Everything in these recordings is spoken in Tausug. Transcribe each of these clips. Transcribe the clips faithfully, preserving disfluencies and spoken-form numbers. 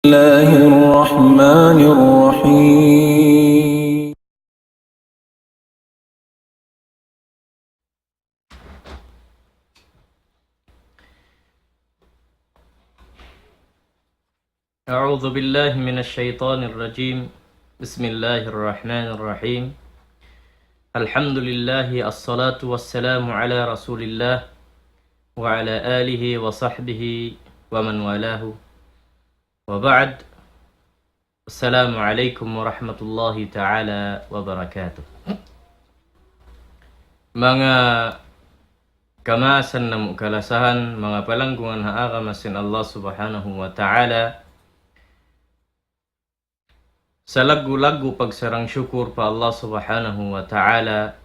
الله الرحمن الرحيم. أعوذ بالله من الشيطان الرجيم. بسم الله الرحمن الرحيم. الحمد لله، الصلاة والسلام على رسول الله وعلى آله وصحبه ومن والاه. وبعد. السلام عليكم ورحمة الله تعالى وبركاته. Manga kamaasan namu' kalasahan, manga palanggungan ha agama sin Allah Subhanahu wa Ta'ala, salaggu'-laggu' pagsarang-sukul pa Allah Subhanahu wa Ta'ala,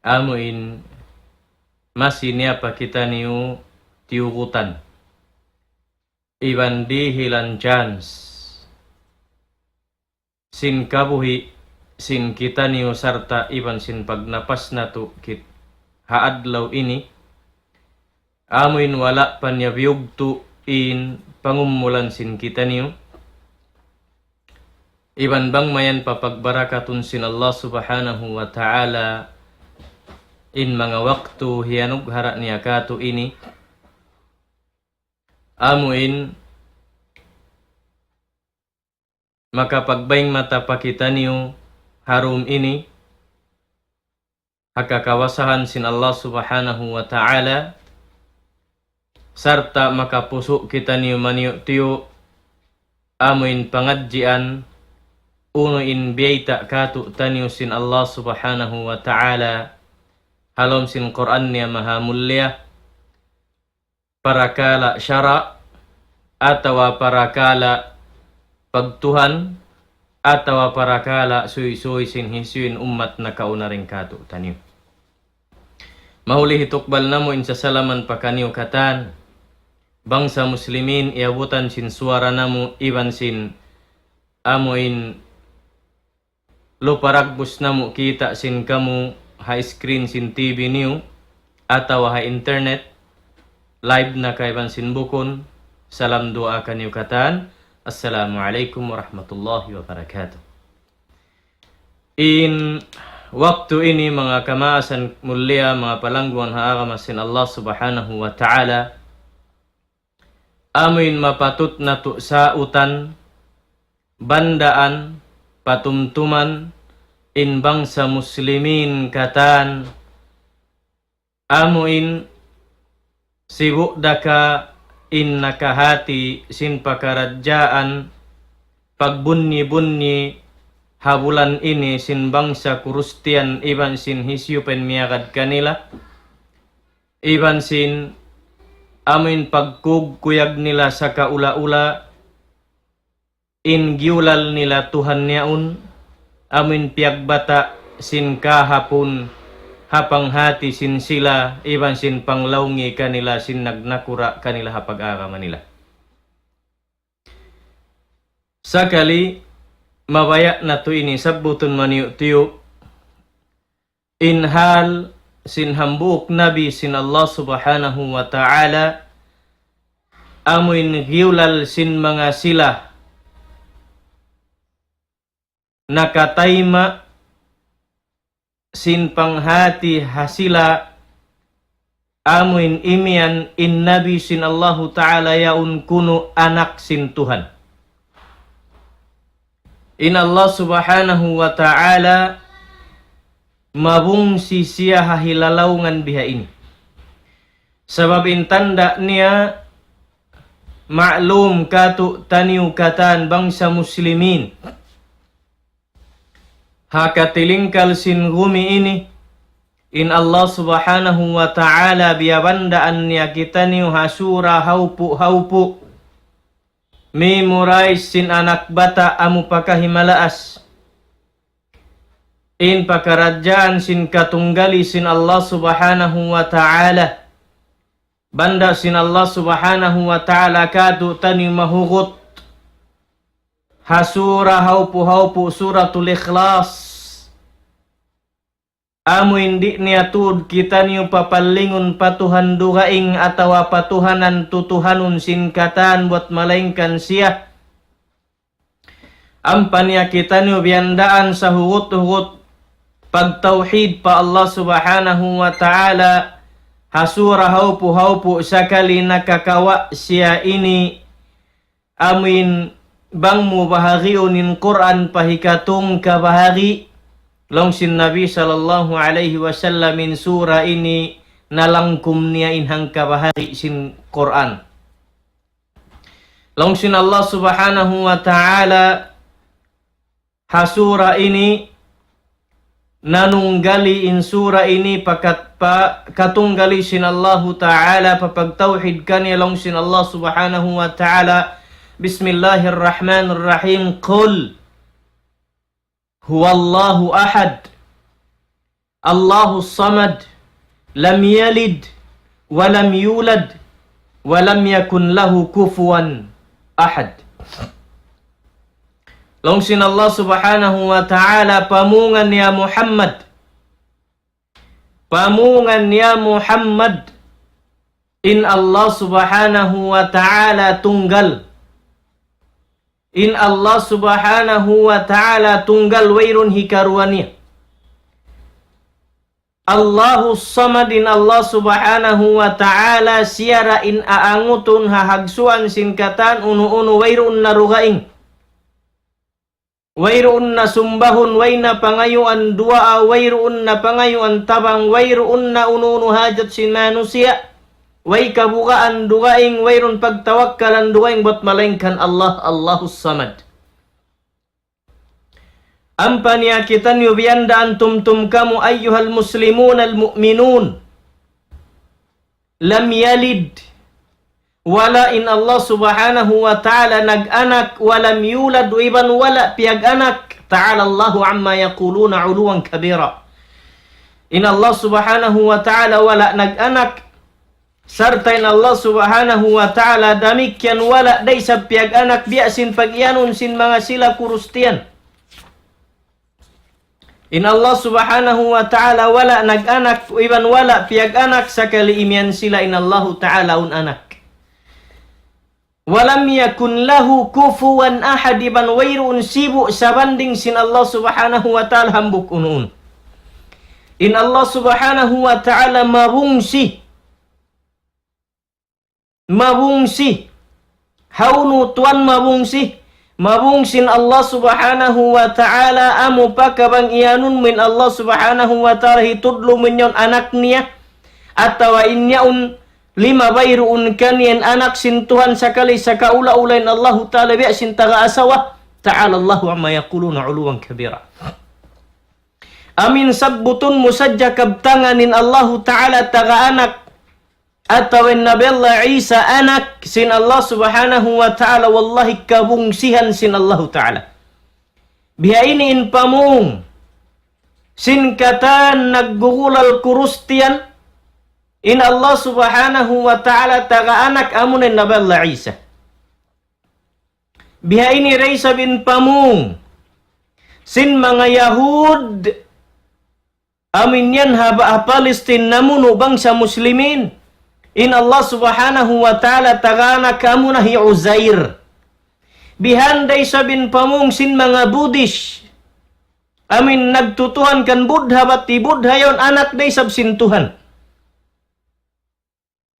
amu in masi niya pa kitaniyu tiyugutan iban dihilan chance sin kabuhi' sin kitaniyu sarta' iban sin pagnapas natu' kit ha adlaw ini, amu in wala' pa niya biyugtu' in pangumulan sin kitaniyu, iban bang mayan pa pagbarakatun sin Allah Subhanahu wa Ta'ala in manga waktu hiyanughara' niya kātu' ini, amu in makapagbayng mata pa kitaniyu ha dum ini ha kakawasahan sin Allah Subhanahu wa Ta'ala, sarta' makapusu' kitaniyu maniyu'-tiyu' amu in pangadjian unu in biyayta' kātu'niyu sin Allah Subhanahu wa Ta'ala ha lawm sin Qur'an niya maha mulia, parakala' sara' atawa parakala' pagtuhan atawa parakala' suysuy sin hisiyu in ummat nakauna dayn kātu'niyu. Mahuli hitukbal namu' in sasalaman pa kaniyu katan bangsa muslimin, iyabutan sin suwara namu' iban sin amu in lupa dagbus namu' kita' sin kamu ha screen sin T V niyu atawa ha internet, live na kaiban sin bukun. Salam duwaa kaniyu katan. Assalamu alaykum warahmatullahi wabarakatuh. In waktu ini, manga kamaasan mulia, manga palangguan ha agama sin Allah Subhanahu wa Ta'ala, amu in mapatut natu' sautan, bandaan, patumtuman, in bangsa muslimin katan, amu in sibu' da ka in nakahati sin pakaradjaan pagbunyi-bunyi ha bulan ini sin bangsa Kristiyan iban sin hisiyu pa in miyagad kanila, iban sin amu in pagkugkuyag nila sakaula-ula, in giyulal nila Tuhan yaun, amu in piyagbata' sin kahapun ha panghati sin sila, iban sin panglaungi kanila sin nagnakura' kanila ha pag-agama nila. Sakali, mabaya' natu' ini sabbutun maniyu'-tiyu', in hal sin hambuuk nabi sin Allah Subhanahu wa Ta'ala, amu in giyulal sin manga sila nakatayma' sin panghati ha sila, amu in imiyan in nabi sin Allahu Ta'ala yaun kunu' anak sin Tuhan. In Allah Subhanahu wa Ta'ala mabungsi siya ha hilalaungan biha ini. Sabab in tanda' niya, ma'lum kātu'niyu katan bangsa muslimin, ha katilingkal sin gumi ini, in Allah Subhanahu wa Ta'ala biyabandaan niya kitaniyu ha sura haupu'-haupu', memorize sin anak bata' amu pa kahimalaas. In pakaradjaan sin katunggali sin Allah Subhanahu wa Ta'ala. Banda' sin Allah Subhanahu wa Ta'ala kātu'niyu mahugut ha sura haupu'-haupu', Suratul Ikhlas. Amu in di' niya tuud kitaniyu papallingun pa Tuhan dugaing atawa pa tuhanan tutuhanun sin katan buwat malaingkan siya. Ampa niya kitaniyu biyandaan sahugut-hugut pagtawhid pa Allah Subhanahu wa Ta'ala, ha sura hawpu-hawpu sakali nakakawa' siya ini, amuin bang mu bahagiun in Qur'an pa hikatung kabahagi, laung sin Nabi sallallahu alayhi wasallam, in sura ini nalangkum niya in hangkabahagi sin Qur'an. Laung sin Allah Subhanahu wa Ta'ala, ha sura ini, nanunggali in sura ini pakat pa katunggali sin Allahu Ta'ala, pa pagtawhid kaniya, laung sin Allah Subhanahu wa Ta'ala, بسم الله الرحمن الرحيم. قل هو الله أحد، الله الصمد، لم يلد ولم يولد، ولم يكن له كفوا أحد. Laung sin Allah Subhanahu wa Ta'ala, pamungan ya Muhammad. Pamungan ya Muhammad. In Allah Subhanahu wa Ta'ala tunggal. In Allah Subhanahu wa Ta'ala tunggal, wayruun hikaruwa niya. Allahus Samad, in Allah Subhanahu wa Ta'ala, siya ra in aangutun ha hagsuan sin katan unu-unu, wayruun na dugaing. Wayruun na sumbahun, way na pangayuan duwaa, wayruun na pangayuan tabang, wayruun na unu-unu hajat sin manusiya', way kabugaan dugaing, wayruun pagtawakkalan dugaing bat malaingkan Allah, Allahus Samad. Ampa niya kitaniyu biyandaan tumtum kamu, أيها المسلمون المؤمنون. لم يلد, wala' in Allah Subhanahu wa Ta'ala nag-anak, ولم يولد, iban wala' piyag-anak. تعالى الله عما يقولون علوا كبيرا. In Allah Subhanahu wa Ta'ala wala' nag-anak, sarta' in Allah Subhanahu wa Ta'ala damikkiyan wala' da isab piyag-anak, biya' sin pag-iyanun sin manga sila Kurustiyan. In Allah Subhanahu wa Ta'ala wala' nag-anak, iban wala' piyag-anak, sakali imiyan sila in Allahu Ta'ala awn anak. ولم يكن له كفوا أحد, iban wayruun sibu' sabanding sin Allah Subhanahu wa Ta'ala hambuuk unu-unu. In Allah Subhanahu wa Ta'ala mabungsi. Mabungsi. Hawnu tuwan mabungsi? Mabungsi in Allah Subhanahu wa Ta'ala, amu pa ka bang iyanun mu in Allah Subhanahu wa Ta'ala hitudlu mu in yaun anak niya, atawa in yaun lima bayruun kaniya in anak sin Tuhan sakali sakaula-ula in Allahu Ta'ala biya' sin taga asawa. تعالى الله عما يقولون علوا كبيرا. Amin sabbutun mu sadja kabtangan in Allahu Ta'ala taga anak, atawa in Nabi Allah Isa anak sin Allah Subhanahu wa Ta'ala, wallahi kabungsihan sin Allahu Ta'ala. Biha ini in pamung sin katan naggugulal Kurustiyan, in Allah Subhanahu wa Ta'ala taga anak, amuna in Nabi Allah Isa. Biha ini da isab in pamung sin manga Yahud, amin yan ha, ha Palestine namunu' bangsa Muslimin. In Allah Subhanahu wa Ta'ala taga anak, amuna hi Uzair. Bihan da isab in pamung sin manga Buddhist. Amin nagtutuhan kan Buddha, bat hi Buddha yaun anak da isab sin Tuhan.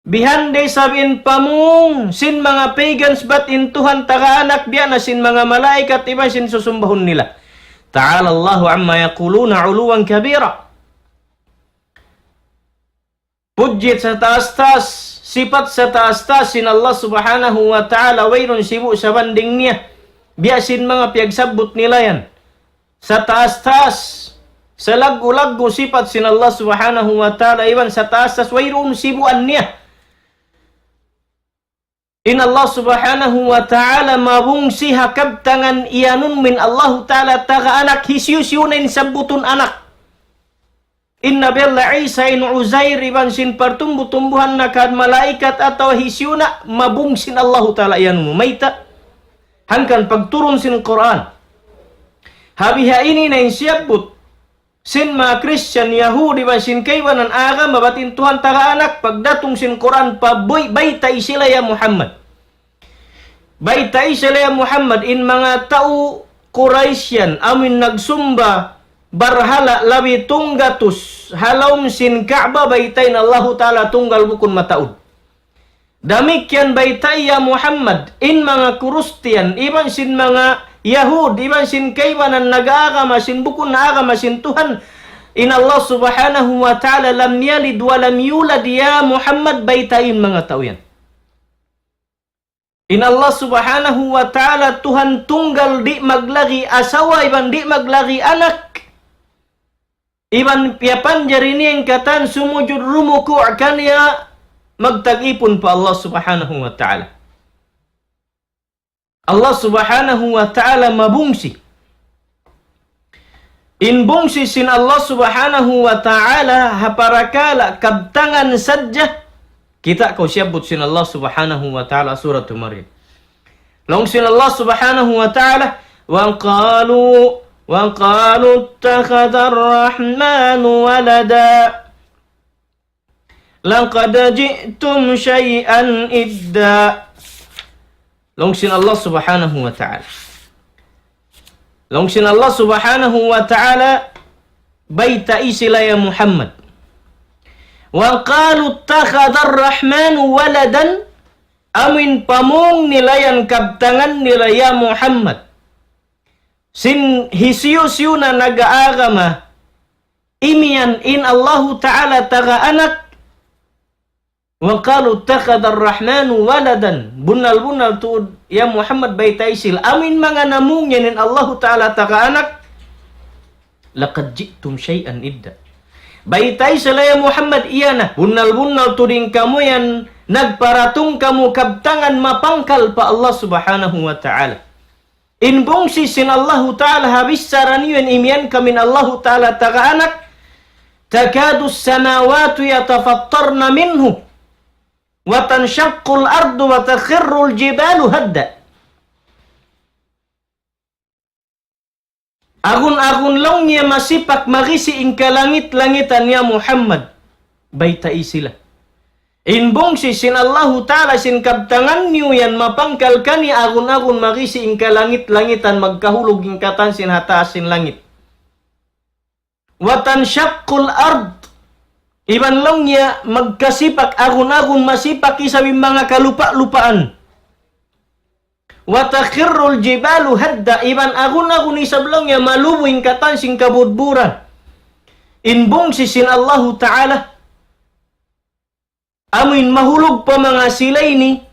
Bihan da isab in pamung sin manga pagans, bat in Tuhan taga anak biya' na sin manga malaikat iban sin susumbahun nila. تعالى الله عما يقولون علوا كبيرا. Pudji sataas-taas, sipat sataas-taas sin Allah Subhanahu wa Ta'ala, wayruun sibu' sabanding niya. Biya' sin manga piyagsabbut nila yan. Sataas-taas, salaggu'-laggu' sipat sin Allah Subhanahu wa Ta'ala, iban sataas-taas, wayruun sibuan niya. In Allah Subhanahu wa Ta'ala mabungsi ha kabtangan iyanun mu in Allahu Ta'ala taga anak, hisiyu-siyu na in sabbutun anak. In Nabi Allah Isa, in Uzair, iban sin partumbu-tumbuhan na kan malaikat atawa hisiyu na, mabungsi in Allahu Ta'ala iyanun mu. Mayta'? Hangkan pagturun sin Qur'an. Ha biha ini na in siyabbut sin manga Christian, Yahudi, iban sin kaibanan agama, bat in Tuhan taga anak, pagdatung sin Qur'an, pabuy-, baytai sila ya Muhammad. Baytai sila ya Muhammad, in manga tau Quraysh yan, amuin nagsumba barhala' labi tunggatus ha lawm sin Ka'bah, bayta' in Allahu Ta'ala tunggal bukun mataud. Damikkiyan baytai ya Muhammad, in manga Kristiyan, iban sin manga Yahud, iban sin kaibanan nag-aagama sin bukun na agama sin Tuhan, in Allah Subhanahu wa Ta'ala لم يلد ولم يولد ya Muhammad, baytai in manga tau yan. In Allah Subhanahu wa Ta'ala Tuhan tunggal, di' maglagi asawa iban di' maglagi anak. Iban piyapanjari niya in katan sumujud rumuku' kaniya magtag-ipun pa Allah Subhanahu wa Ta'ala. Allah Subhanahu wa Ta'ala mabungsi. In bungsi sin Allah Subhanahu wa Ta'ala ha parakala' kabtangan sadja. Kita' kaw siyabbut sin Allah Subhanahu wa Ta'ala Surat Maryam. Laung sin Allah Subhanahu wa Ta'ala, وقالوا وقالوا اتخذ الرحمن ولدا لقد جئتم شيئا إدا. Laung sin Allah Subhanahu wa Ta'ala. Laung sin Allah Subhanahu wa Ta'ala, baytai sila ya Muhammad. وقالوا اتخذ الرحمن ولدا, amuin pamung nila yan kabtangan nila ya Muhammad. Sin hisiyu-siyu na nag-aagama, imiyan in Allahu Ta'ala taga anak. وقالوا اتخذ الرحمن ولدا. Bunnal-bunnal tuud ya Muhammad baytai sila. Amuin manga namung yan in Allahu Ta'ala taga anak. لقد جئتم شيئا إدا. Baytai sila ya Muhammad, iya na. Bunnal-bunnal tuud in kamu yan nagparatung kamu kabtangan mapangkal pa Allah Subhanahu wa Ta'ala. In bungsi sin Allahu Ta'ala ha bichara niyu yan imiyan kamu in Allahu Ta'ala taga anak, تكاد السماوات يتفطرن منه وتنشق الأرض وتخر الجبال هدا. Agun-agun laung niya masipak magisi in kalangit-langitan ya Muhammad. Baytai sila. In bungsi sin Allahu Ta'ala sin kabtangan niyu yan mapangkal kaniya, agun-agun magisi in kalangit-langitan, magkahulug in katan sin ha taas sin langit. وتنشق الأرض. Iban laung niya magkasipak, agun-agun masipak isab in manga kalupa-lupaan. وتخر الجبال هدا. Iban agun-agun isab laung niya malubu in katan sin kabudburan. In bungsi sin Allahu Ta'ala, amuin mahulug pa manga sila ini,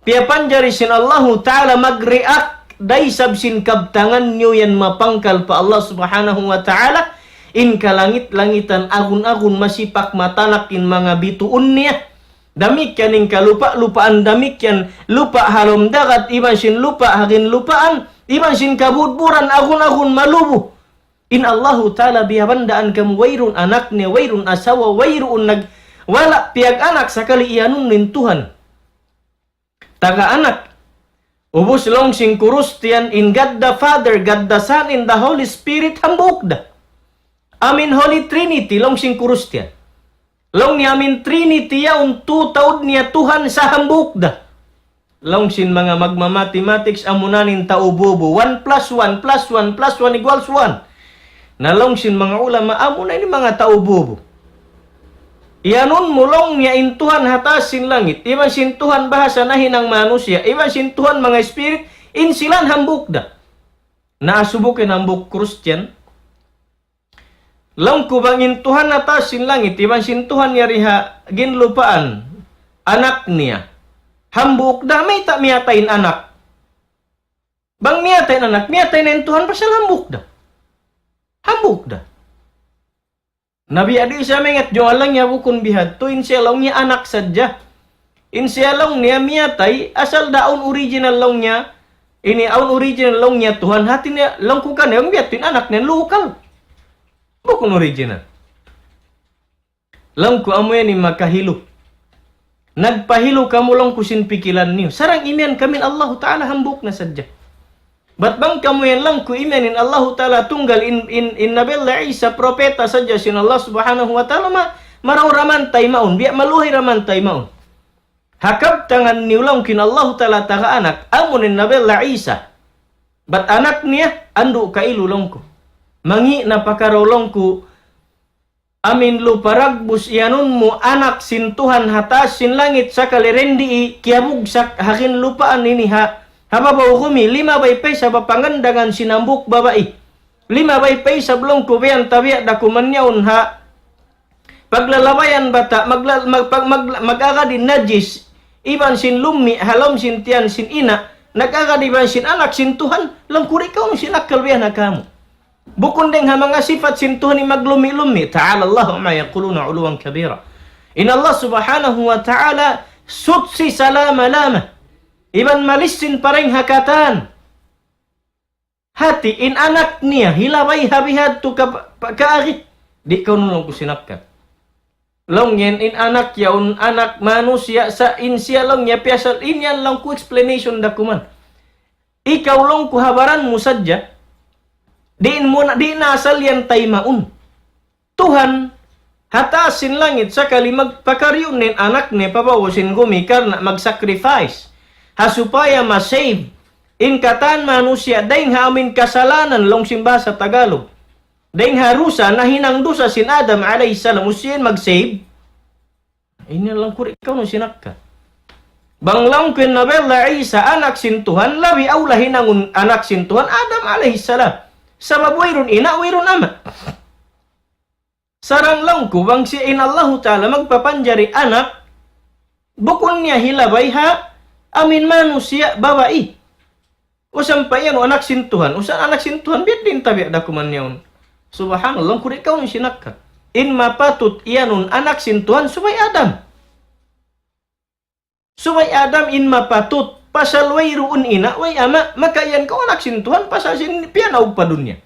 piyapanjari sin Allahu Ta'ala mag-react da isab sin kabtangan niyu yan mapangkal pa Allah Subhanahu wa Ta'ala, in kalangit-langitan agun-agun masipak matanak in manga bituun niya. Damikkiyan in kalupa-lupaan, damikkiyan lupa' ha lawm dagat, iban sin lupa' ha ginlupaan, iban sin kabudburan agun-agun malubu. In Allahu Ta'ala biyabandaan kamu, wayruun anak niya, wayruun asawa, wayruun nag-, wala' piyag-anak sakali, iyanun in Tuhan taga anak. Ubus laung sin Kristiyan, in God the Father, God the Son, in the Holy Spirit, hambuuk da. Amuin Holy Trinity, laung sin Kristiyan. Laung niya amuin Trinity yaun, tutaud niya Tuhan sa hambuuk da. Laung sin manga magma-mathematics, amuna in tau bobo. One plus one plus one plus one equals one. Na laung sin manga ulama, amuna ini manga tau bobo. Iyanun mu laung niya in Tuhan ha taas sin langit, iban sin Tuhan bahasa nahinang manusiya', iban sin Tuhan manga spirit, in sila hambuuk da. Na asubukin hambuuk Christian, laung ku bang in Tuhan ha taas sin langit, iban sin Tuhan yari ha ginlupaan, anak niya. Hambuuk da, mayta' miyatay in anak? Bang miyatay in anak, miyatay na in Tuhan, pasal hambuuk da. Hambuuk da. Na biya' di' siya maingat, jung laung niya bukun bihadtu, in siya laung niya anak sadja. In siya laung niya miyatay, asal da awn original laung niya, ini awn original laung niya Tuhan, hati niya, laung ku kaniya, bang bihadtu in anak niya, lokal. Bukun original. Laung ku amu yan in makahilu. Nagpahilu kamu laung ku sin pikilan niyu. Sarang imiyan kami in Allahu Ta'ala hambuuk na sadja. Bat bang kamu yan laung ku imiyan in Allahu Ta'ala tunggal in, in, in Nabi Allah Isa propeta sadja sin Allah Subhanahu wa Ta'ala ma-, marayaw da man taymaun, biya' maluhay da man taymaun. Ha kabtangan niyu laung ku in Allahu Ta'ala taga anak, amu in Nabi Allah Isa. Bat anak niya, andu' kailu laung ku. Mangi' na pakaraw laung ku, amin lupa ragbus iyanun mu anak sin Tuhan ha taas sin langit sakali rendi' kiyabugsak ha ginlupaan ini ha, ha babaw gumi, limabay pa isab ha pangandangan sin hambuuk babai. Limabay pa isab laung ku biya' tabiya' da kuman yaun ha paglalabayan bata', magla-, mag-, pag-, mag-, mag-agad in najis, iban sin lummi', ha lawm sin tiyan sin ina', nag-agad iban sin anak sin Tuhan, laung ku di' kaw sin akkal biya' na kamu. Bukun dayng ha manga sipat sin Tuhan in maglummi'-lummi'. تعالى الله عما يقولون علوا كبيرا. In Allah subhanahu wa ta'ala, suchi salama-lama. Iban malisin pa dayng ha katan. Hati in anak niya, hilabay ha bihadtu ka, pa, kaagi. Di' kaw laung ku sin akkal. Laung yan, in anak yaun, anak manusiya' sa in siya laung niya, piyasal in yan laung ku explanation da kuman. Ikaw laung ku ha baran mu sadja, di' mu na, di' na asal yan taymaun. Tuhan, ha taas sin langit, sakali magpakariyun in anak niya pa babaw sin gumi karna' mag-sacrifice. Ha supaya ma-save in katan manusiya' dayng ha amin kasalanan laung sin bahasa Tagalog. Dayng ha dusa, nahinang dusa sin Adam alayhi salam, usiin mag-save. Ini laung ku di' kaw sin akkal. Bang laung ku in Nabi Allah Isa, anak sin Tuhan, labi awla hinangun anak sin Tuhan, Adam alayhi salam. Sabab wayruun ina', wayruun ama'. Sarang laung ku, bang siya in Allahu Ta'ala magpapanjari anak, bukun niya hilabay ha amin manusiya' babai. Usan pa yan, anak sin Tuhan. Usan anak sin Tuhan, biya' diin tabiya' da kuman yaun. Subhanallah, laung ku di' kaw sin akkal. In mapatut iyanun anak sin Tuhan, subay Adam. Subay Adam in mapatut, pasal wayruun ina', way ama', maka yan kaw anak sin Tuhan, pasal sin piyanaug pa dunya.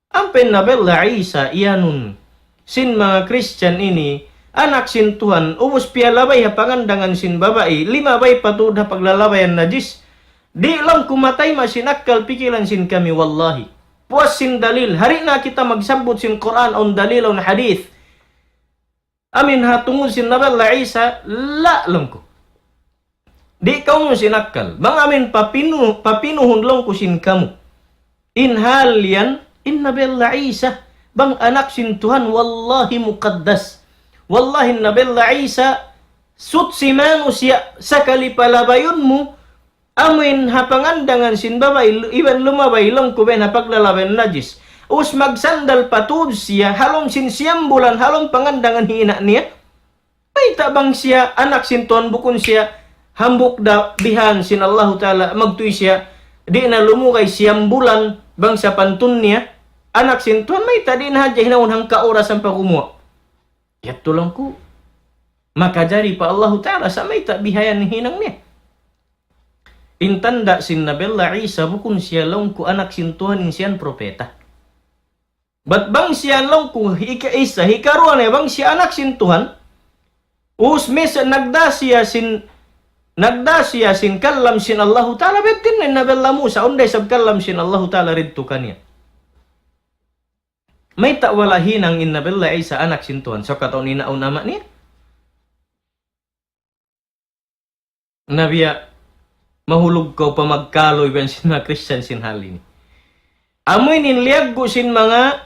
Ampa in Nabi Allah Isa, iyanun sin manga Christian ini, anak sin Tuhan, ubus piyalabay ha pangandangan sin babai, limabay pa tuud ha paglalabayan najis. Di' laung ku matayma' sin akkal pikilan sin kami, wallahi. Puas sin dalil, hari na kita magsabbut sin Qur'an, awn dalil, awn hadith. Amin ha tungud sin Nabi Allah Isa, la laung ku. Di' kaw sin akkal. Bang amin papinu-, papinuhun laung ku sin kamu. In hal yan, in Nabi Allah Isa, bang anak sin Tuhan, wallahi muqaddas. Wallahi in Nabi Allah Isa, suchi manusiya', sakali palabayun mu, amuin ha pangandangan sin babai, lu-, iban lumabay laung ku biya' ha paglalabayan najis. Us magsandal pa tuud siya, ha lawm sin siyam bulan, ha lawm pangandangan hi ina' niya. Mayta' bang siya anak sin Tuhan, bukun siya hambuuk da bihan sin Allahu Ta'ala, magtuy siya, di' na lumugay siyam bulan, bang sa pantun niya, anak sin Tuhan, mayta' di' na hadja hinangun hangka oras ampa gumuwa'. Yadtu laung ku, makajari pa Allahu Ta'ala, sa' mayta' bihayan hinang niya. In tanda' sin Nabi Allah Isa, bukun siya laung ku anak sin Tuhan, in siya propeta. Bat bang siya laung ku, ika-, isa, hikaruwa niya, bang siya anak sin Tuhan, us misa nagda siya sin, nagda siya sin kalam sin Allahu Ta'ala, biya' diin in Nabi Allah Musa, awn da isab kalam sin Allahu Ta'ala didtu kaniya. Mayta' wala' hinang in Nabi Allah Isa anak sin Tuhan, sa' kataun ina' awn ama' niya? Na biya' mahulug kaw pa magkaluy biya' sin manga Christian sin hal ini. Amu ini in liyaggu' sin manga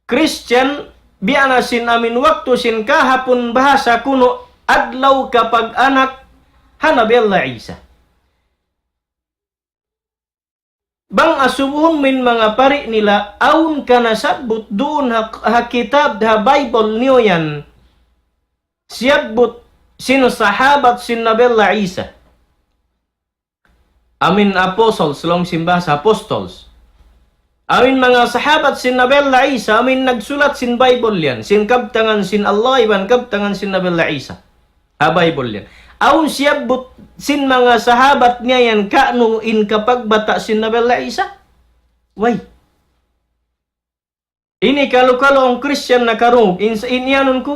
Christian, biya' na sin amin waktu sin kahapun bahasa kunu' adlaw kapag-anak ha Nabi Allah Isa. Bang asubuhun mu in manga pari' nila, awn ka nasabbut duun ha, ha kitab, ha Bible niyu yan. Siyabbut sin sahabat sin Nabi Allah Isa. Amin apostles, laung sin bahasa apostles. Amin manga sahabat sin Nabi Allah Isa, amin nagsulat sin Bible yan, sin kabtangan sin Allah, iban kabtangan sin Nabi Allah Isa. Ha Bible yan. Awn siyabbut sin manga sahabat niya yan ka'nu in kapagbata' sin Nabi Allah Isa? Way. Ini kalu-kalu awn Christian nakarungug, in, in iyanun ku,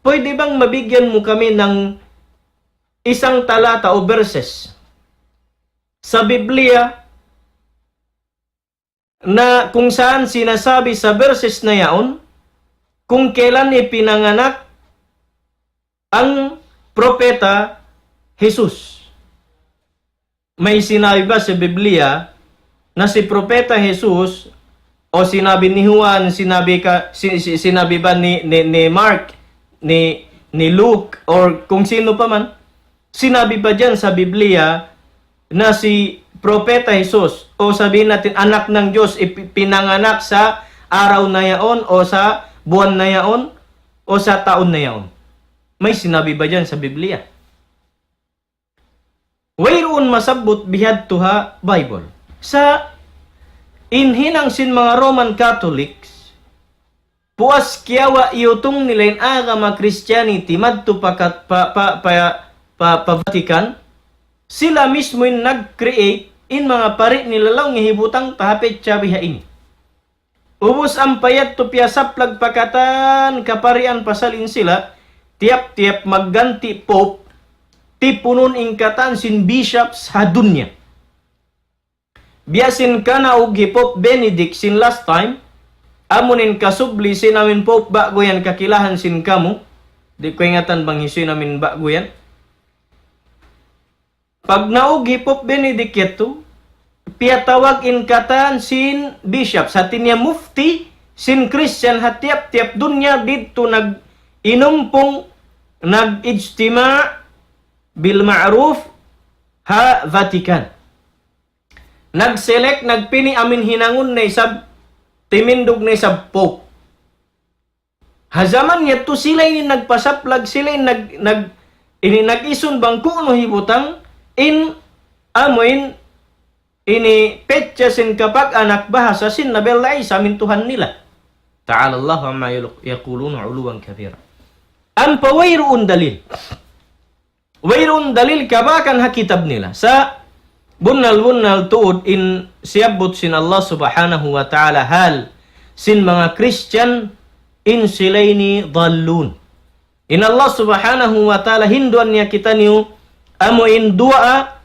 pwede bang mabigyan mu kami ng isang talata o verses sa Biblia na kung saan sinasabi sa verses na yaun kung kailan ipinanganak ang Propeta Jesus. May sinabi ba sa Biblia na si Propeta Jesus, o sinabi ni Juan, sinabi ka, si, si, sinabi ba ni, ni, ni Mark, ni, ni Luke, or kung sino pa man, sinabi ba dyan sa Biblia na si Propeta Jesus, o sabihin natin anak ng Diyos, ipi-, pinanganak sa araw na yaon, o sa buwan na yaon, o sa taon na yaon? May sinabi ba dyan sa Biblia? Wayruun masabbut bihadtu ha Bible. Sa' in hinang sin manga Roman Catholics, puas kiyawa' iyutung nila in agama Christianity madtu pa, pa, pa, pa, pa, pa Vatican, sila mismu in nag-create in manga pari' nila laung hibutang ta ha petsa biha ini. Ubus ampa yadtu piyasaplag pa katan kaparian pasal in sila, tiyap-tiyap magganti pope, tipunun in katan sin bishops ha dunya. Biya' sin kanaug hi Pope Benedict sin last time, amu in kasubli sin amin pope ba'gu yan kakilahan sin kamu, di' ku ingatan bang hisiyu in amin ba'gu yan. Pagnaug hi Pope Benedict yadtu, piyatawag in katan sin bishops, hati niya mufti sin Christian ha tiyap-tiyap dunya didtu nag-inumpung, nag-ijtima' bil ma'ruf ha Vatican. Nag-select, nagpini' amin hinangun na isab, timindug na isab pope. Ha jaman yadtu sila in nagpasaplag, sila in nag-, nag-, ini nag-isun bang kunu' hibutang in amuin ini petsa sin kapag-anak bahasa sin Nabi Allah Isa amin Tuhan nila. تعالى الله عما يقولون علوا كبيرا. Ampa wayruun dalil. Wayruun dalil kabakan ha kitab nila. Sa' bunnal-bunnal tuud in siyabbut sin Allah Subhanahu wa Ta'ala hal sin manga Christian in sila ini dallun. In Allah Subhanahu wa Ta'ala hinduan niya kitaniyu amu in duwaa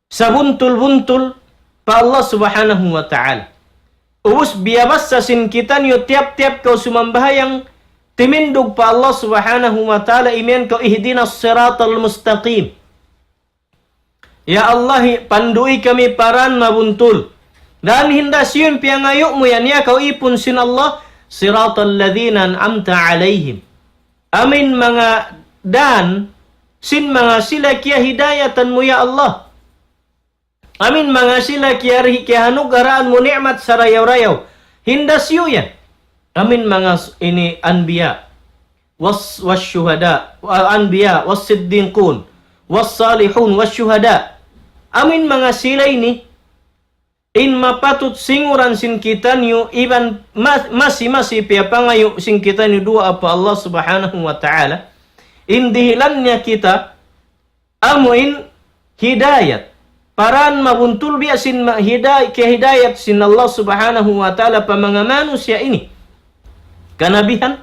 sabuntul-buntul pa Allah Subhanahu wa Ta'ala. Ubus biyabassa sin kitaniyu tiyap-tiyap kaw sumambahayang timindug pa Allah Subhanahu wa Ta'ala imiyan kaw اهدنا الصراط المستقيم. Ya Allah, pandui kami pa dan mabuntul. Dan hinda siyu in piyangayu' mu yan ya kaw ipun sin Allah, صراط الذين أنعمت عليهم. Amin manga dan sin manga sila kiyahidayatan mu ya Allah. Amin manga sila kiyari-, kiyahanugaraan mu ni'mat sarayaw-rayaw. Hinda siyu yan. Amin manga s-, ini anbiya. Was-, was-shuhada. Wal anbiya, was-siddiqun. Was-salihun, was-shuhada. Amin manga sila ini in mapatut singuran sin kitaniyu iban ma-, masi-masi piyapangayu' sin kitaniyu duwaa pa Allah Subhanahu wa Ta'ala. In dihilan niya kita amuin hidayat. Pa dan mabuntul biya' sin ma-, hiday-, kiyahidayat sin Allah Subhanahu wa Ta'ala pa manga manusiya' ini. Kanabihan,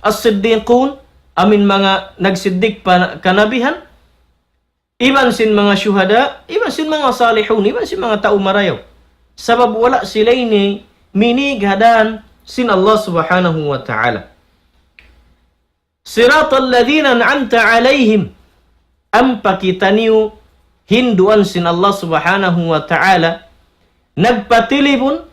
as-siddiqun, amin manga nagsiddiq pa na-, kanabihan, iban sin manga shuhada, iban sin manga salihun, iban sin manga tau marayaw. Sabab wala' sila ini minig ha dan sin Allah Subhanahu wa Ta'ala. صراط الذين أنعمت عليهم. Ampa kitaniyu hinduan sin Allah Subhanahu wa Ta'ala, nagpatilibun,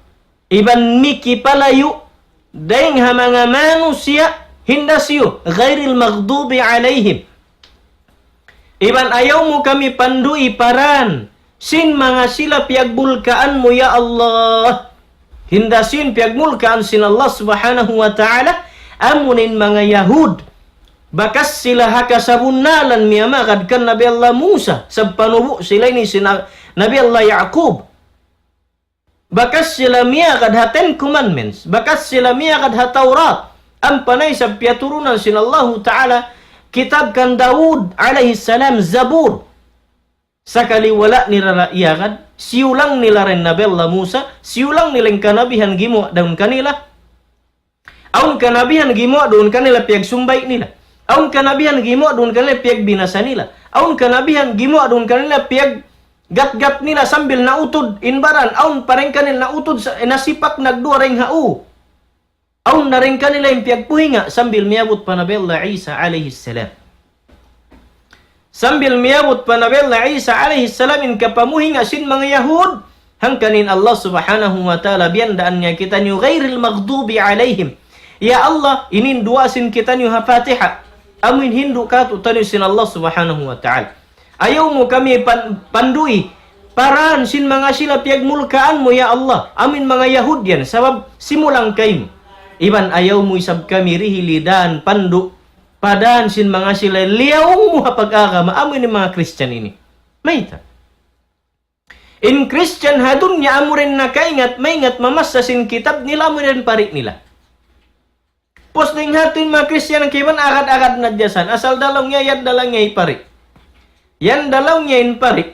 iban mikipalayu', dayng ha manga manusiya', hinda siyu, غير المغضوب عليهم. Iban ayaw mu kami pandui pa dan sin manga sila piyagmulkaan mu, ya Allah. Hinda siyu in piyagmulkaan sin Allah Subhanahu wa Ta'ala, amuin manga Yahud. Bakas sila ha kasabunnalan miyamagad kan Nabi Allah Musa, sabab panubu' sila ini sin Na-, Nabi Allah Ya'qub. Bakas sila miyagad ha Ten Commandments, bakas sila miyagad ha Tawrat, ampa na isab piyaturunan sin Allahu Ta'ala kitab kan Daud alayhi salam, Zabur. Sakali wala' nila ra iyagad, siyulang nila ra in Nabi Allah Musa, siyulang nila in kanabihan gimuwa' duun kanila. Awn kanabihan gimuwa' duun kanila piyagsumbay nila. Awn kanabihan gimuwa' duun kanila piyagbinasa nila. Awn kanabihan gimuwa' duun kanila piyaggatgat nila sambil nautud in baran. Awn pa dayn kanila nautud sa, nasipak nagduwa dayn ha ū. Awn na dayn kanila in piyagpuhinga sambil miyabut pa Nabi Allah Isa alayhi salam. Sambil miyabut pa Nabi Allah Isa alayhi salam in kapamuhinga sin manga Yahud, Hangkan in Allah Subhanahu wa Ta'ala biyandaan niya kitaniyu غير المغضوب عليهم. Ya Allah, ini in duwaa sin kitaniyu ha Fatiha. Amu in hindu' kātu'niyu sin Allah Subhanahu wa Ta'ala. Ayaw mu kami pan-, pandu'i pa dān sin manga sila piyagmulkaan mu, ya Allah. Amu in manga Yahud yan, sabab simulang kaymu. Iban ayaw mu isab kami dihili dān pandu' pa dān sin manga sila liyaw mu ha pag-agama, amu in manga Christian ini. Mayta'? In Christian ha dunya amu da in nakaingat, maingat mamassa sin kitab nila, amu da in pari' nila. Pus dayn ha yan in manga Christian kaibanan agad-agad na diyasan. Asal da laung niya, yan da laung niya in pari'. Yan da laung niya in pari'.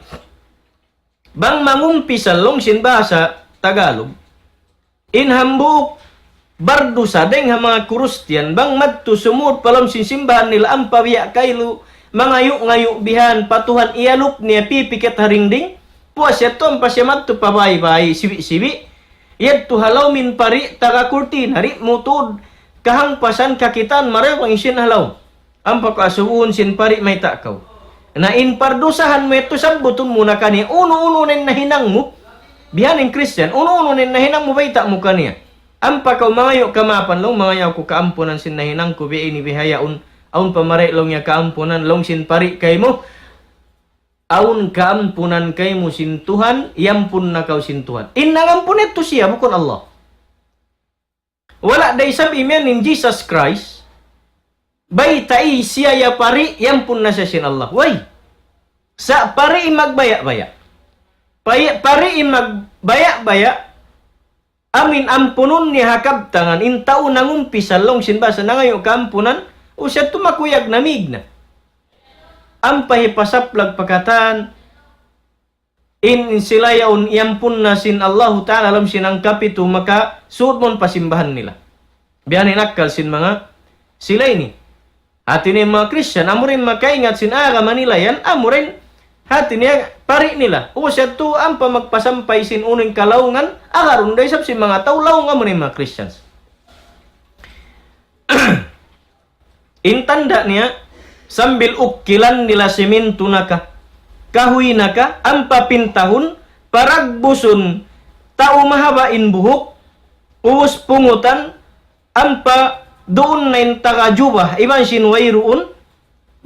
Bang mangumpisal laung sin bahasa Tagalog. In hambuuk bardusa dayn ha manga Kristiyan, bang madtu sumūd pa lawm sin simbahan nila ampa biya' kailu, mangayu'-ngayu' bihan pa Tuhan, iyalup niya pipikit ha dingding, puas yadtu ampa siya madtu pa bāy-bāy, sibi'-sibi', yadtu ha lawm in pari' taga kurtina, di' mu tuud kahangpasan kakitaan marayaw bang hisiyu in ha lawm. Ampa kaw asubuhun sin pari' mayta' kaw. Na in pardusahan mu yadtu sabbutun mu na kaniya, unu-unu na in nahinang mu. Bihan in Christian, unu-unu na in nahinang mu bayta' mu kaniya. Ampa kaw mangayu' kamaapan laung, mangayu' aku kaampunan sin nahinang ku biya' ini bihaun. Awn pa mari laung niya kaampunan, laung sin pari' kaymu. Awn kaampunan kaymu sin Tuhan, iyampun na kaw sin Tuhan. In nangampun yadtu siya, bukun Allah. Wala' da isab imiyan in Jesus Christ, baytai siya ya pari', iyampun na siya sin Allah. Way! Sa' pari' in magbaya'-baya'. Pay-, pari' in magbaya'-baya', amu in ampunun niya ha kabtangan, in tau nangumpisal laung sin bahasa nangayu' kaampunan, ubus yadtu makuyag na, mīg na. Ampa hipasaplag pa katan, in sila yaun iyampun na sin Allahu Ta'ala ha lawm sin hangkapitu, maka sūd mawn pa simbahan nila. Biya' na in akkal sin manga sila ini. Hāti niya manga Christian, amu da in makaingat sin agama nila yan, amu da in hāti niya pari' nila. Ubus yadtu ampa magpasampay sin unu in kalaungan, agarun da isab sin manga tau laung amu da in manga Christians. In tanda' niya, sambil ukkilan nila simintu naka, kahuy naka, ampa pintahun, paragbusun, tau mahaba' in buhuk, ubus pungutan, ampa duun na in taga jubah, iban sin wayruun,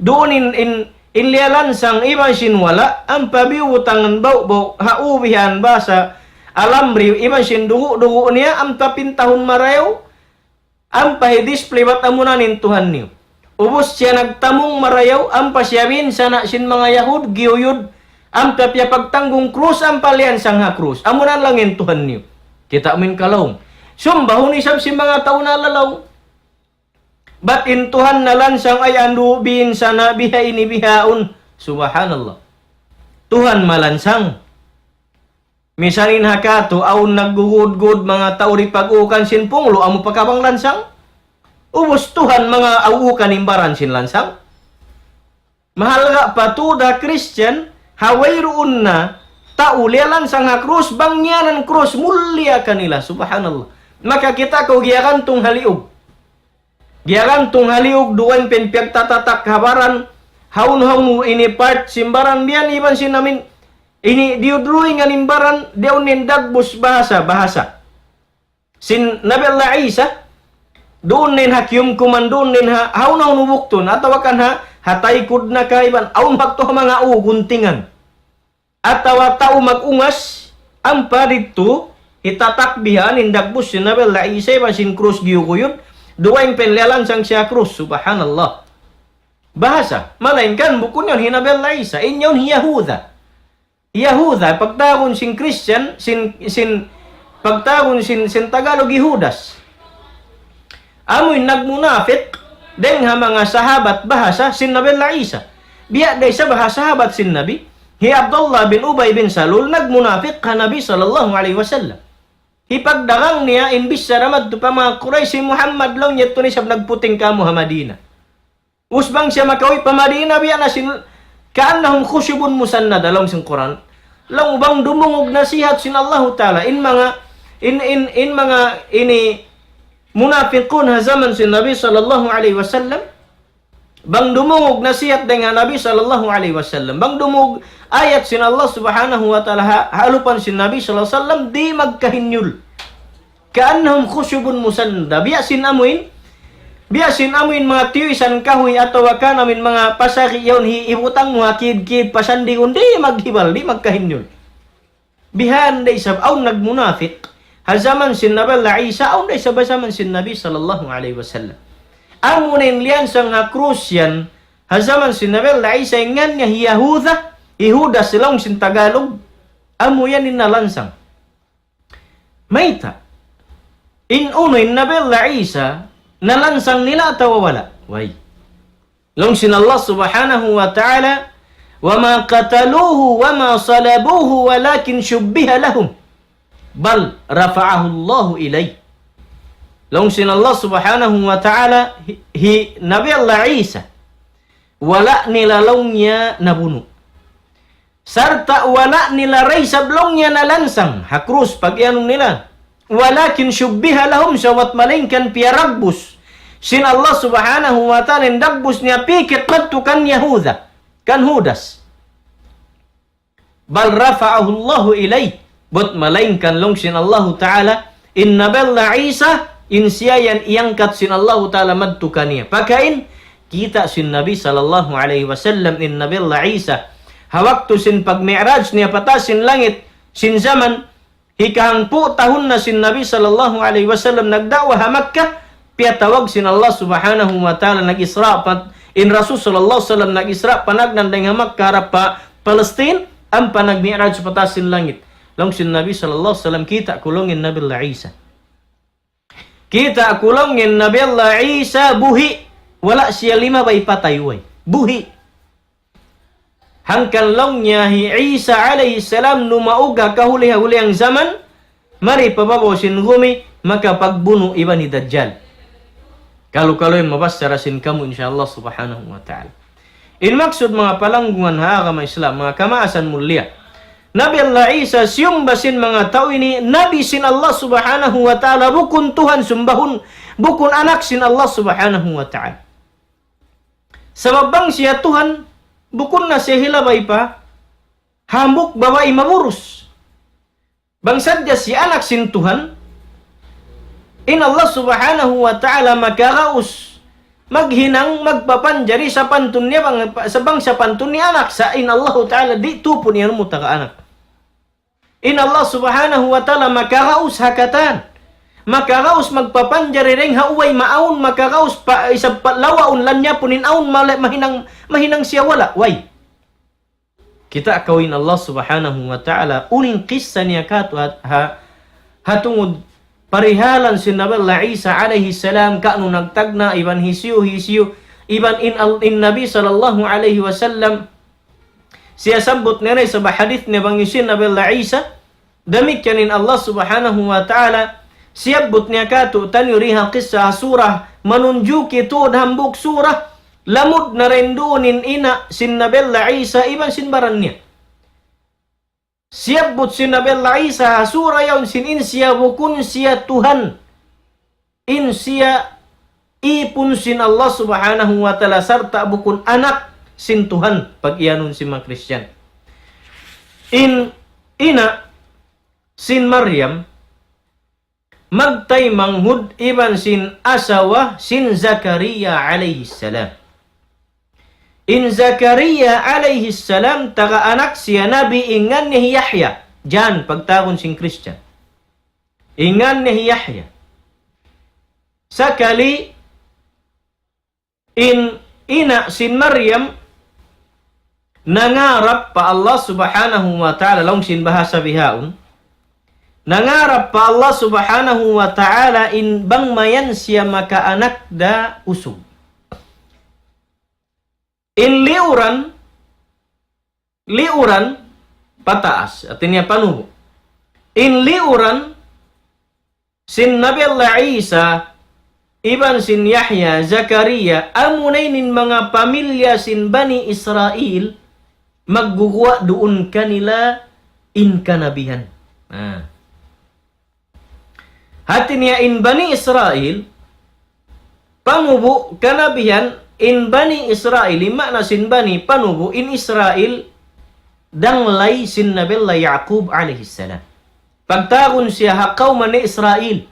duun in, in, in liyalansang, iban sin wala', ampa biyubutangan bau'-bau', ha ubihan bahasa alamri, iban sin dugu'-dugu' niya, ampa pintahun marayaw, ampa hi-display bat amunan in Tuhan niyu. Ubus siya nagtamung marayaw, ampa siya binsana' sin manga Yahud, giyuyud, ampa piyapagtanggung krus, ampa liyansang ha krus. Amunan laung in Tuhan niyu. Kita' mu in kalaung. Sumbahun isab sin manga tau nalalaung. Bat in Tuhan nalansang ay andu' binsana' biha ini bihaun. Subhanallah. Tuhan malansang. Misan in ha katu', awn naggugud-gud manga tau di' pag-ukan sin punglu', amu pa kabang lansang. Ubus Tuhan manga ukan in baran sin lansang. Mahalga' pa tuud ha Christian, ha wayruun na tau liyalansang ha krus, bang ngiyanan krus, mulia kanila, subhanallah. Maka kita' kaw giyagantung ha liug. Giyagantung ha liug, dugaing pa in piyagtatatak ha baran, hawnu-hawnu ini part sin baran biyan iban sin amin, ini diyudruingan in baran, diyaun in dagbus bahasa, bahasa sin Nabi Allah Isa, duun na in ha kiyumkuman, duun na in ha, hawnu-hawnu buktun, atawa kan ha, ha taykud na kaiban, awn waktu ha manga u, guntingan. Atawa tau mag-ungas, ampa didtu, hitatak bihan in dagbus sin Nabi Allah Isa iban sin krus giyuguyud, dugaing pa in liyalansang siya krus, subhanallah. Bahasa, malaingkan bukun yaun hi Nabi Allah Isa, in yaun hi Yahuda. Yahuda, pagtawagun sin Christian, sin, sin, pagtawagun sin, sin Tagalog, hi Judas. Amu in nagmunapik, dayn ha manga sahabat bahasa sin Nabi Allah Isa. Biya' da isab ha sahabat sin Nabi, hi Abdullah bin Ubay bin Salul, nagmunapik ha Nabi sallallahu alayhi wasallam. Hipagdagang niya in bichara madtu pa manga Quraysh, hi Muhammad laung niya yadtu na isab nagputing kāmu' ha Madina. Ubus bang siya makauwi' pa Madina, biya' na sin, كأنهم خشب مسندة, laung sin Qur'an. Laung bang dumungug nasihat sin Allahu Ta'ala. In manga, in, in, in manga ini munafiqun ha jaman sin Nabi sallallahu alayhi wasallam. Bang dumungug nasihat dayn ha Nabi sallallahu alayhi wasallam. Bang dumungug ayat sin Allah subhanahu wa ta'ala ha, ha alupan sin Nabi sallallahu alayhi wasallam, di' magkahinyul. كأنهم خشب مسندة. Biya' sin amuin, biya' sin amuin manga tiyuisan kahuy atawa kan amuin manga pasari yaun hi-, hibutang mu ha kid-kid pasandigun, di' maghibal, di' magkahinyul. Bihan da isab awn nagmunapik. Ha jaman sin Nabi Allah Isa, awn da isab ha jaman sin Nabi sallallahu alayhi wasallam. Amu na in liyansang ha krus yan, ha jaman sin Nabi Allah Isa, in ngan niya hi Yahuda, hi Judas laung sin Tagalog, amu yan in nalansang. Mayta'? In unu in Nabi Allah Isa, nalansang nila atawa wala'? Way. Laung sin Allah subhanahu wa ta'ala, وما قتلوه وما صلبوه ولكن شبه لهم بل رفعه الله إليه. Laung sin Allah subhanahu wa ta'ala, hi, hi Nabi Allah Isa, wala' nila laung niya nabunu'. Sarta' wala' nila da isab laung niya nalansang ha krus pag-iyanun nila. ولكن شبه لهم, sa' bat malaingkan piyaragbus sin Allah subhanahu wa ta'ala in dagbus niya pikit madtu kan Yahuda, kan Judas. بل رفعه الله إليه. Bat malaingkan laung sin Allahu ta'ala, in Nabi Allah Isa, in siya yan iyangkat sin Allahu ta'ala madtu kaniya. Pakain, kita' sin Nabi sallallahu alayhi wasallam in Nabi Allah Isa. Ha waktu sin pag-mi'raj niya pataas sin langit, sin jaman, hikahangpu' tahun na sin Nabi sallallahu alayhi wasallam nagda'wa ha Makkah, piyatawag sin Allah subhanahu wa ta'ala nag-Isra pa, in Rasul sallallahu alayhi wasallam nag-Isra panagnaan dayn ha Makkah harap pa Palestine, ampa nag-mi'raj pataas sin langit. Laung sin Nabi sallallahu alayhi wasallam, kita' ku laung in Nabi Allah Isa. Kita' ku laung in Nabi Allah Isa buhi', wala' siya limabay patay, way. Buhi'. Hangkan laung niya hi Isa alayhi salam numaug ha kahuli-hulihang jaman, mari pa babaw sin gumi, makapagbunu' iban hi Dajjal. Kalu-kalu in mabassa da sin kamu, insya Allah subhanahu wa ta'ala. In maksud manga palanggungan ha agama Islam, manga kamaasan mulia. Nabi Allah Isa, siyumba sin manga tau ini, Nabi sin Allah subhanahu wa ta'ala, bukun Tuhan sumbahun, bukun anak sin Allah subhanahu wa ta'ala. Sabab bang siya Tuhan, bukun na siya hilabay pa hambuuk babai maburus. Bang sadja siya anak sin Tuhan, in Allah subhanahu wa ta'ala makaraus maghinang magpapanjari sapantun niya bang, sa-, bang sapantun niya anak, sa' in Allahu ta'ala di' tupun iyan mutaka anak. In Allah subhanahu wa ta'ala makaraus ha katan. Makaraus magpapanjari dayn ha ubay maawn, makaraus pa isab pa lawaun lanyapun in awn mala-, mahinang, mahinang siya wala'. Way. Kita' kaw in Allah subhanahu wa ta'ala, unu in kissa niya katu' ha, ha, ha tungud parihalan sin Nabi Allah Isa alayhi salam, kaunu nagtagna', iban hisiyu, hisiyu, iban in al-, in Nabi sallallahu alayhi wasallam, siyabbut niya isab ha hadith niya bang hisiyu in Nabi Allah Isa, damikkiyan in Allah subhanahu wa ta'ala, siyabbut niya katu'taniyu dii ha kissa ha surah, manunjuki tuud hambuuk surah, lamud na dayn duun in ina' sin Nabi Allah Isa iban sin baran niya. Siyabbut sin Nabi Allah Isa ha surah yaun sin in siya bukun siya Tuhan. In siya ipun sin Allah subhanahu wa ta'ala sarta' bukun anak sin Tuhan pag-iyanun sin manga Kristiyan. In ina' sin Maryam, magtaymanghud iban sin asawa sin Zakariya alayhi salam. In Zakariya alayhi salam, taga anak siya Nabi, in ngan niya hi Yahya. Jan, pagtawagun sin Kristiyan. In ngan niya hi Yahya. Sakali, in ina' sin Maryam nangarap pa Allah subhanahu wa ta'ala, laung sin bahasa bihaun. Nangarap pa Allah subhanahu wa ta'ala in bang mayan siya makaanak da usug. In liuran, liuran pataas, hati niya panubu'. In liuran sin Nabi Allah Isa, iban sin Yahya, Zakariya, amuna ini in manga pamilya sin Bani Israil, magguguwa' duun kanila in kanabihan. Ah. Hati niya in Bani Israil, pangubu' kanabihan, In Bani Israil, in maana sin Bani, panubu', in Israil, danglay sin Nabi Allah Ya'qub alayhi salam. Pagtawagun siya ha kawman Israil.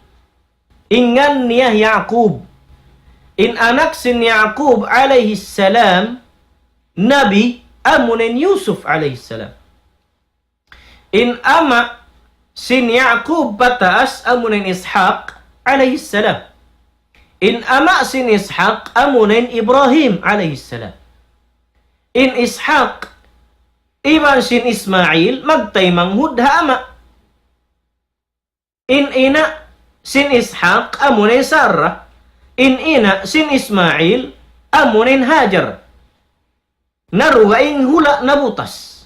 In ngan niya Ya'qub. In anak sin Ya'qub alayhi salam, Nabi, amuna in Yusuf alayhi salam. In ama' sin Ya'qub pataas, amuna in Ishaq alayhi salam. In ama' sin Ishaq, amuna in Ibrahim alayhi salam. In Ishaq iban sin Ismail, magtaymanghud ha ama'. In ina' sin Ishaq, amuna in Sarah. In ina' sin Ismail, amuna in Hajar. Na dugaing hula' nabutas.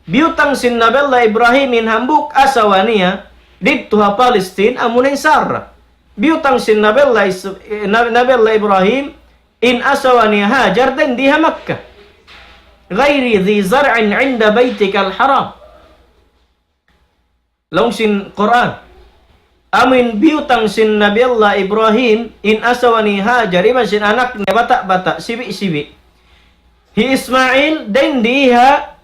Biyutang sin Nabi Allah Ibrahim in hambuuk asawa niya, didtu ha Palestine, amuna in Sarah. Biyutang sin Nabi Allah Is-, eh, Nabi, Nabi Allah Ibrahim, in asawa niya Hajar, dayn di ha Makkah. غير ذي زرع عند بيتك الحرام. Laung sin Qur'an. Amuin biyutang sin Nabi Allah Ibrahim, in asawa ni Hajar, iban sin anak niya bata'-bata', sibi'-sibi'. Hi Ismail, dayn di ha,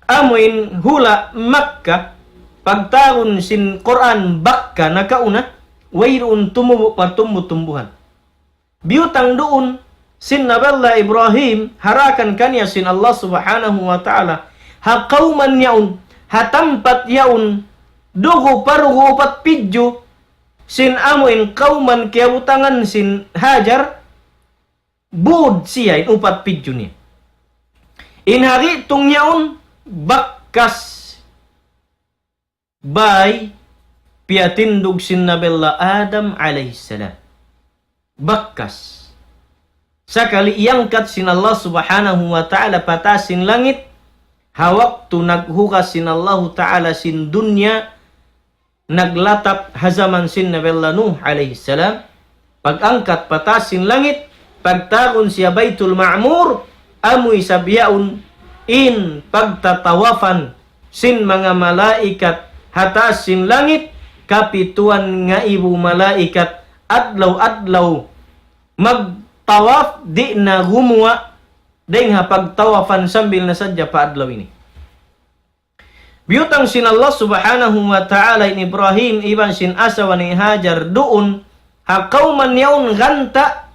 amuin hula' Makkah, pagtawagun sin Qur'an Bakka nakauna, wayruun tumubu' pa tumbu-tumbuhan. Biyutang duun sin Nabi Allah Ibrahim, ha daakan kaniya sin Allah Subhanahu wa Ta'ala, ha kawman yaun, ha tampat yaun, dugu pa dugu upat pidju, sin amuin kawman kiyabutangan sin Hajar, bud siya in upat pidju niya. In ha gi'tung yaun, bakkas bay piyatindug sin Nabi Allah Adam alayhi salam. Bakkas. Sakali iyangkat sin Allah Subhanahu wa Ta'ala pataas sin langit, ha waktu naghugas sin Allahu Ta'ala sin dunya, naglatap ha jaman sin Nabi Allah Nuh alayhi salam, pag-angkat pataas sin langit, pagtawagun siya Baytul Ma'mur, amu isab yaun in pagtatawafan sin manga malaikat ha taas sin langit, kapituan ngaibu malaikat adlaw-adlaw magtawaf, di' na gumuwa' dayng ha pagtawafan sambil na sadja pa adlaw ini. Biyutang sin Allah Subhanahu wa Ta'ala in Ibrahim iban sin asawa ni Hajar duun ha kawman yaun ganta',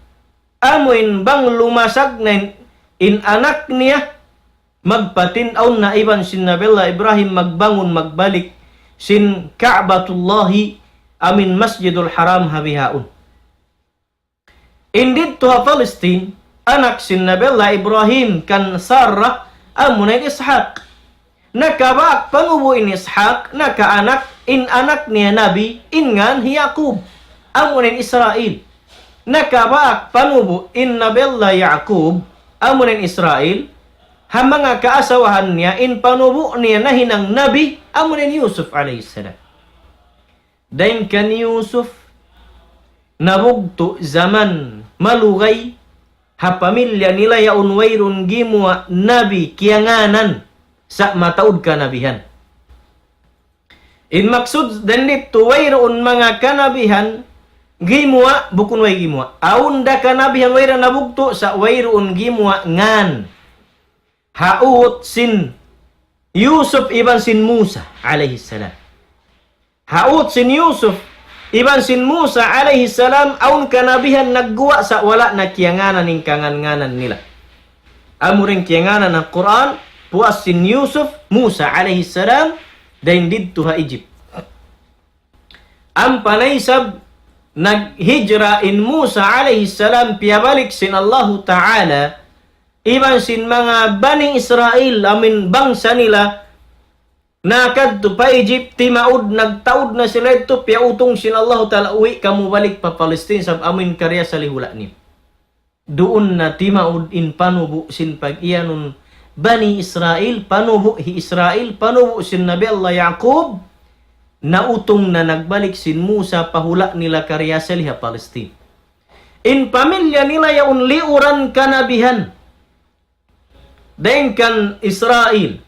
amuin bang lumasag na in, in anak niya, magpatin awn na iban sin Nabi Allah Ibrahim magbangun magbalik sin Ka'batullahi amuin Masjidul Haram ha bihaun. In didtu ha Palestine, anak sin Nabi Allah Ibrahim kan Sarah, amuna in Ishaq. Nakabaak panubu' in Ishaq, nakaanak, in anak niya Nabi, in ngan hi Yaqub, amuna in Israil. Nakabaak panubu' in Nabi Allah Yaqub, amuna in Israil, ha manga kaasawahan niya, in panubu' niya nahinang Nabi, amuna in Yusuf alayhi salam. Dayn kan Yusuf, nabugtu' jaman malugay, ha pamilya nila yaun wayruun gimuwa' nabi kiyangānan sa' mataud kanabihan. In maksud dayn didtu wayruun manga kanabihan gimuwa', bukun way gimuwa'. Awn da kanabihan way da nabugtu' sa' wayruun gimuwa' ngān. Ha ut sin Yusuf iban sin Musa alayhi salam. Ha ut sin Yusuf iban sin Musa alayhi salam, awn kanabihan nagguwa' sa' wala' na kiyangānan in kangān-ngānan nila. Amura in kiyangānan ha Qur'an, puas sin Yusuf, Musa alayhi salam, dayn didtu ha Egypt. Ampa na isab naghijra in Musa alayhi salam piyabalik sin Allahu Ta'ala, iban sin manga Bani Israil, amuin bangsa nila, nakadtu pa Egypt, timaud, nagtaud na sila didtu, piyautung sin Allahu Ta'ala, uwi' kamu balik pa Palestine, sabab amuin kariyasali hula' niyu. Duun na timaud in panubu' sin pag-iyanun Bani Israil, panubu' hi Israil, panubu' sin Nabi Allah Yaqub, nautung na nagbalik sin Musa pa hula' nila kariyasali ha Palestine. In pamilya nila yaun liuran kanabihan. Dayn kan Israil,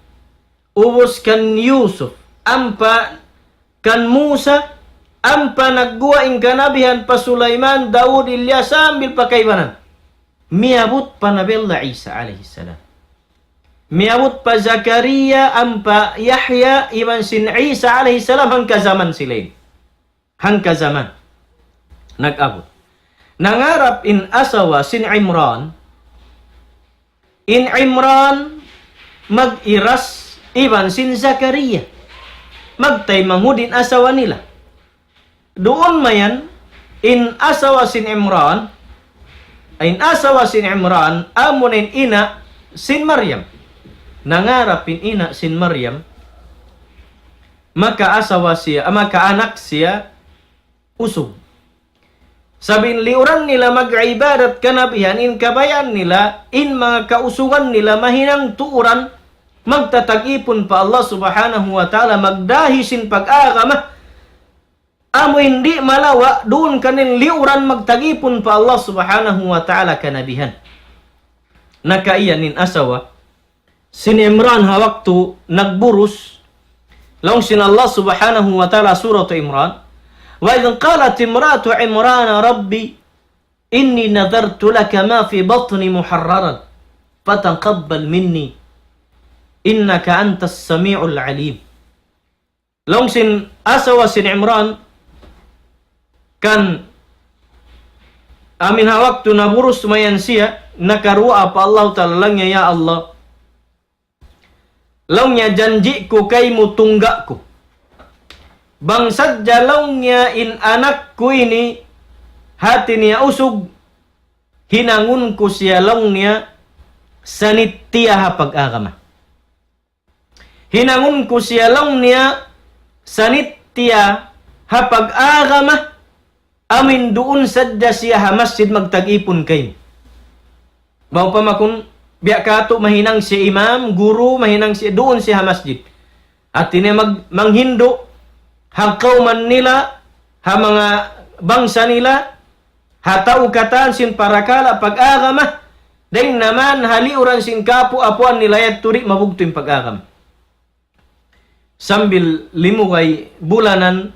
ubus kan Yusuf, ampa kan Musa, ampa nagguwa' in kanabihan pa Sulaiman, Daud, Ilyas, sambil pa kaibanan. Miyabut pa Nabi Allah Isa alayhi salam. Miyabut pa Zakaria, ampa Yahya, iban sin Isa alayhi salam, hangka jaman sila ini. Hangka jaman. Nag-abut. Nangarap in asawa sin Imran, in Imran mag-iras iban sin Zakaria. Magtaymanghud in asawa nila. Duun mayan, in asawa sin Imran, in asawa sin Imran, amu na in ina' sin Maryam. Nangarap in ina' sin Maryam, maka asawa siya, ah, maka anak siya usug. Sabab in liuran nila mag-ibadat kanabihan, in kabayaan nila, in manga kausugan nila, mahinang tuuran, magtatagipun pa Allah Subhanahu wa Ta'ala, magdahi sin pag-agama, amu in di' malawa', duun kanila liuran magtagipun pa Allah Subhanahu wa Ta'ala kanabihan. Nakaiyan in asawa sin Imran ha waktu nagburus, laung sin Allah Subhanahu wa Ta'ala, Surat Imran, وإذ قالت امرأة عمران رب إني نذرت لك ما في بطني محررا فتقبل مني إنك أنت السميع العليم. Laung sin asawa sin Imran, kan amin ha waktu naburus mayan siya, nakaruwaa pa Allah Ta'ala, laung niya, "Ya Allah," laung niya, "janji' ku kaymu tungga' ku. Bang sadja," laung niya, "in anak ku ini hati niya usug, hinangun ku siya," laung niya, "sanit tiya ha pag-agama." Hinangun ku siya laung niya, sanit tiya ha pag-agama, amin duun sadja siya ha masjid magtagipun kaymu. Bang upama kun biya' katu' mahinang siya imam, guru, mahinang siya duun siya ha masjid. Hati niya mag-, manghindu' ha kawman nila, ha manga bangsa nila, ha tau katan sin parakala' pag-agama, dayn naman ha liuran sin kaapu'-apuan nila yadtu di' mabugtu' in pag-agama. Sambil limugay bulanan,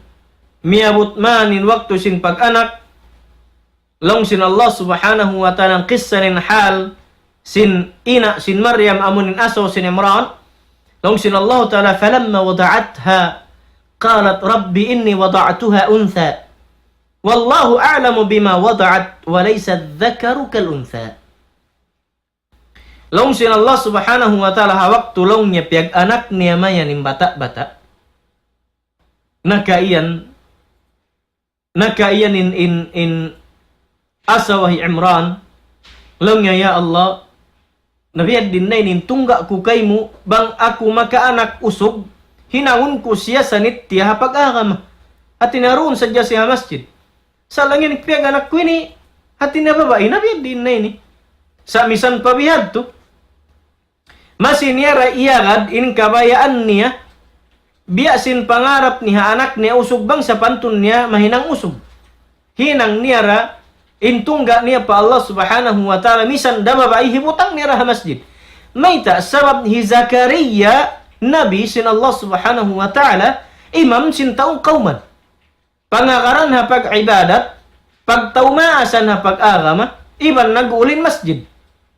miyabut man in waktu sin pag-anak, laung sin Allah Subhanahu wa Ta'ala, in kissa niya, hal sin ina' sin Maryam amun in asawa sin Imran, laung sin Allah Ta'ala, فلما وضعتها قالت رب إني وضعتها أنثى والله أعلم بما وضعت وليس الذكر كالأنثى. Laung sin Allah Subhanahu wa Ta'ala, ha waktu laung niya piyag-anak niya mayan in bata'-bata', nakaiyan, nakaiyan in, in, in asawa hi Imran, laung niya, "Ya Allah, na biya' diin na ini in tungga' ku kaymu, bang aku makaanak usug, hinangun ku siya sanit tiya ha pag-agama. Hati niya duun sadja siya ha masjid. Sa' laung niya in piyag-anak ku ini, hati niya babai, na biya' diin na ini." Sa' misan pa bihadtu, masi niya ra iyagad in kabayaan niya, biya' sin pangarap niya ha anak niya usug, bang sapantun niya mahinang usug. Hinang niya ra in tungga' niya pa Allah Subhanahu wa Ta'ala, misan da babai, hibutang niya ra ha masjid. Mayta'? Sabab hi Zakaria, nabi sin Allah Subhanahu wa Ta'ala, imam sin tau kawman. Pangagaran ha pag-ibadat, pagtaumaasan ha pag-agama, iban nag-uulin masjid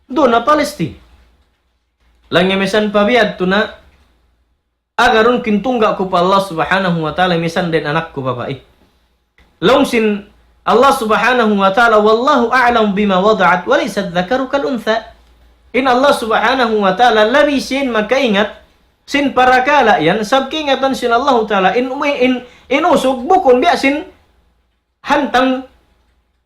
duun ha Palestine. Laung niya misan pa bihadtu na, agarun ku in tungga' ku pa Allah Subhanahu wa Ta'ala, misan da in anak ku babai. Laung sin Allah Subhanahu wa Ta'ala, والله أعلم بما وضعت وليس الذكر كالأنثى. In Allah Subhanahu wa Ta'ala labi siya in makaingat sin parakala' yan, sabab kaingatan sin Allahu Ta'ala, in, in, in usug bukun biya' sin hantang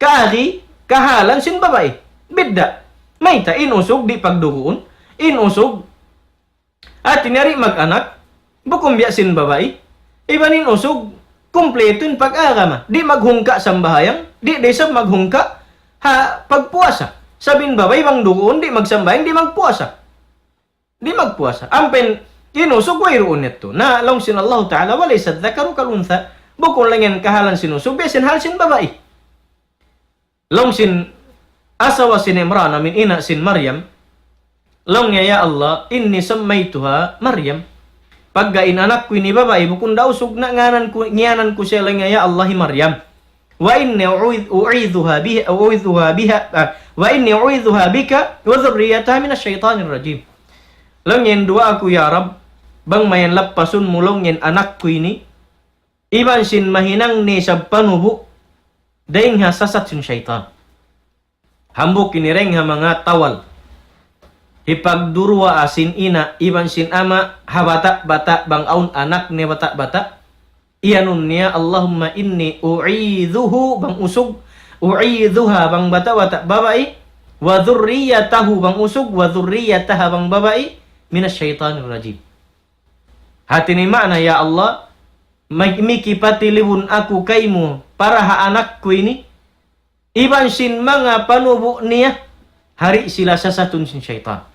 kaagi, kahalan sin babai. Bidda'. Mayta'? In usug di' pagduguun, in usug hati niya di' mag-anak, bukun biya' sin babai. Iban in usug, kumpletu in pag-agama. Di' maghungka' sambahayang, di' da isab maghungka' ha pagpuasa. Sabab in babai bang duguun, di' magsambahayang, di' magpuasa. Di' magpuasa. Ampa in usug wayruun yadtu. Na laung sin Allahu Ta'ala, وليس الذكر كالأنثى. Bukun laung niya in kahalan sin usug biya' sin hal sin babai. Laung sin asawa sin Imran, amin ina' sin Maryam, laung niya, "Ya Allah, إني سميتها مريم. Pagga in anak ku ini babai, bukun da usug, na ngiyanan ku, ngiyanan ku siya," laung niya, "ya Allah, hi Maryam. وإني أعيذ-، أعيذها بها، أعيذها بها، ah, وإني أعيذها بك وذريتها من الشيطان الرجيم. Laung niya, duwaa aku, ya Rabb, bang mayan lappasun mu laung niya in anak ku ini, iban sin mahinang niya isab panubu', dayn ha sasat sin saytan. Hambuuk ini dayn ha manga tawal. Hipagduwaa sin ina' iban sin ama' ha bata'-bata' bang awn anak niya bata'-bata'. Iyanun niya, اللهم إني أعيذه bang usug, أعيذها bang bata'-bata' babai, وذريته bang usug, وذريتها bang babai, من الشيطان الرجيم. Hati niya maana, ya Allah, mag-, mikipatilibun aku kaymu para ha anak ku ini, iban sin manga panubu' niya, hari sila sasatun sin saytan.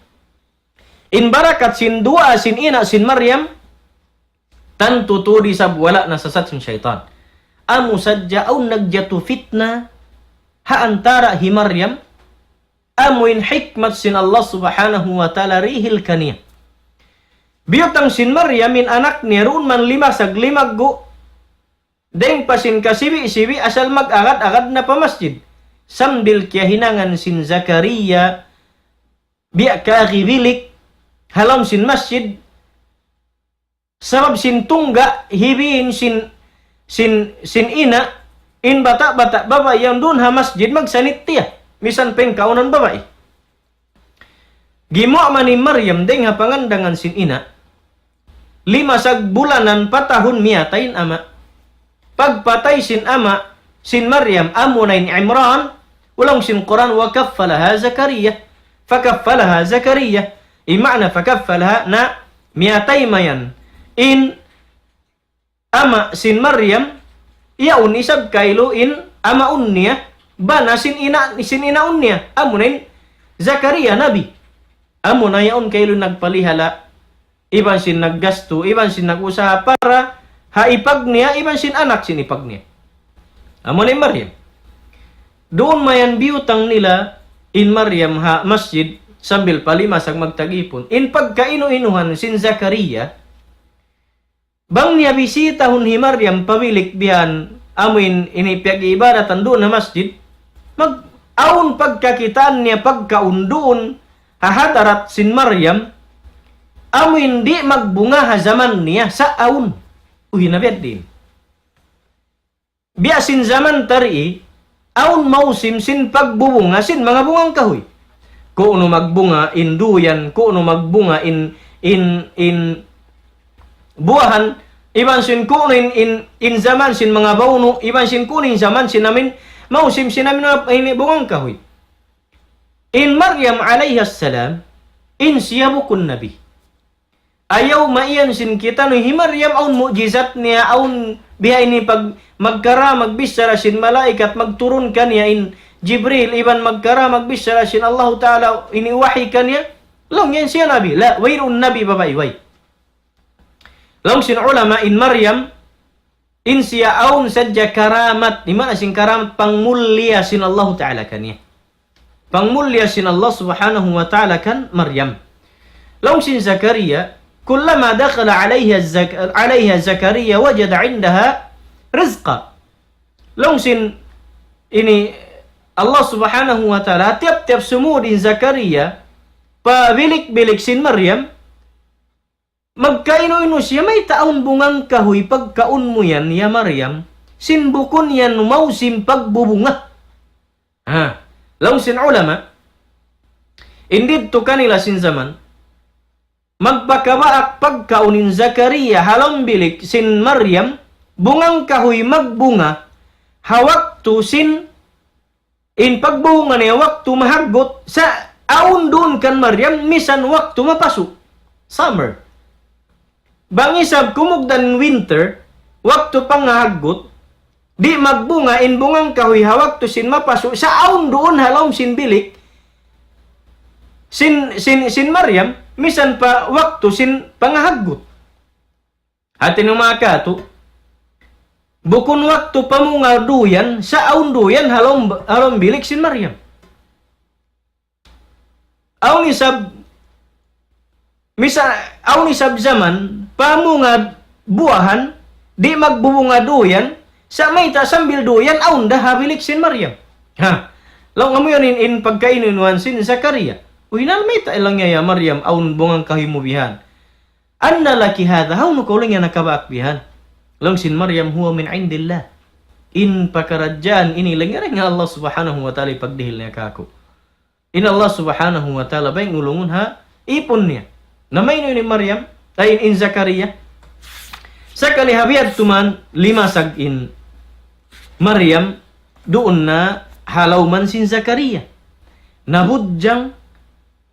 In barakat sin duwaa sin ina' sin Maryam, tantu tuud isab wala' nasasat sin saytan. Amu sadja awn nagjatu fitna ha antara' hi Maryam, amu in hikmat sin Allah Subhanahu wa Ta'ala dihil kaniya. Biyutang sin Maryam in anak niya duun man limasag limaggu', dayng pa sin kasibi'-sibi' asal mag-agad-agad na pa masjid. Sambil kiyahinangan sin Zakaria, biya' kari bilik, ha lawm sin masjid, sabab sin tungga', hibiin sin, sin, sin ina', in bata'-bata' babai yan duun ha masjid magsanit tiya, misan pengkaunan babai. Gimuwa' man hi Maryam dayng ha pangandangan sin ina', limasag bulanan pa tahun miyatay in ama'. Pagpatay sin ama' sin Maryam, amuna in Imran, laung sin Qur'an, وكفلها زكريا. فكفلها زكريا. In maana فكفلها na miyatay mayan in ama' sin Maryam, yaun isab kailu in amaun niya, bana sin ina', sin inaun niya, amuna in Zakaria Nabi. Amuna yaun kailu nagpalihala', iban sin naggastu, iban sin nag-usaha para ha ipag niya, iban sin anak sin ipag niya. Amuna in Maryam. Duun mayan biyutang nila in Maryam ha masjid sambil pa limasag magtagipun. In pagkainu-inuhan sin Zakaria, bang niya bisitahun hi Maryam pa bilik bihan, amu in ini piyag-iibadatan duun ha masjid, mag-, awn pagkakitaan niya pagkaun duun ha hadarat sin Maryam, amu in di' magbunga ha jaman niya, sa' awn. Uy, nabiya' diin. Biya' sin jaman ta dii, awn mausim sin pagbubunga sin manga bungang kahuy. Ku'nu magbunga in duyan, ku'nu magbunga in, in, in buwahan, iban sin ku'nu in, in, in jaman sin manga bawnu', iban sin ku'nu in jaman sin amin, mausim sin amin, ini bungang kahuy. In Maryam alayhas salam, in siya bukun nabi. Ayaw maiyan sin kitaniyu hi Maryam awn mu'jizat niya, awn biya' ini pag-, magkara magbichara sin malaikat, magturun kaniya in Jibril, iban magkara magbichara sin Allahu Ta'ala ini wahi kaniya. Laung yan siya nabi. La, wayruun nabi babai, way. Laung sin ulama in Maryam, in siya awn sadja karamat, di' maana sin karamat, pangmulliya sin Allahu Ta'ala kaniya. Pangmulliya sin Allah Subhanahu wa Ta'ala kan Maryam. Laung sin Zakaria, كلما دخل عليها الزك-، عليها زكريا وجد عندها رزقا. Laung sin ini Allah Subhanahu wa Ta'ala, tiyap-tiyap sumud in Zakaria pa bilik-bilik sin Maryam, magkainu-inu siya, mayta' awn bungang kahuy pagkaun mu yan, ya Maryam, sin bukun yan mausim pagbubunga. Ha, laung sin ulama, in didtu kanila sin jaman, magpakabaak pagkaun in Zakaria ha lawm bilik sin Maryam, bungang kahuy magbunga, ha waktu sin in pagbunga niya waktu mahaggut, sa' awn duun kan Maryam, misan waktu mapasu'. Summer. Bang isab kumugdan winter, waktu pangahaggut, di' magbunga in bungang kahuy ha waktu sin mapasu', sa' awn duun ha lawm sin bilik, sin, sin, sin Maryam, misan pa waktu sin pangahaggut. Hati niyu manga katu', bukun waktu pamunga duyan, sa' awn duyan ha lawm, ha lawm bilik sin Maryam. Awn isab, misa-, awn isab jaman, pamunga buwahan, di' magbubunga duyan, Sa' mayta' sambil duyan awn da ha bilik sin Maryam. Ha. Laung amu yan in, in pagkainunuan sin Zakaria. Uy, hinal mayta' laung niya ya Maryam awn bungang kahimu bihan. Anna laki hadha, hawnu kaw laung niya nakabaak bihan. Laung sin Maryam, huwa min indillah. In pakaradjaan ini laung niya dayn ha Allah subhanahu wa ta'ala pagdihil niya kāku'. In Allah subhanahu wa ta'ala bay ngulungun ha ipun niya. Na mainu ini Maryam, ay in Zakaria. Sakali ha biyadtu man limasag in Maryam duun na ha lawman sin Zakaria. Nabudjang,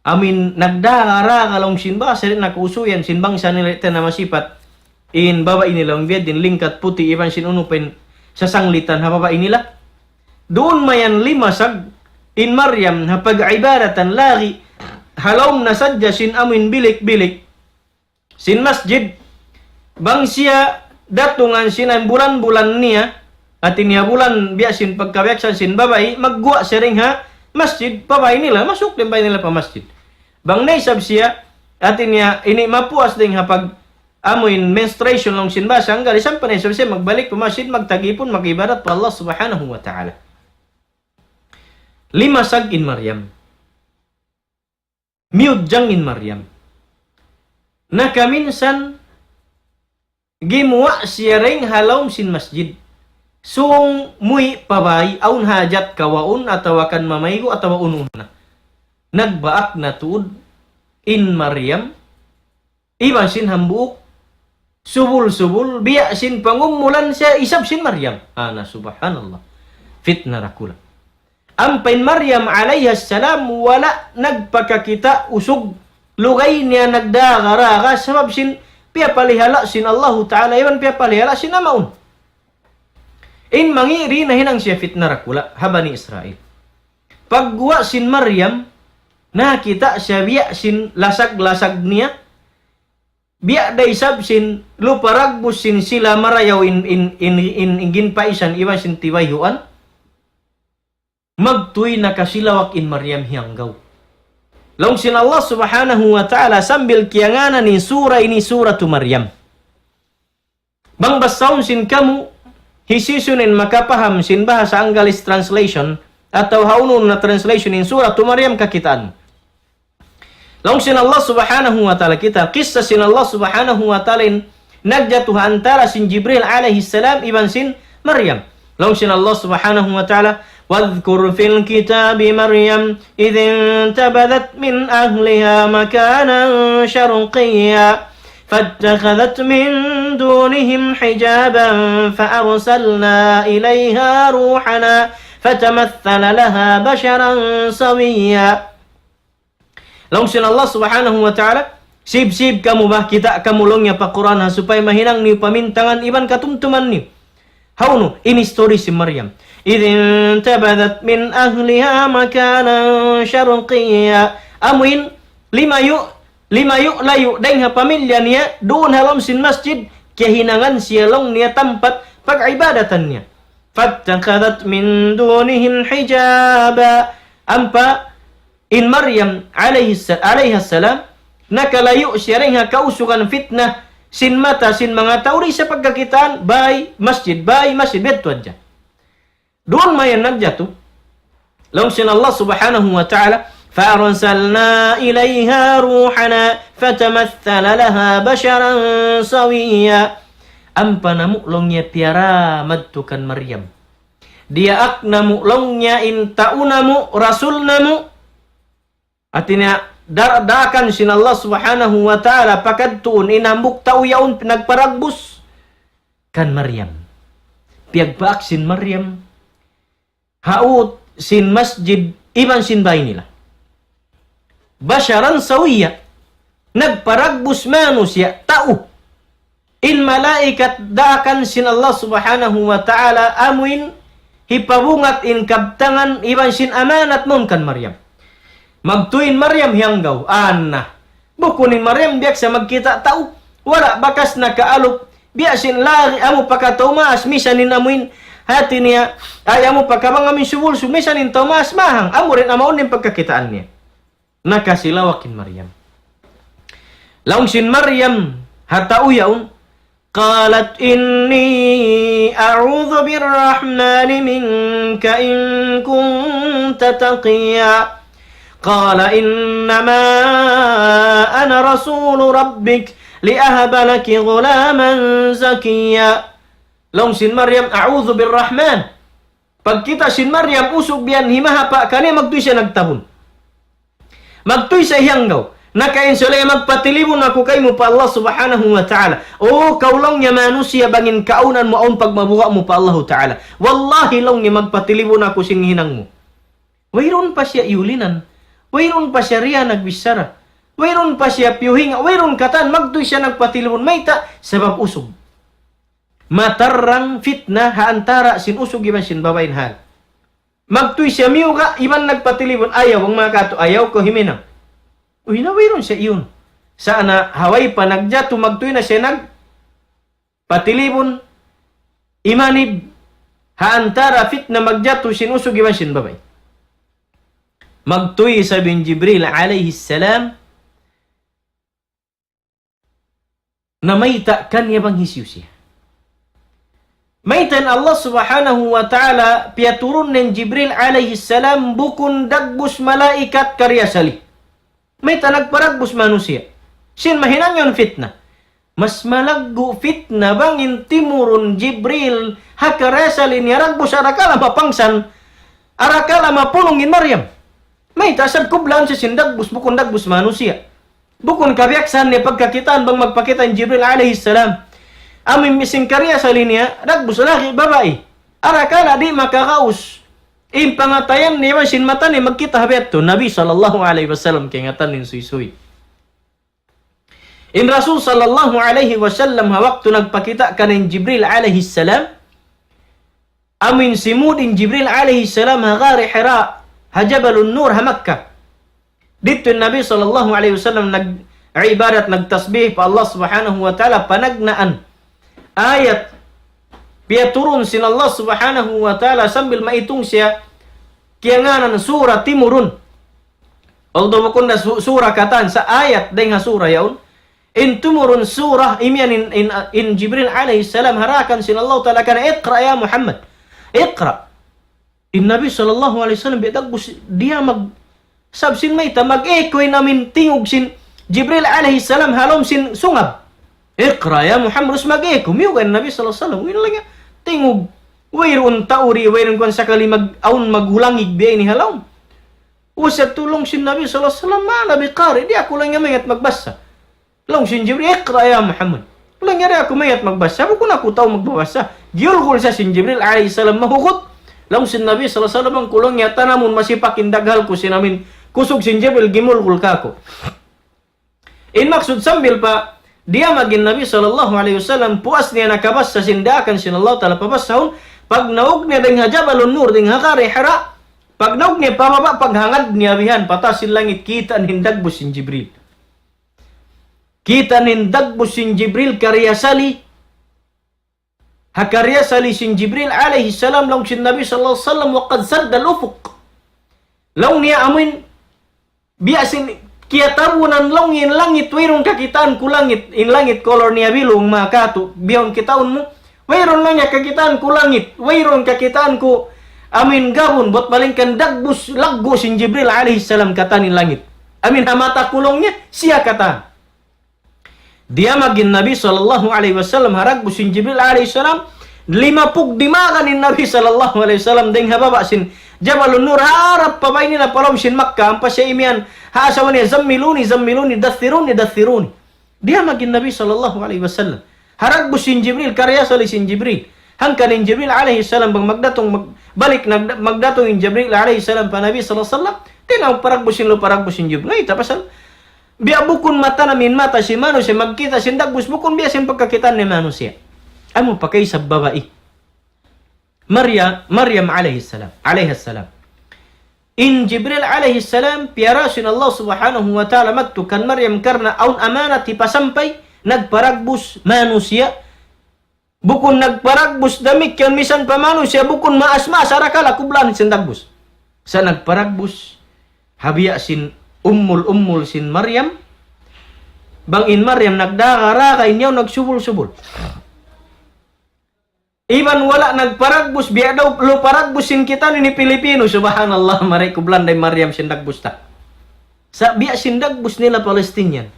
amin nagdara-dara laung sin bahasa di' na kausuyan sin bangsa nila di' na masipat. In babai nila, in biyadiin lingkat puti' iban sin unu pa in sasanglitan ha babai nila. Duun mayan limasag in Maryam ha pag-ibadatan lagi' ha lawm na sadja sin amuin bilik-bilik sin masjid. Bang siya datungan sin bulan-bulan niya, hati niya bulan biya' sin pagkabiyaksahan sin babai, magguwa' siya dayn ha masjid, babai nila, masuk dayn babai nila pa masjid. Bang naisab siya, hati niya ini mapuas dayn ha pag amuin menstruation laung sin bahasa, hangkan di' sampa na isab siya magbalik pa masjid, magtag-ipun, mag-ibadat pa Allah subhanahu wa ta'ala. Limasag in Maryam. Miyudjang in Maryam. Na kaminsan gimuwa' siya dayn ha lawm sin masjid. Sung muwi' pa bāy, awn hajat kawaun, atawa kan mamaygu', atawa unu-unu na. Nagbaak na tuud in Maryam iban sin hambuuk subul-subul, biya' sin pangumulan siya isab sin Maryam. Ana, subhanallah. Fitna dakula'. Ampa in Maryam alayha salam wala' nagpakakita' usug, lugay niya nagdara-dara sabab sin piyapalihala' sin Allahu Ta'ala iban piyapalihala' sin amaun. In mangi' di' nahinang siya fitna dakula' ha Bani Israil. Pagguwa' sin Maryam, nakakita' siya biya' sin lasag-lasag niya, biya' da isab sin luparagbus sin sila marayaw in, in, in, in, in ginpaisan iban sin tibayhuan. Magtuy nakasilawak in Maryam hiyanggaw. Laung sin Allah subhanahu wa ta'ala sambil kiyangānan in sura ini Suratu Maryam. Bang basahun sin kamu, hisiyu-siyu in makapaham sin bahasa Anggalis translation, atawa hawnu na translation in Suratu Maryam kakitaan. Laung sin Allah subhanahu wa ta'ala kita, kissa sin Allah subhanahu wa ta'ala in nagjatu ha antara sin Jibril alayhi salam iban sin Maryam. Laung sin Allah subhanahu wa ta'ala, واذكر في الكتاب مريم إذ انتبذت من أهلها مكانا شرقيا فاتخذت من دونهم حجابا فأرسلنا إليها روحنا فتمثل لها بشرا سويا. Laung sin Allah subhanahu wa ta'ala, sib-sib kamu ba, kita' kamu laung niya pa Qur'an ha, supaya mahinang niyu pamintangan iban katumtuman niyu. Hawnu, in history sin Maryam. إذ انتبذت من أهلها مكانا شرقيا. Amuin, limayu', limayu'-layu' dayn ha pamilya niya, duun ha lawm sin masjid, kiyahinangan siya laung niya tampat pag-ibadatan niya. فاتخذت من دونهم حجابا. Ampa in Maryam alayhi sa-, alayha salam, nakalayu' siya dayn ha kausugan fitna sin mata sin manga tau di' siya pagkakitaan, bāy masjid, bāy masjid, biya' tu hadja. Duun mayan nagjatu. Laung sin Allah subhanahu wa ta'ala, فأرسلنا إليها روحنا فتمثل لها بشرا سويا. Ampa namu' laung niya piyara madtu kan Maryam. Diyaak namu' laung niya in tau namu', rasul namu'. Hati niya, da-, daakan sin Allah subhanahu wa ta'ala pakadtuun in hambuuk tau yaun nagparagbus kan Maryam. Piyagbaak sin Maryam ha ut sin masjid iban sin bāy nila. بشرا سويا. Nagparagbus manusiya', tau. In malaikat daakan sin Allah subhanahu wa ta'ala amuin hipabungat in kabtangan iban sin amanat mawn kan Maryam. Magtuy in Maryam hiyanggaw, ana. Bukun in Maryam biyaksa magkita' tau. Wala' bakas nakaalup. Biya' sin lagi' amu pa ka tau maas, misan in amuin hati niya, ay amu pa ka bang amuin subul-subul, misan in tau maas mahang. Amu da in amaun in pagkakitaan niya. Nakasilawak in Maryam. Laung sin Maryam ha tau yaun, قالت إني أعوذ بالرحمن منك إن كنت تقيا. قال إنما أنا رسول ربك لأهب لك غلاما زكيا. Laung sin Maryam, "A'udhu birrahman." Pagkita' sin Maryam usug biyan himahapa' kaniya, magtuy siya nagtabun. Magtuy siya hiyanggaw. Nakain siya, "Lay, magpatilibun aku kaymu pa Allah Subhanahu wa Ta'ala." "O kaw," laung niya, "manusiya', bang in kaunan mu awn pagmabuga' mu pa Allahu Ta'ala. Wallahi," laung niya, "magpatilibun aku sin hinang mu." Wayruun pa siya iyulinan. Wayruun pa siya riya nagbichara. Wayruun pa siya piyuhinga. Wayruun katan, magtuy siya nagpatilibun. Mayta'? Sabab usug. Matarrang fitna ha antara' sin usug iban sin babai in hal. Magtuy siya miyuga' iban nagpatilibun, "Ayaw, bang manga katu', ayaw kaw himinang." Uy, na wayruun siya iyun. Sa' na ha way pa nagjatu, magtuy na siya nagpatilibun, imanib, ha antara' fitna magjatu sin usug iban sin babai. Magtuy isab in Jibril alayhi salam, na mayta' kaniya bang hisiyu siya. Mayta' in Allah Subhanahu wa Ta'ala piyaturun niya in Jibril alayhi salam bukun dagbus malaikat kariyasali. Mayta' nagparagbus manusiya'. Sin mahinang yan fitna. Mas malaggu' fitna bang in timurun Jibril ha kariyasali niya, dagbus arakala' mapangsan, arakala' mapulung in Maryam. Mayta'? Sabab kublaan siya sin dagbus, bukun dagbus manusiya'. Bukun kabiyaksahan niya pagkakitaan bang magpakita' in Jibril alayhi salam. Amu in sin kariyasali niya, dagbus laki' babai. Arakala' di' makagaus in pangatayan niya iban sin mata niya magkita' ha biya' yadtu. Nabi sallallahu alayhi wasallam kaingatan niya in suysuy. In Rasul sallallahu alayhi wasallam ha waktu nagpakita' kaniya in Jibril alayhi salam, amu in simud in Jibril alayhi salam ha Ghari Hira, ha Jabalun Nur, ha Makkah. Didtu in Nabi sallallahu alayhi wasallam nag-ibadat, nagtasbih pa Allah Subhanahu wa Ta'ala, panagnaan ayat piyaturun sin Allah Subhanahu wa Ta'ala sambil maitung siya, kiyangānan sura timurun. Although bukun na su-, sura katan, sa' ayat dayng ha sura yaun. In tumurun sura, imiyan in, in, in Jibril alayhi salam, harakan sin Allah Ta'ala kaniya, "Iqra ya Muhammad. Iqra." In Nabi sallallahu alayhi wasallam, biya' dagbus diya mag-, sabab sin mayta', mag-echo in amu in tingug sin Jibril alayhi salam ha lawm sin sungab. "Iqra ya Muhammad," us mag-echo. Miyuga' in Nabi sallallahu alayhi wasallam, in laung niya tingug. Wayruun tau di', wayruun kuwan sakali mag-, awn maghulangig biya' ini ha lawm. Us yadtu laung sin Nabi sallallahu alayhi wasallam, "Ma ana biqari', di' aku," laung niya, "maingat magbasa." Laung sin Jibril, "Iqra ya Muhammad." Laung niya, "Di' aku maingat magbasa, bukun aku tau magbabasa." Giyulgul siya sin Jibril alayhi salam mahugut. Laung sin Nabi sallallahu alayhi wasallam, "Bang ku," laung niya, "tanamun masipak in daghal ku sin amu in kusug sin Jibril gimulgul kāku'." In maksud sambil pa diyamag in Nabi sallallahu alayhi wasallam, puas niya nakabasa sin daakan sin Allah Ta'ala pabasahun, pagnaug niya dayng ha Jabalun Nur, dayng ha Ghari Hira, pagnaug niya pababa', paghangad niya bihan, pataas sin langit, kita' niya in dagbus sin Jibril. Kita' niya in dagbus sin Jibril kariyasali. Ha kariyasali sin Jibril alayhi salam, laung sin Nabi sallallahu alayhi wasallam, "Wa qad sadda al-ufuq." Laung niya amu in, biya' sin kiyatabunan laung in langit, wayruun kakitaan ku langit, in langit color niya bilung, manga katu', bihaun kitaun mu, wayruun laung niya kakitaan ku langit, wayruun kakitaan ku amu in gabun, bat malayngkan dagbus laggu' sin Jibril alayhi salam katān in langit. Amu in ha mata ku laung niya, siya katān. Diyamag in Nabi sallallahu alayhi wasallam ha dagbus sin Jibril alayhi salam, limapug dimagan in Nabi sallallahu alayhi wasallam dayng ha baba' sin Jabalun Nur, harap pa bay nila pa lawm sin Makkah, ampa siya imiyan ha asawa niya, "Zammiluni, zammiluni, daththiruni, daththiruni." Diyamag in Nabi sallallahu alayhi wasallam ha dagbus sin Jibril, kariyasali sin Jibril. Hangkan in Jibril alayhi salam bang magdatung, mag-, balik nag-, magdatung in Jibril alayhi salam pa Nabi sallallahu alayhi wasallam, di' na paragbus sin lu, paragbus sin Jibril. Ngay ta pasal biya' bukun matanam in mata sin manusiya' magkita' sin dagbus, bukun biya' sin pagkakitaan sin manusiya'. Amu pa kaysa babai. Maryam, Maryam alayhi salam, alayhi salam. In Jibril alayhi salam, piyara sin Allah subhanahu wa ta'ala madtu kan Maryam karna' awn amanat hipasampay, nagparagbus manusiya'. Bukun nagparagbus damikkiyan misan pa manusiya', bukun maas-maas arakala' kublaan sin dagbus. Sa' nagparagbus ha biya' sin ummul-ummul sin Maryam, bang in Maryam nagdaga-daga, in yaun nagsubul-subul. Iban wala' nagparagbus, biya' daw lu paragbus sin kitaniyu ini Pilipino. Subhanallah, mari ku Belanda in Maryam sin dagbus ta. Sa' biya' sin dagbus nila Palestinian.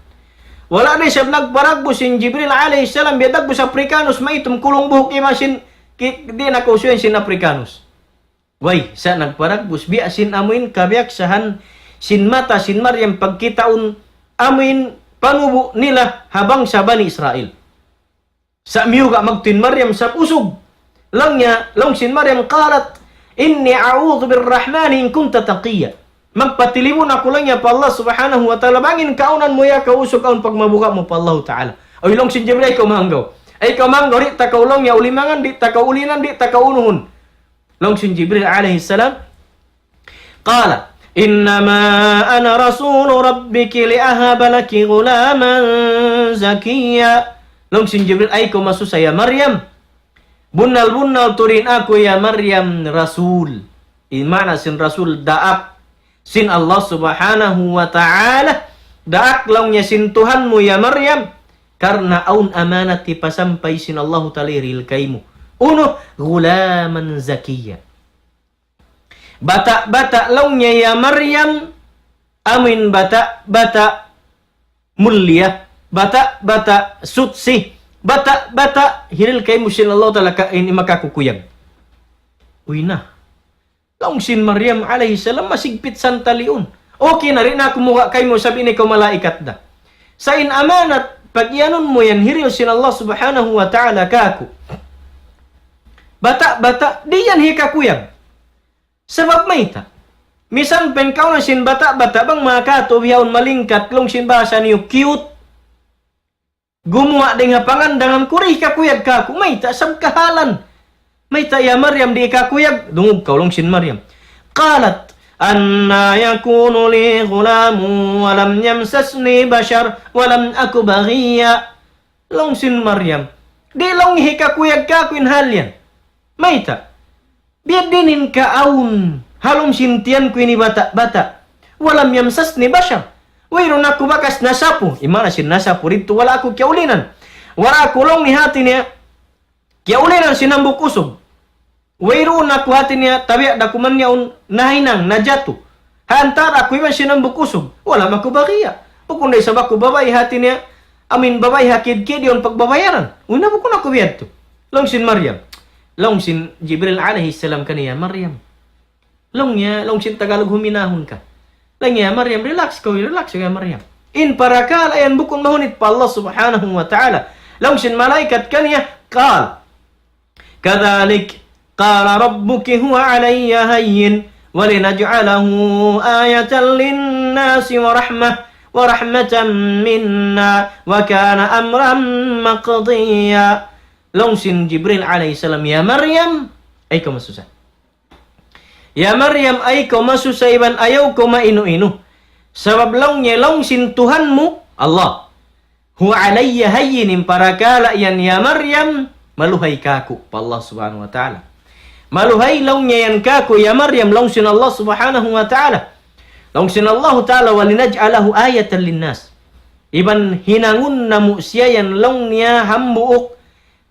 Wala' da isab nagparagbus sin Jibril alayhi salam, biya' dagbus Africanus, maitum kulung buhuk iban sin, ki-, di' na kausuyan sin Africanus. Way, sa' nagparagbus, biya' sin amuin kabiyaksahan sin mata sin Maryam pagkitaun amuin panubu' nila ha bangsa Bani Israel. Sa' miyuga' magtuy in Maryam sabab usug. Laung niya, laung sin Maryam, قالت إني أعوذ بالرحمن إن كنت تقيا. Magpatilibun aku laung niya pa Allah Subhanahu wa Ta'ala, bang in kaawnan mu ya kaw usug awn pagmabuga' mu pa Allah Ta'ala. Uy, laung sin Jibril, ayaw kaw manggaw. Ayaw kaw manggaw, di' ta kaw laung niya ulimangan, di' ta kaw ulinan, di' ta kaw unuhun. Laung sin Jibril alayhi salam, قال إنما أنا رسول ربك لأهب لك غلاما زكيا. Laung sin Jibril, ayaw kaw masusa ya Maryam. Bunnal-bunnal tuud in aku ya Maryam rasul. In maana sin rasul, daak sin Allah Subhanahu wa Ta'ala. Daak laung niya sin Tuhan mu ya Maryam. Karna' awn amanat hipasampay sin Allahu Ta'ala hirihil kaymu. Unu, غلاما زكيا. Bata'-bata' laung niya ya Maryam, amuin bata'-bata' mulia, bata'-bata' suchi, bata'-bata' hirihil kaymu sin Allah Ta'ala ka-, in makakuyag. Uy na. Laung sin Maryam alayhi salam, masigpit santaliun. Okay na, di' na aku muga' kaymu sabab ini kaw malaikat da. Sa' in amanat, pag-iyanun mu yan, hirihil sin Allah Subhanahu wa Ta'ala kāku'. Bata'-bata', di' yan hikakuyag. Sabab mayta'? Misan pa in kaawnan sin bata'-bata' bang makatu' bihaun malingkat, laung sin bahasa niyu cute. Gumuwa' dayn ha pangandangan ku, di' hikakuyag kāku', mayta', sabab kahalan. Mayta' ya Maryam di' hikakuyag, dungug kaw laung sin Maryam. قالت أنى يكون لي غلام ولم يمسسني بشر ولم أك بغيا. Laung sin Maryam, di' laung hikakuyag kāku' in hal yan. Mayta'? Biya' diin in kaawn ha lawm sin tiyan ku ini bata'-bata'. ولم يمسسني بشر. Wayruun aku bakas nasapu. In maana sin nasapu didtu, wala' aku kiyaulinan. Wala' aku laung niya hati niya kiyaulinan sin hambuuk usug. Wayruun aku hati niya tabiya' da kuman yaun nahinang, najatu. Ha antara' aku iban sin hambuuk usug. ولم أك بغيا. Bukun da isab aku babai hati niya, amuin babai ha kid-kid yaun pagbabayaran. Uy na, bukun aku biya' yadtu. Laung sin Maryam. Laung sin Jibril alayhi salam kaniya, Maryam. Laung niya, laung sin Tagalog, huminahun ka. Laung niya, Maryam, relax kaw, relax kaw ya Maryam. In parakala' yan bukun mahunit pa Allah Subhanahu wa Ta'ala. Laung sin malaikat kaniya, قال كذلك قال ربك هو علي هين ولنجعله آية للناس ورحمة، ورحمة منا وكان أمرا مقضيا. Laung sin Jibril alayhi salam, ya Maryam, ayaw kaw masusa. Ya Maryam, ayaw kaw masusa iban ayaw kaw mainu-inu. Sabab laung niya, laung sin Tuhan mu, Allah. هو علي هين, in parakala' yan ya Maryam, maluhay kāku' pa Allah Subhanahu wa Ta'ala. Maluhay laung niya yan kāku' ya Maryam, laung sin Allah Subhanahu wa Ta'ala. Laung sin Allah Ta'ala, ولنجعله آية للناس. Iban hinangun namu' siya yan laung niya hambuuk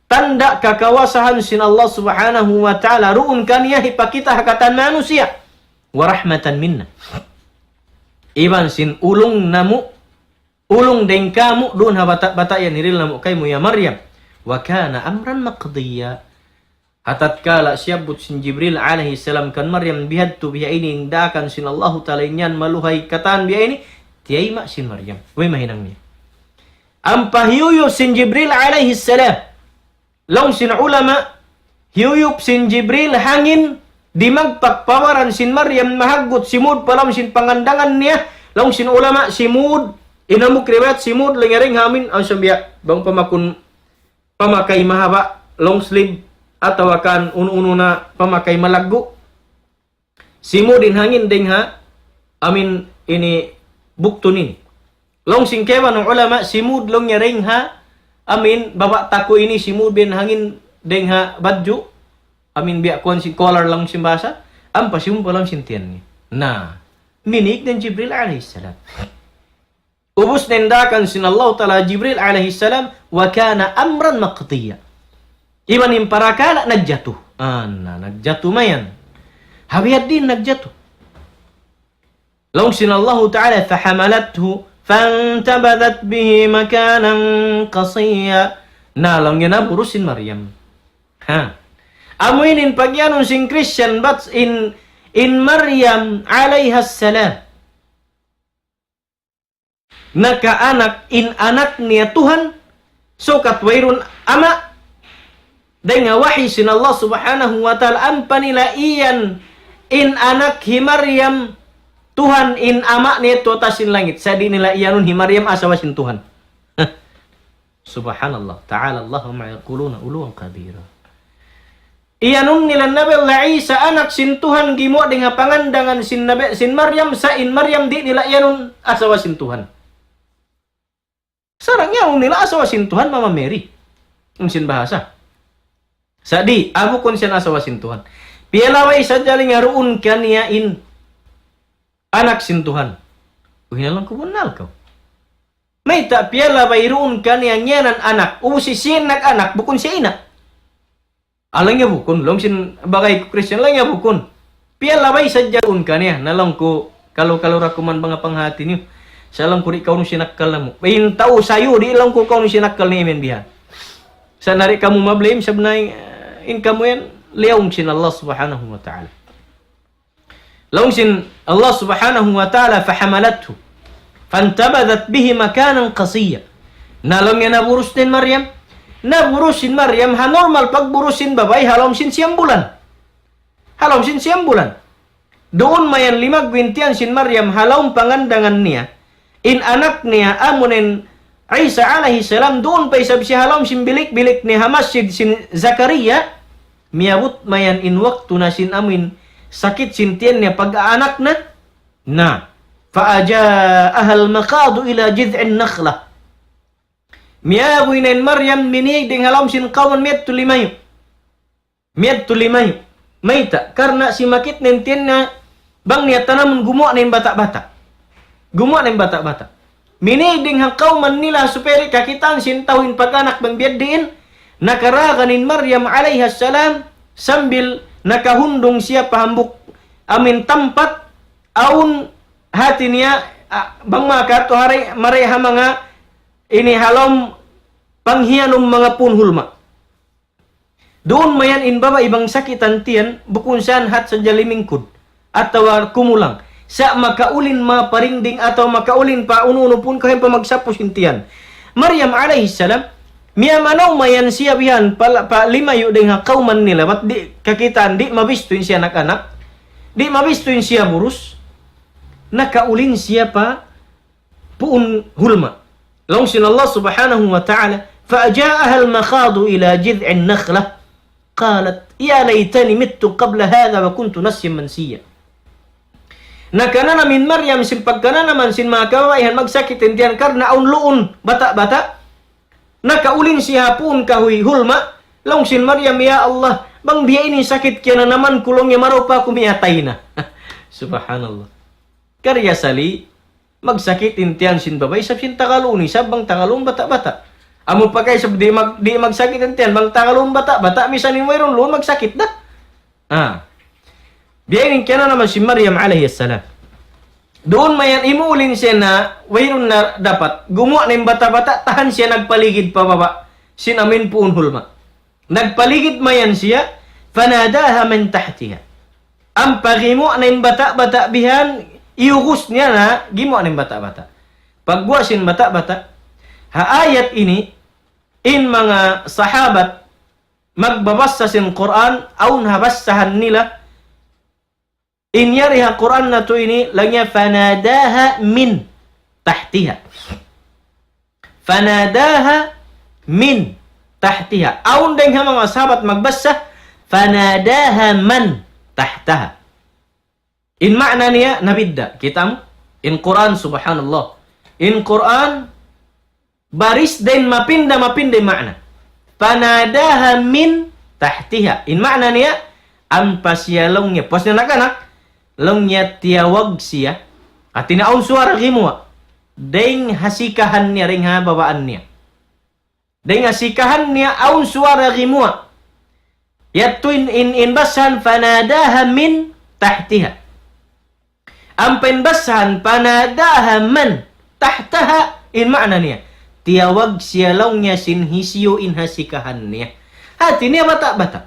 tanda' kakawasahan sin Allah Subhanahu wa Ta'ala, duun kaniya hipakita' ha katan manusiya'. ورحمة منا. Iban sin ulung namu', ulung dayn kāmu', duun ha bata'-bata' yan hirihil namu' kaymu ya Maryam. وكان أمرا مقضيا. Ha tatkala siyabbut sin Jibril alayhi salam kan Maryam, bihadtu biya' ini in daakan sin Allahu Ta'ala, in yan maluhay katan biya' ini, tiyayma' sin Maryam. Way mahinang niya. Ampa hiyuyup sin Jibril alayhi salam. Laung sin ulama, hiyuyup sin Jibril hangin, dimagpak pa baran sin Maryam, mahaggut simud pa lawm sin pangandangan niya. Laung sin ulama, simud, in hambuuk riwayat simud, laung niya dayn ha amuin, awn sa biya', bang pamakun pamakay mahaba', long sleeve, atawa kan unu-unu na pamakay malaggu'. Simud in hangin dayn ha amuin ini buktu niya. Laung sin kaibanan ulama, simud laung niya dayn ha amuin baba' taku ini, simud in hangin dayn ha badju', amuin biya' kuwan sin collar laung sin bahasa, ampa simud pa lawm sin tiyan niya. Na, minig na in Jibril alayhi salam. Ubus na in daakan sin Allahu Ta'ala Jibril alayhi salam, وكان أمرا مقضيا. Iban in parakala' nagjatu. Ana, nagjatu mayan. Ha biya' diin nagjatu. Laung sin Allahu Ta'ala, فحملته فانتبذت به مكانا قصيا. Na, laung niya naburus sin Maryam. Ha. Amu ini in pagiyanun sin Christian, bat in, in Maryam alayha salam nakaanak in anak niya Tuhan, sukat wayruun ama', dayn ha wahi sin Allah Subhanahu wa Ta'ala, ampa nila iyan in anak hi Maryam Tuhan, in ama' niya tuud ha taas sin langit. Sa' di' nila iyanun hi Maryam asawa sin Tuhan. Subhanallah. تعالى الله عما يقولون علوا كبيرا. Iyanun nila Nabi Allah Isa anak sin Tuhan, gimuwa' dayn ha pangandangan sin Nabi, sin Maryam, sa' in Maryam di' nila iyanun asawa sin Tuhan. Sarang' iyanun nila asawa sin Tuhan, Mama Mary. In sin bahasa. Sa' di', bukun siya asawa sin Tuhan. Piyalabay sadja laung niya duun kaniya in anak sin Tuhan. Uy, laung ku, bunnal kaw. Mayta' piyalabay duun kaniya ngiyanan anak, ubus siya in nag-anak, bukun siya ina'. Laung niya bukun, laung sin bagay ku Christian, laung niya bukun. Piyalabay sadja duun kaniya, na laung ku, kalu-kalu ra kuman manga panghati niyu. Sa' laung ku di' kaw nu sinakkal namu'. In tau sayu, di' laung ku kaw nu sinakkal niya, amin biya'. Sa' na di' kamu ma-blame, sabab in, in kamu yan, liyaung sin Allah Subhanahu wa Ta'ala. Laung sin Allah Subhanahu wa Ta'ala, فحملته فانتبذت به مكانا قصيا. Na laung niya naburus in Maryam. Naburus in Maryam, ha normal pagburus sin babai, ha lawm sin siyam bulan. Ha lawm sin siyam bulan. Duun mayan limaggu' in tiyan sin Maryam, ha lawm pangandangan niya. In anak niya, amu in Isa alayhi salam, duun pa isab siya ha lawm sin bilik-bilik niya ha masjid sin Zakariya, miyabut mayan in waktu na sin amu in sakit sin tiyan niya pag-aanak na, na, فأجاءها المخاض إلى جذع النخلة. Miyaguy na in Maryam, minīg dayn ha lawm sin kawman, miyadtu limayu'. Miyadtu limayu'. Mayta', karna' simakit na in tiyan niya, bang niya tanamun, gumuwa' na in bata'-bata'. Gumuwa' na in bata'-bata'. Minīg dayn ha kawman nila supaya di' kakitaan sin tau in pag-anak bang biya' diin, nakaragan in Maryam alayha salam sambil nakahundung siya pa hambuuk amu in tampat, awn hati niya, ah, bang makatu hari, mari ha manga ini ha lawm panghiyanum manga puun hulma. Duun mayan in babai bang sakitan tiyan, bukun siya hat sadja limingkud, atawa kumulang. Sa' makaulin maparinding atawa makaulin pa unu-unu pun kaw pa magsapu sin tiyan. Maryam alayhi salam, miyamanaw mayan siya bihan pa, pa limayu' dayn ha kawman nila, bat di' kakitaan, di' mabistu in siya nag-anak, di' mabistu in siya burus, nakaulin siya pa puun hulma. Laung sin Allah Subhanahu wa Ta'ala, فأجاءها المخاض إلى جذع النخلة قالت يا ليتني مت قبل هذا وكنت نسيا منسيا. Nakananam in Maryam sin pagkananaman sin manga kababaihan magsakit in tiyan karna' awn luun bata'-bata'. Nakaulin siya ha puun kahuy hulma, laung sin Maryam, "Ya Allah, bang biya' ini sakit kiyananaman ku, laung niya, marayaw pa aku miyatay na." Subhanallah. Karna' asali, magsakit in tiyan sin babai, isab sin taga luun, isab bang taga luun bata'-bata'. Amu pa kay isab di' mag-, di' magsakit in tiyan, bang taga luun bata'-bata', misan in wayruun luun magsakit da. Ah. Biya' ini in kiyananaman sin Maryam alayhi salam. Duun mayan imuulin siya na wayruun na dapat. Gumuwa' na in bata'-bata', tahan siya nagpaligid pa baba' sin amu in puun hulma. Nagpaligid mayan siya, فناداها من تحتها. Ampa gimuwa' na in bata'-bata' bihan, iyugus niya na, gimuwa' na in bata'-bata'. Pagguwa' sin bata'-bata', ha ayat ini, in manga sahabat magbabassa sin Qur'an, awn ha bassahan nila, in yari ha Qur'an natu' ini, laung niya, فناداها من تحتها. فناداها من تحتها. Awn dayn ha manga sahabat magbassa, فناداها من تحتها. In ma'na niya, nabidda'. Kita' mu? In Qur'an, subhanallah. In Qur'an, baris dayn mapinda-mapinda in ma'na. فناداها من تحتها. In ma'na niya, ampa siya laung niya. Puas niya nag-anak, laung niya tiyawag siya. Hati niya awn suwara gimuwa'. Dayn ha sikahan niya, dayn ha babaan niya. Dayn ha sikahan niya awn suwara gimuwa'. Yadtu in, in, in basahan فناداها من تحتها. Ampa in basahan فناداها من تحتها, in maana niya, tiyawag siya laung niya sin hisiyu in ha sikahan niya. Hati niya bata'-bata'.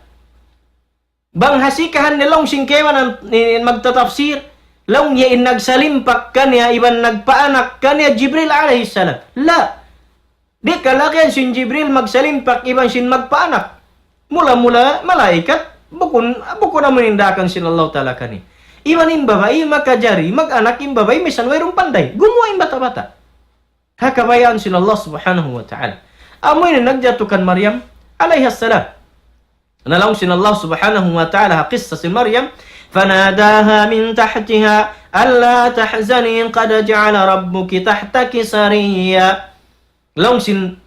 Bang ha sikahan niya laung sin kaibanan in, in magtatafsir, laung niya in nagsalimpak kaniya, iban nagpaanak kaniya, Jibril alayhi salam. La. Di' kalagihan sin Jibril magsalimpak iban sin magpaanak. Mula-mula malaikat, bukun, bukun amu in daakan sin Allah Ta'ala kaniya. Iban in babai makajari mag-anak in babai misan wayruun panday. Gumuwa' in bata'-bata'. Ha kabayaan sin Allah Subhanahu wa Ta'ala. Amu ini nagjatu kan Maryam alayhi salam. Na laung sin Allah Subhanahu wa Ta'ala ha kissa sin Maryam, فناداها من تحتها ألا تحزني قد جعل ربك تحتك سريا. Laung sin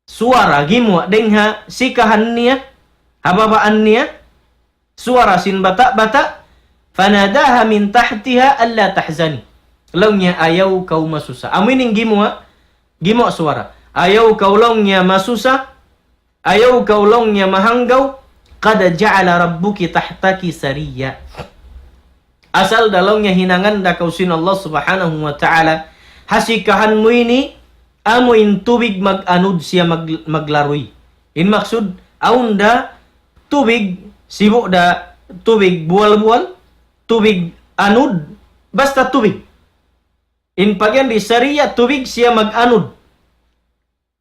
suwara gimuwa' dayn ha sikahan niya, ha babaan niya, suwara sin bata'-bata', فناداها من تحتها ألا تحزني. Laung niya, ayaw kaw masusa. Amu ini in gimuwa', gimuwa' suwara. Ayaw kaw laung niya masusa, ayaw kaw laung niya mahanggaw, قد جعل ربك تحتك سريا. Asal da laung niya hinangan da kaw sin Allah Subhanahu wa Ta'ala, ha sikahan mu ini, amu in tubig mag-anud siya mag-, maglaruy. In maksud, awn da tubig, sibu' da tubig buwal-buwal, tubig anud, basta tubig. In pagyan di sariya, tubig siya mag-anud.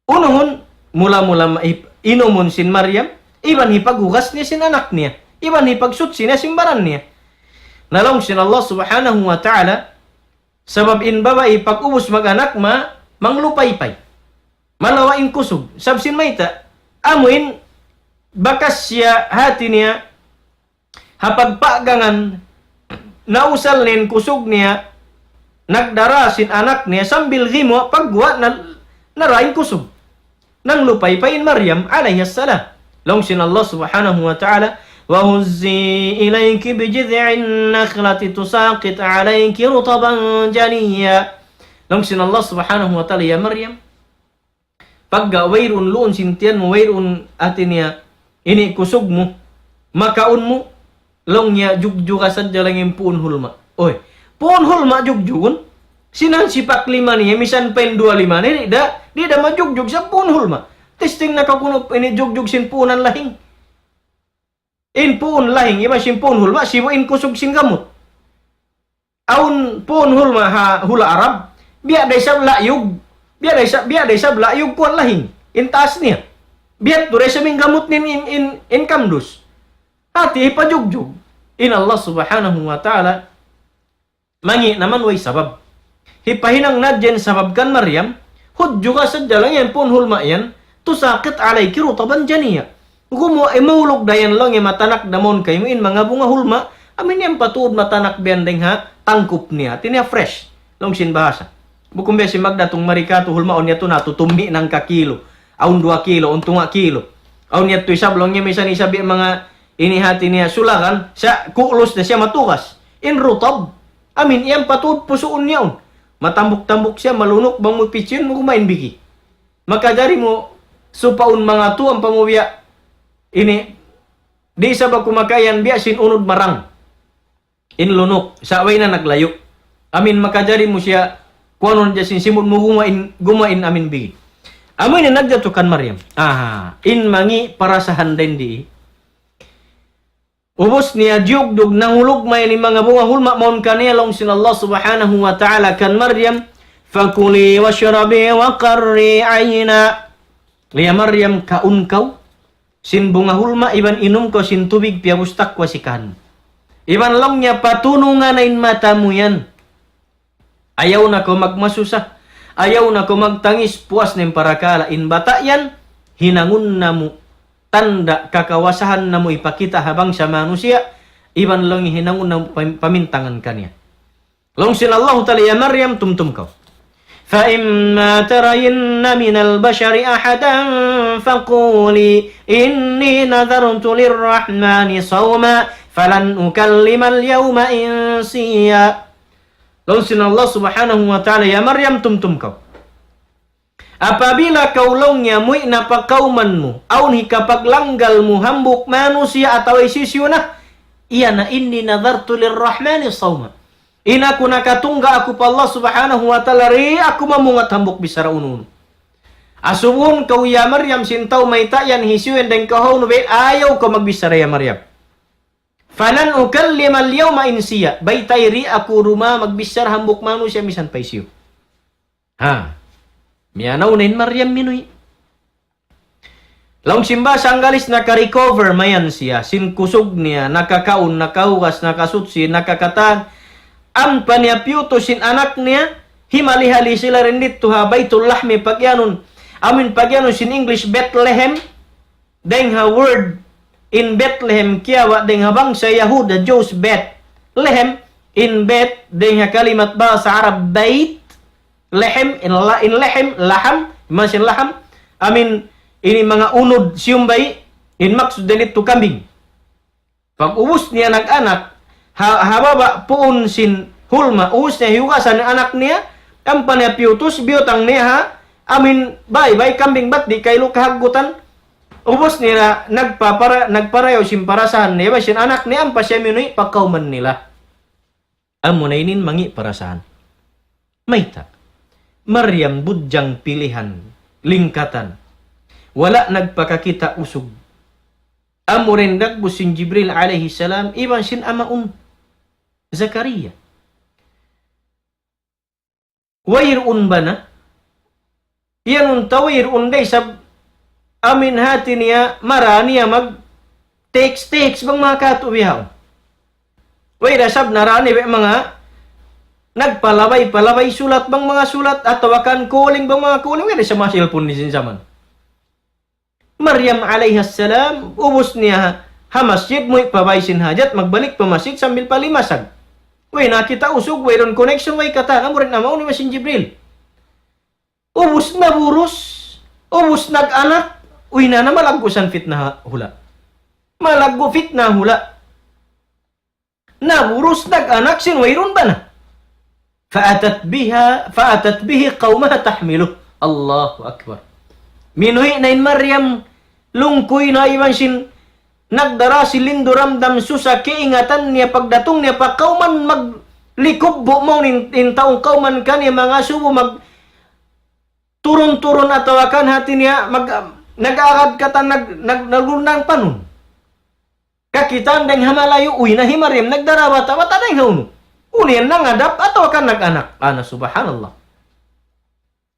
Unuhun, mula-mula ma-, hip-, inumun sin Maryam, iban hipaghugas niya sin anak niya, iban hipagsuchi niya sin baran niya. Na laung sin Allah Subhanahu wa Ta'ala, sabab in babai pag-ubus mag-anak ma-, manglupaypay. Malawa' in kusug. Sabab sin mayta', amu in bakas siya hati niya, ha pagpagangan, nausal niya in kusug niya, nagdara sin anak niya, sambil gimuwa', pagguwa' na, nara in kusug. Nanglupaypay in Maryam alayhi salam. Laung sin Allah Subhanahu wa Ta'ala, وهزي إليك بجذع النخلة تساقط عليك رطبا جنيا. Laung sin Allah Subhanahu wa Ta'ala, ya Maryam, pagga wayruun luun sin tiyan mu, wayruun hati niya, ini kusug mu, makaun mu, laung niya jugjuga sadja laung in puun hulma'. Uy, puun hulma' jugjugun? Sin hansipak lima niya, misan pa in duwa lima niya, di' da, di' da majugjug sa puun hulma'. Testing na kaw kunu' ini jugjug sin puunan lahing. In puun lahing, iban sin puun hulma', sibu' in kusug sin gamut. Awn puun hulma' ha hula' Arab, biya' da isab la'yug, biya' da isab, biya' da isab la'yug kuwan lahing, in taas niya. Biya' tu da isab in gamut niya in, in, in kamdus. Hati hipajugjug. In Allah Subhanahu wa Ta'ala, mangi' naman way sabab. Hipahinang na yan sabab kan Maryam, hudjuga sadja laung in puun hulma' yan, تساقط عليك رطبا جنيا. Gumuwa' imulug da yan laung in matanak da mawn kaymu in manga bunga hulma', amu in yan patuud matanak biyan dayng ha tangkup niya, hati niya fresh, laung sin bahasa. Bukun biya' sin magdatung mari katu' hulma' awn yadtu natutumhi' hangka kilo, awn duwa kilo, awn tunga' kilo. Awn yadtu isab laung niya misan isab biya' manga ini hati niya sulagan, sa' ku'lus da siya matugas. In rutab, amu in yan patuud pusuun niya yaun. Matambuk-tambuk siya, malunuk, bang mu pichiyun mu gumuwa' in bigi. Makajari mu supaun manga tuwan pa mu biya' ini, di' isab aku makayan biya' sin unud marang. In lunuk, sa' way na naglayu'. Amu in makajari mu siya, kuwanun da sin simud mu gumuwa' in, gumuwa' in amu in bigi. Amu ini nagjatu kan Maryam. Aha, in mangi' parasahan dayn di. Ubus niya jiyugdug, nangulug mayan in manga bunga hulma' mawn kaniya, laung sin Allah Subhanahu wa Ta'ala kan Maryam, فكلي واشربي وقري عينا. Ya Maryam, kaun kaw sin bunga hulma' iban inum kaw sin tubig piyabustak ku ha sikahan mu. Iban laung niya patunungan na in mata mu yan. Ayaw na kaw magmasusa. Ayaw na kaw magtangis. Puas na in parakala'. In bata' yan, hinangun namu' tanda' kakawasahan namu' ipakita' ha bangsa manusiya', iban laung hinangun namu' pam-, pamintangan kaniya. Laung sin Allahu Ta'ala, ya Maryam, tumtum kaw. فإما ترين من البشر أحدا فقولي إني نذرت للرحمن صوما فلن أكلم اليوم إنسيا. Laung sin Allah Subhanahu wa Ta'ala, ya Maryam, tumtum kaw. Apabila kaw laung niya muwi' na pa kawman mu, awn hikapaglanggal mu hambuuk manusiya' atawa hisiyu-siyu na, iyan na إني نذرت للرحمن صوما. In aku nakatungga' aku pa Allah Subhanahu wa Ta'ala, di' aku mamungat hambuuk bichara unu-unu. Asubuhun kaw ya Maryam sin tau mayta' yan hisiyu yan dayn kaw ha unu, bang ayaw kaw magbichara ya Maryam. فلن أكلم اليوم إنسيا. Baytai di' aku duma magbichara hambuuk manusiya' misan pa hisiyu. Ha. Miyanaw na in Maryam minuwi'. Laung sin bahasa Anggalis naka-recover mayan siya. Sin kusug niya, nakakaun, nakahugas, nakasuchi, nakakatan. Ampa niya piyutus sin anak niya, himali-hali sila dayn didtu ha Baytul Lahmi pagiyanun. Amuin pagiyanun sin English Bethlehem. Dayn ha word in Bethlehem kiyawa' dayn ha bangsa Yahuda, Jews, Beth. Lehem in Beth, dayn ha kalimat bahasa Arab bait. Lehem in, la, in lehem, laham, iban sin laham. Amuin ini manga unud siyumbay, in maksud dayn didtu kambing. Pag-ubus niya nag-anak, ha, ha baba' puun sin hulma', ubus niya hiyugasan in anak niya, ampa niya piyutus, biyutang niya ha, amuin bay, bay kambing bat di' kailu kahaggutan. Ubus niya nagpapara-, nagparayaw sin parasahan niya, iban sin anak niya, ampa siya minuwi' pa kawman nila. Amuna ini in mangi' parasahan. Mayta'? Maryam budjang pilihan, lingkatan. Wala' nagpakakita' usug. Amura in dagbus sin Jibril alayhi salam, iban sin amaun Zakariya. Wayruun ba na? Iyanun ta wayruun da isab amuin hati niya mara niya mag-text-text bang manga katu' bihaun. Way da isab narani bang manga nagpalabay-palabay sulat bang manga sulat atawa kan calling bang manga calling, way da isab manga cellphone ni sin jaman. Maryam alayhis salam, ubus niya ha masjid, muwi' pa bay sin hajat, magbalik pa masjid sambil palimasag. Way nakita' usug, wayruun connection, way katan, amura in amaun iban sin Jibril. Ubus naburus, ubus nag-anak, uy na, na malaggu' san fitna hula'. Malaggu' fitna hula'. Naburus nag-anak sin wayruun ba na. فأتت بها، فأتت به قومها تحمله. Allahu Akbar. Minuwi' na in Maryam, lungkuy na iban sin nagdara sin lindu' damdam susa kaingatan niya pagdatung niya pa kawman maglikubbu' mawn in, in tau kawman kaniya mangasubu mag turun-turun atawa kan hati niya mag, nag-agad katan nag, nag, naglundang panun. Kakitaan dayn ha malayu', uy na hi Maryam nagdara bata', bata' dayn ha unu. Unu yan nangadap atawa kan nag-anak. Ana subhanallah.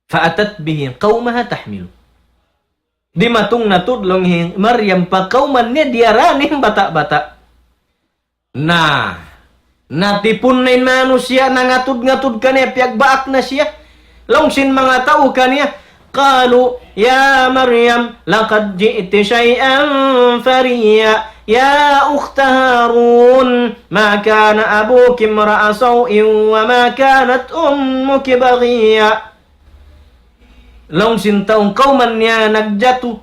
فأتت به قومها تحمله. Dimatung na tuud laung hi Maryam pa kawman niya diyara niya in bata'-bata'. Na, natipun na in manusiya', nangatud-ngatud kaniya, piyagbaak na siya. Laung sin manga tau kaniya, قالوا يا مريم لقد جئت شيئا فريا يا أخت هارون ما كان أبوك امرأ سوء وما كانت أمك بغيا. Laung sin tau kawman niya nagjatu.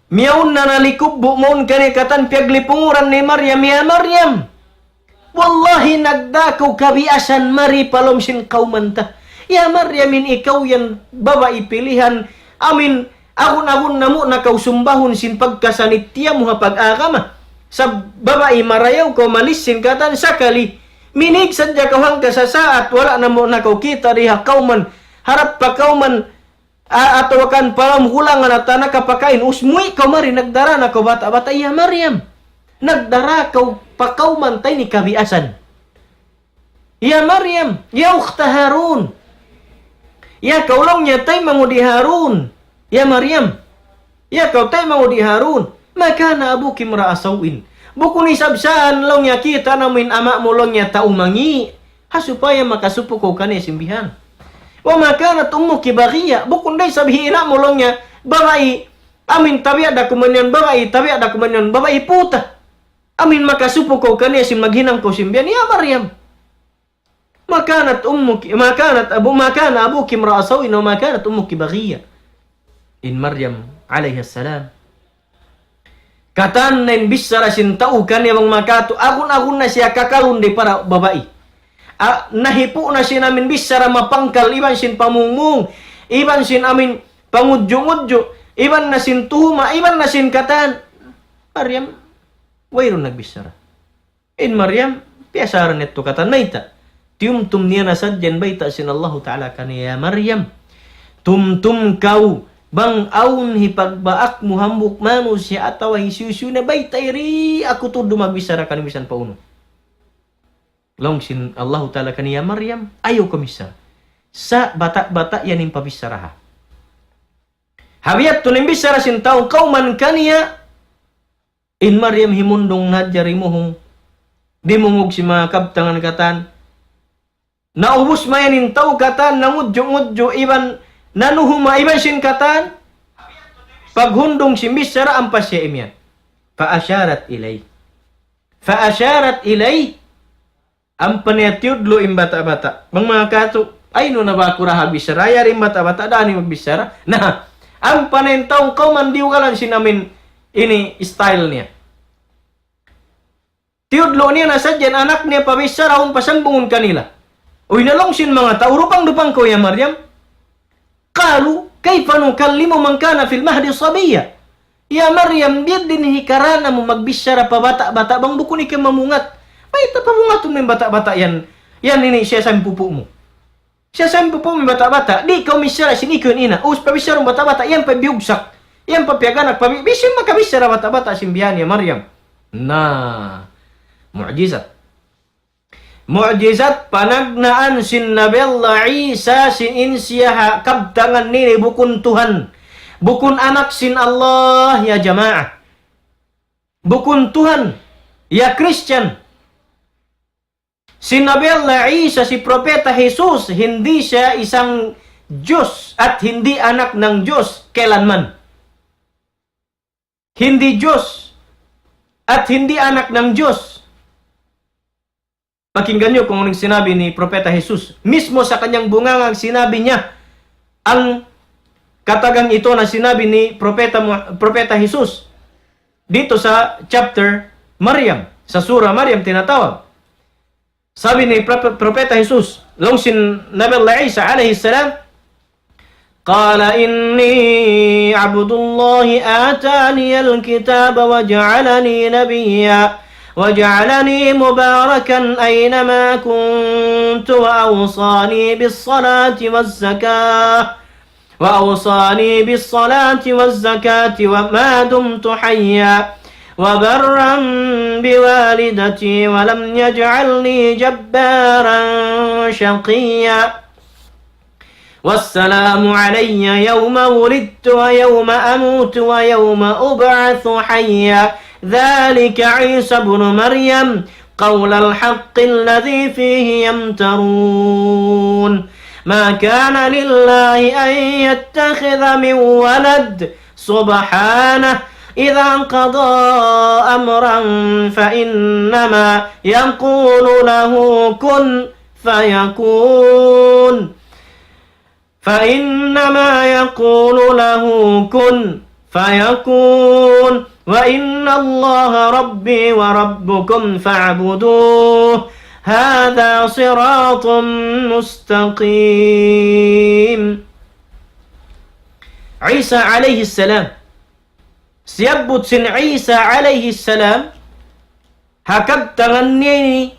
Miyawn na nalikubbu' mawn kaniya katan piyaglipunguran ni Maryam, ya Maryam. Wallahi, nagdā kaw kabiyasan mari pa lawm sin kawman ta. Ya Maryam, in ikaw yan babai pilihan, amuin agun-agun namu' na kaw sumbahun sin pagkasanit tiya' mu ha pag-agama. Sa' babai marayaw kaw malis sin katan sakali. Minīg sadja kaw hangka sasaat, wala' namu' na kaw kita' di ha kawman. Harap pa kawman, a, atawa kan pa lawm gulangan atawa nakapakain, ubus muwi' kaw mari, nagdara na kaw bata'-bata', ya Maryam. Nagdara kaw pa kawman ta ini kabiyasan. Ya Maryam, ya ukhta Harun. Ya kaw laung niya taymanghud hi Harun. Ya Maryam. Ya kaw taymanghud hi Harun. ما كان أبوك امرأ سوء. Bukun isab saan laung niya kita' namu' in ama' mu laung niya tau mangi'. Ha supaya makasupu kaw kaniya sin bihan. وما كانت أمك بغيا. Bukun da isab hi ina' mu laung niya babai, amuin tabiat da kuman yan babai, tabiat da kuman yan babai puta. Amuin makasupu kaw kaniya sin maghinang kaw sin bihan, ya Maryam. ما كانت أمك، ما كانت أبو، ما كان أبوك امرأ سوء وما كانت أمك بغيا. In Maryam alayhis salam. Katan na in bichara sin tau kaniya bang makatu, agun-agun na siya kakarun di para babai. A, nahipu' na siya amuin bichara mapangkal iban sin pamungmung. iban sin amin pangudju-ngudju, iban na sin tuhuma, iban na sin katan. Maryam, wayruun nagbichara. In Maryam, piyasaran niya tu katan, mayta'? Tiyumtum niya na sadja in bayta' sin Allahu Ta'ala kaniya, "Ya Maryam, tumtum kaw, bang awn hipagbaak mu hambuuk manusiya' atawa hisiyu-siyu na baytai, di' aku tuud magbichara kaniya misan pa unu." Laung sin Allahu Ta'ala kaniya, "Ya Maryam, ayaw kaw magbichara. Sa' bata'-bata' yan in pabicharaha." Ha biya' yadtu na in bichara sin tau kawman kaniya, in Maryam himundung na hadja dimuhung. Dimungug sin manga kabtangan katan. Naubus mayan in tau katan, nangudju-ngudju, iban nanuhuma, iban sin katan. Paghundung sin bichara ampa siya imiyan. فأشارت إليه. فأشارت إليه. Ampa niya tiyudlu' in bata'-bata'. Bang manga katu', ay, nu na ba aku raha bichara, yari in bata'-bata', da ini magbichara. Na, ampa na in tau kawman diyugalan sin amin ini style niya. Tiyudlu' niya na sadja in anak niya pabicharahun, pasambungun kanila. Uy, na laung sin manga tau, "Dupang-dupang kaw, ya Maryam." قالوا كيف نكلم من كان في المهد صبيا. Ya Maryam, biya' diin hikarana mu magbichara pa bata'-bata' bang bukun ikaw mamungat? Mayta' pamungatun mu in bata'-bata' yan? Yan ini siya sa' in pupu' mu. Siya sa' in pupu' mu in bata'-bata'. Di' kaw magbichara sin ikaw in ina'. Us pabichara in bata'-bata', yan pa biyugsak. Yan pa piyag-anak, pa bi-, bisan makabichara bata'-bata' sin biya' yan, ya Maryam. Na, mu'jizat. Mu'jizat panagnaan sin Nabi Allah Isa sin in siya ha kabtangan niya ini bukun Tuhan. Bukun anak sin Allah, ya jamaa. Bukun Tuhan, ya Christian. Si Nabi Allah Isa, si Propeta Jesus, hindi siya isang Diyos at hindi anak ng Diyos kailanman. Hindi Diyos at hindi anak ng Diyos. Pakinggan niyo kung anong sinabi ni Propeta Jesus. Mismo sa kanyang bunganga sinabi niya ang katagang ito na sinabi ni Propeta Mu-, Propeta Jesus dito sa chapter Maryam, sa Surah Maryam tinatawag. Sabi ni Prope-, Propeta Jesus, laung sin Nabi Allah Isa alayhi salam, قال إني عبد الله آتاني الكتاب وجعلني نبيا وجعلني مباركا أينما كنت وأوصاني بالصلاة والزكاة وأوصاني بالصلاة والزكاة وما دمت حيا وبرا بوالدتي ولم يجعلني جبارا شقيا والسلام علي يوم ولدت ويوم أموت ويوم أبعث حيا ذلك عيسى ابن مريم قول الحق الذي فيه يمترون ما كان لله أن يتخذ من ولد سبحانه إذا قضى أمرا فإنما يقول له كن فيكون فإنما يقول له كن فيكون وإن الله ربي وربكم فاعبدوه هذا صراط مستقيم Isa alayhi salam. Siyabbut sin Isa alayhi salam, ha kabtangan niya ini,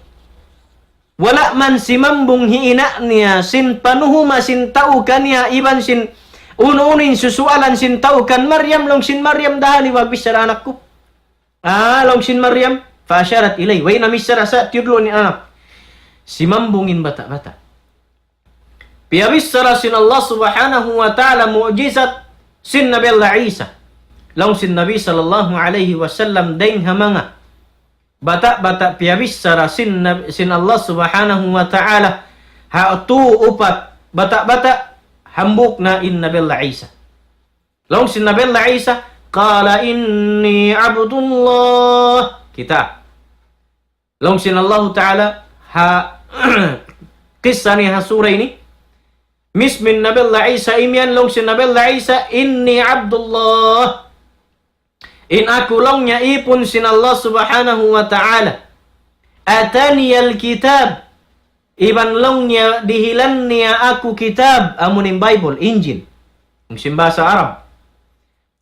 wala' man simambung hi ina' niya, sin panuhuma sin tau kaniya, iban sin unu-unu in susualan sin tau kan Maryam, laung sin Maryam, dahan ini magbichara anak ku. Ah, laung sin Maryam, فأشارت إليه. Way na magbichara sa' tiyudlu' niya in anak. Simambung in bata'-bata'. Piyabichara sin Allah Subhanahu wa Ta'ala mu'jizat sin Nabi Allah Isa. Laung sin Nabi sallallahu alayhi wasallam dayng ha manga bata'-bata' piyabichara sin Nab-, sin Allah Subhanahu wa Ta'ala ha tu upat bata'-bata' hambuuk na in Nabi Allah Isa. Laung sin Nabi Allah Isa, قال إني عبد الله. Kita'. Laung sin Allahu Ta'ala, ha, kissa niya ha surah ini. Mismu in Nabi Allah Isa imiyan, laung sin Nabi Allah Isa, إني عبد الله. In aku laung niya ipun sin Allah Subhanahu wa Ta'ala. آتاني الكتاب. Iban laung niya dihilan niya aku kitab, amu in Bible, Injil. Laung sin bahasa Arab.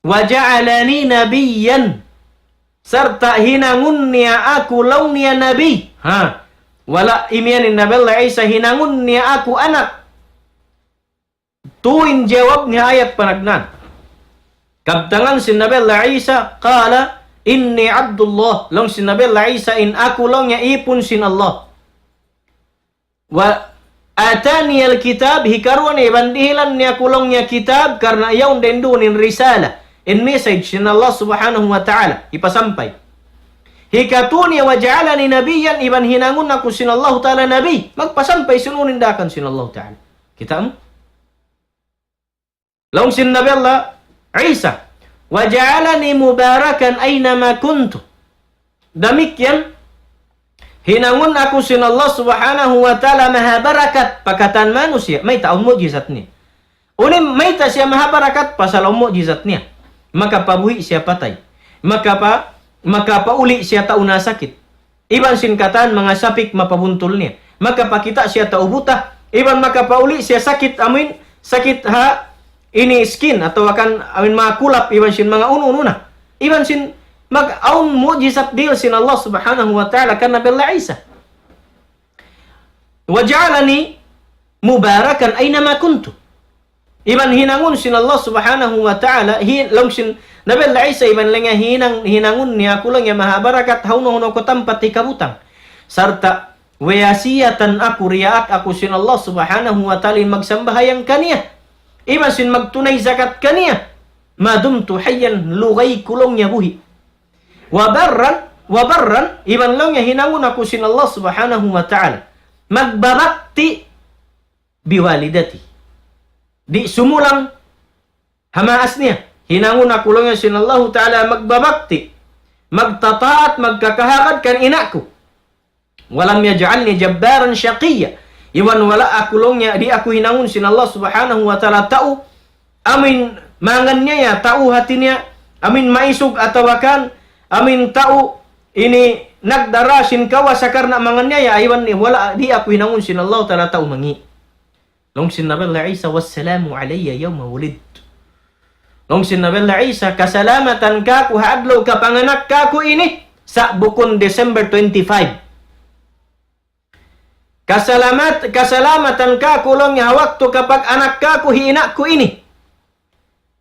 وجعلني نبيا. Sarta' hinangun niya aku laung niya nabi. Ha. Wala' imiyan in Nabi Allah Isa hinangun niya aku anak. Tuud in jawab niya ayat panagnaan. Kabtangan sin Nabi Allah Isa, قال إني عبد الله. Laung sin Nabi Allah Isa in aku laung niya ipun sin Allah. وآتاني الكتاب, hikaruwa niya iban dihilan niya aku laung niya kitab, karna' yaun dayn duun in risala, in message sin Allah Subhanahu wa Ta'ala, hipasampay. Hikatu niya, وجعلني نبيا, iban hinangun aku sin Allah Ta'ala nabi, magpasampay sin unu in daakan sin Allah Ta'ala. Kita' mu? Laung sin Nabi Allah Isa, وجعلني مباركا أينما كنت. Damikkiyan, hinangun aku sin Allah Subhanahu wa Ta'ala maha barakat pa katan manusiya', mayta' awn mu'jizat niya. Unu in mayta' siya maha barakat, pasal awn mu'jizat niya. Makapabuhi' siya patay. Makapa-, makapauli' siya tau nasakit. Iban sin katan manga sapik mapabuntul niya. Makapakita' siya tau buta. Iban makapauli' siya sakit amuin, sakit ha ini skin atawa kan amuin manga kulap iban sin manga unu-unu na. Iban sin mag-, awn mu'jizat dihil sin Allah Subhanahu wa Ta'ala kan Nabi Allah Isa. وجعلني مباركا أينما كنت. Iban hinangun sin Allah Subhanahu wa Ta'ala, hi-, laung sin Nabi Allah Isa iban laung niya hinang-, hinangun niya aku laung niya maha barakat hawnu-hawnu aku tampat hikabutang. Sarta' wiyasiyatan aku, diyaak aku sin Allah Subhanahu wa Ta'ala in magsambahayang kaniya. Iban sin magtunay zakat kaniya. ما دمت حيا, lugay ku laung niya buhi'. وبرا، وبرا, iban laung niya hinangun aku sin Allah Subhanahu wa Ta'ala magbabakti بوالدتي. Di' sumulang ha maas niya. Hinangun aku laung niya sin Allahu Ta'ala magbabakti, magtataat, magkakahagad kan ina' ku. ولم يجعلني جبارا شقيا. Iban wala' aku laung niya, di' aku hinangun sin Allah Subhanahu wa Ta'ala tau amuin manganiaya, tau hati niya amuin maisug atawa kan amuin tau ini nagdara sin kawasa karna' manganiaya, iban ni-, wala', di' aku hinangun sin Allah Ta'ala tau mangi'. Laung sin Nabi Allah Isa, والسلام علي يوم ولدت. Laung sin Nabi Allah Isa, kasalamatan kāku' ha adlaw kapanganak kāku' ini, sa' bukun December twenty-five. Kasalamat-, kasalamatan kāku' laung niya ha waktu kapag-anak kāku' hi ina' ku ini.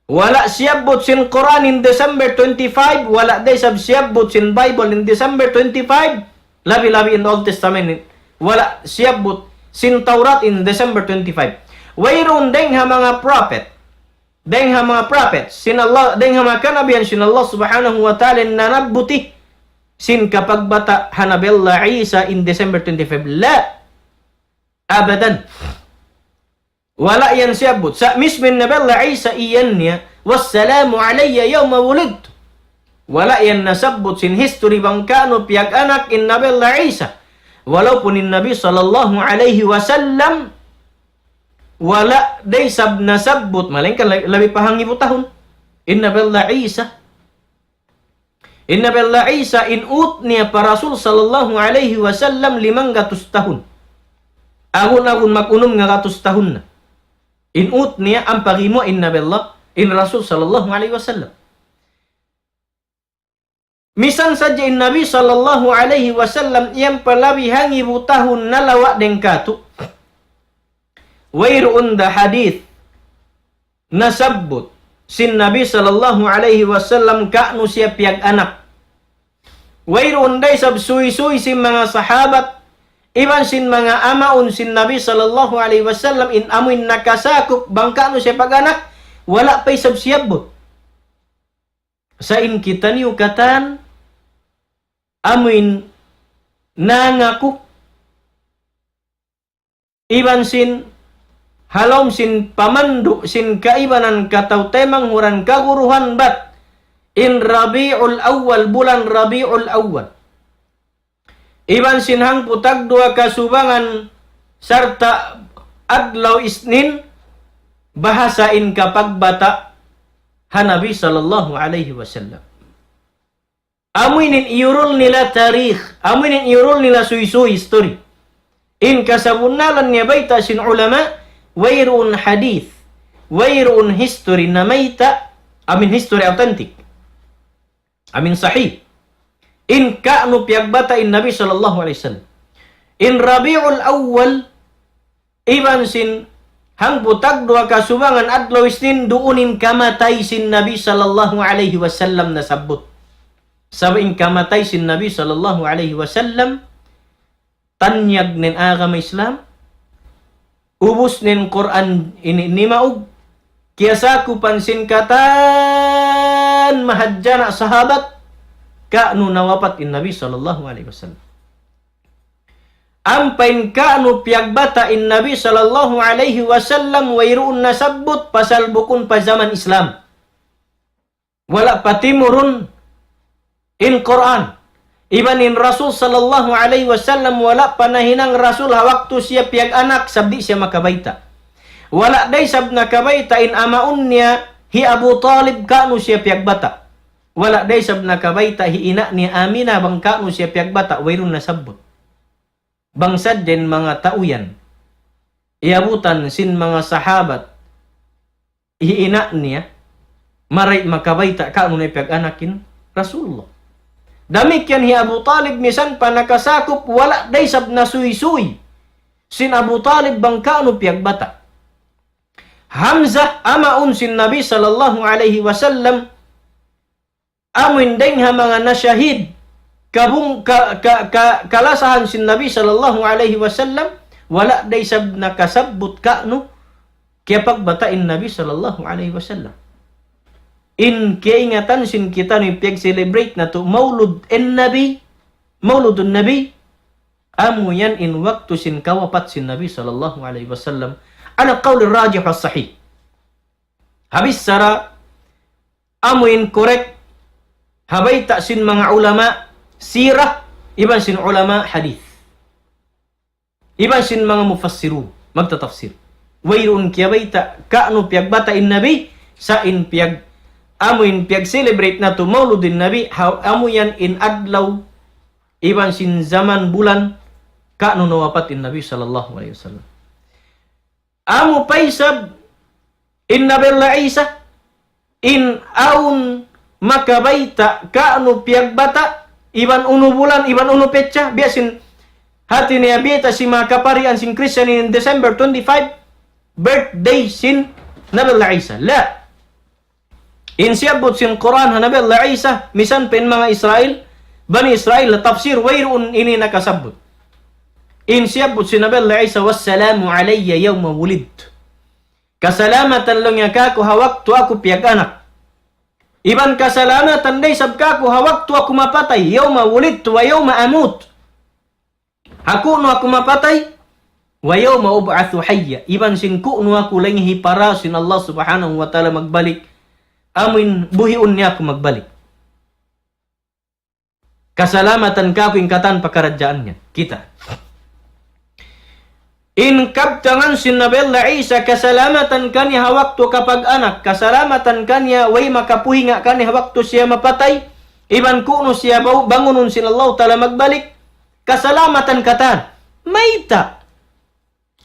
Wala' siyabbut sin Qur'an in December twenty-five, wala' da isab siyabbut sin Bible in December twenty-five, labi-labi in Old Testament in, wala' siyabbut sin Tawrat in December twenty-five. Wayruun dayng ha manga prophet, dayng ha manga prophet sin Allah, dayng ha manga kanabihan sin Allah Subhanahu wa Ta'ala in nanabbuti sin kapagbata' ha Nabi Allah Isa in December twenty-five. La. Abadan. Wala' yan siyabbut. Sa' mismu in Nabi Allah Isa iyan niya, والسلام علي يوم ولدت. Wala' yan nasabbut sin history bang ka'nu piyag-anak in Nabi Allah Isa. Walaupun in Nabi sallallahu alayhi wasallam, wala' da isab nasabbut, malaingkan la-, labi pa hangibu tahun in Nabi Allah Isa. In Nabi Allah Isa, in ut niya pa Rasul sallallahu alayhi wasallam limanggatus tahun. Agun-agun mag-unum ngagatus tahun na. In ut niya ampa gimuwa' in Nabi Allah, in Rasul sallallahu alayhi wasallam. Misan sadja in Nabi sallallahu alayhi wasallam, iyan pa labi hangibu tahun nalawa' dayng kātu'. Wayruun da hadith nasabbut sin Nabi sallallahu alayhi wasallam ka'nu siya piyag-anak. Wayruun da isab suysuy sin manga sahabat, iban sin manga amaun sin Nabi sallallahu alayhi wasallam in amuin nakasakup bang ka'nu siya pag-anak, wala' pa isab siyabbut. Sa' in kitaniyu katan, amuin nangaku, iban sin, ha lawm sin pamandu' sin kaibanan kataw-taymanghuran kaguruhan bat, in Rabiul Awwal, bulan Rabiul Awwal. Iban sin hangpu' tagduwa kasubangan sarta' adlaw Isnin, bahasa in kapagbata' ha Nabi sallallahu alayhi wasallam. Amu ini in iyurul nila tarikh, amu ini in iyurul nila suysuy history. In kasabunnalan niya bayta' sin ulama, wayruun hadith, wayruun history namayta', amin history authentic, amin sahih. In ka'nu piyagbata' in Nabi sallallahu alayhi wasallam. In Rabiul Awwal, iban sin hangpu' tagduwa kasubangan adlaw Isnin duun in kamatay sin Nabi sallallahu alayhi wasallam nasabbut. Sabab in kamatay sin Nabi sallallahu alayhi wasallam, tanyag na in agama Islam, ubus na in Qur'an ini nimaug, kiyasakupan sin katan mahadjana' sahabat, ka'nu nawapat in Nabi sallallahu alayhi wasallam. Ampa in ka'nu piyagbata' in Nabi sallallahu alayhi wasallam wayruun nasabbut pasal bukun pa jaman Islam. Wala' pa timurun in Qur'an. Iban in Rasul sallallahu alayhi wasallam wala' pa nahinang Rasul ha waktu siya piyag-anak sabab di' siya makabayta'. Wala' da isab nakabayta' in amaun niya hi Abu Talib ka'nu siya piyagbata'. Wala' da isab nakabayta' hi ina' niya Amina bang ka'nu siya piyagbata', wayruun nasabbut. Bang sadja in manga tau yan, iyabutan sin manga sahabat, hi ina' niya, marayaw makabayta' ka'nu na piyag-anak in Rasulullah. Damikkiyan hi Abu Talib misan pa nakasakup, wala' da isab nasuysuy sin Abu Talib bang ka'nu piyagbata'. Hamzah, amaun sin Nabi sallallahu alayhi wasallam, amuin dayng ha manga nashahid, kabung-, ka-, ka-, ka-, kalasahan sin Nabi sallallahu alayhi wasallam, wala' da isab nakasabbut ka'nu kiyapagbata' in Nabi sallallahu alayhi wasallam. In kiyaingatan sin kitaniyu piyag-celebrate natu' Maulud in Nabi, Mauludun Nabi, amu yan in waktu sin kawapat sin Nabi sallallahu alayhi wasallam. Ala qawli rajih wa sahih. Ha bichara amuin correct, ha bayta' sin manga ulama sirah, iban sin ulama hadith, iban sin manga mufassirun, magtatafsir. Wayruun kiyabayta' ka'nu piyagbata' in Nabi, sa' in piyag-, amuin piyag-celebrate natu' Mauludin Nabi, ha-, amu yan in adlaw, iban sin jaman bulan, ka'nu nawapat in Nabi sallallahu alayhi wasallam. Amu pa isab in Nabi Allah Isa, in awn makabayta' ka'nu piyagbata', iban unu bulan, iban unu petsa, biya' sin hati niya biyayta' sin manga kaparian sin Christian in December twenty-five, birthday sin Nabi Allah Isa. La. In siyabbut sin Qur'an ha Nabi Allah Isa, misan pa in manga Israel, Bani Israel, tafsir, wayruun ini nakasabbut. In siyabbut sin Nabi Allah Isa, "Wassalamu alayya yawma wulidtu." Kasalamatan laung niya kāku' ha waktu aku piyag-anak. Iban kasalamatan da isab kāku' ha waktu aku mapatay, "Yawma wulidtu wa yawma amut." Ha kunu' aku mapatay, "Wa yawma ub'athu hayya." Iban sin kunu' aku laung hipara sin Allah Subhanahu wa Ta'ala magbalik. Amuin buhiun niya aku magbalik. Kasalamatan kāku' in katan pakaradjaan niya. Kita'. In kabtangan sin Nabi Allah Isa, kasalamatan kaniya ha waktu kapag-anak, kasalamatan kaniya way makapuhinga kaniya ha waktu siya mapatay, iban kunu' siya bau-, bangunun sin Allah Ta'ala magbalik, kasalamatan katan. Mayta'?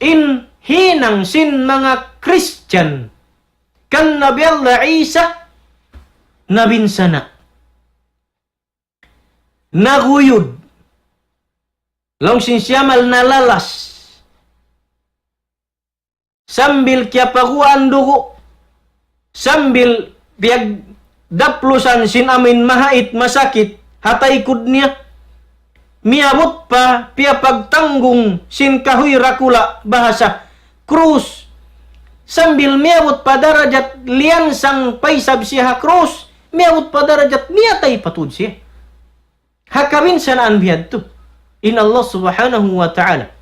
In hinang sin manga Christian kan Nabi Allah Isa nabinsana'. Naguyud. Laung sin siya mal nalalas. Sambil kiyapaguwaan dugu'. Sambil piyagdaplusan sin amuin mahait masakit ha taykud niya. Miyabut pa piyapagtanggung sin kahuy dakula' bahasa krus. Sambil miyabut pa darajat liyansang pa isab siya ha krus. Miyabut pa darajat miyatay pa tuud siya. Ha kabinsanaan bihadtu in Allah Subhanahu wa Ta'ala.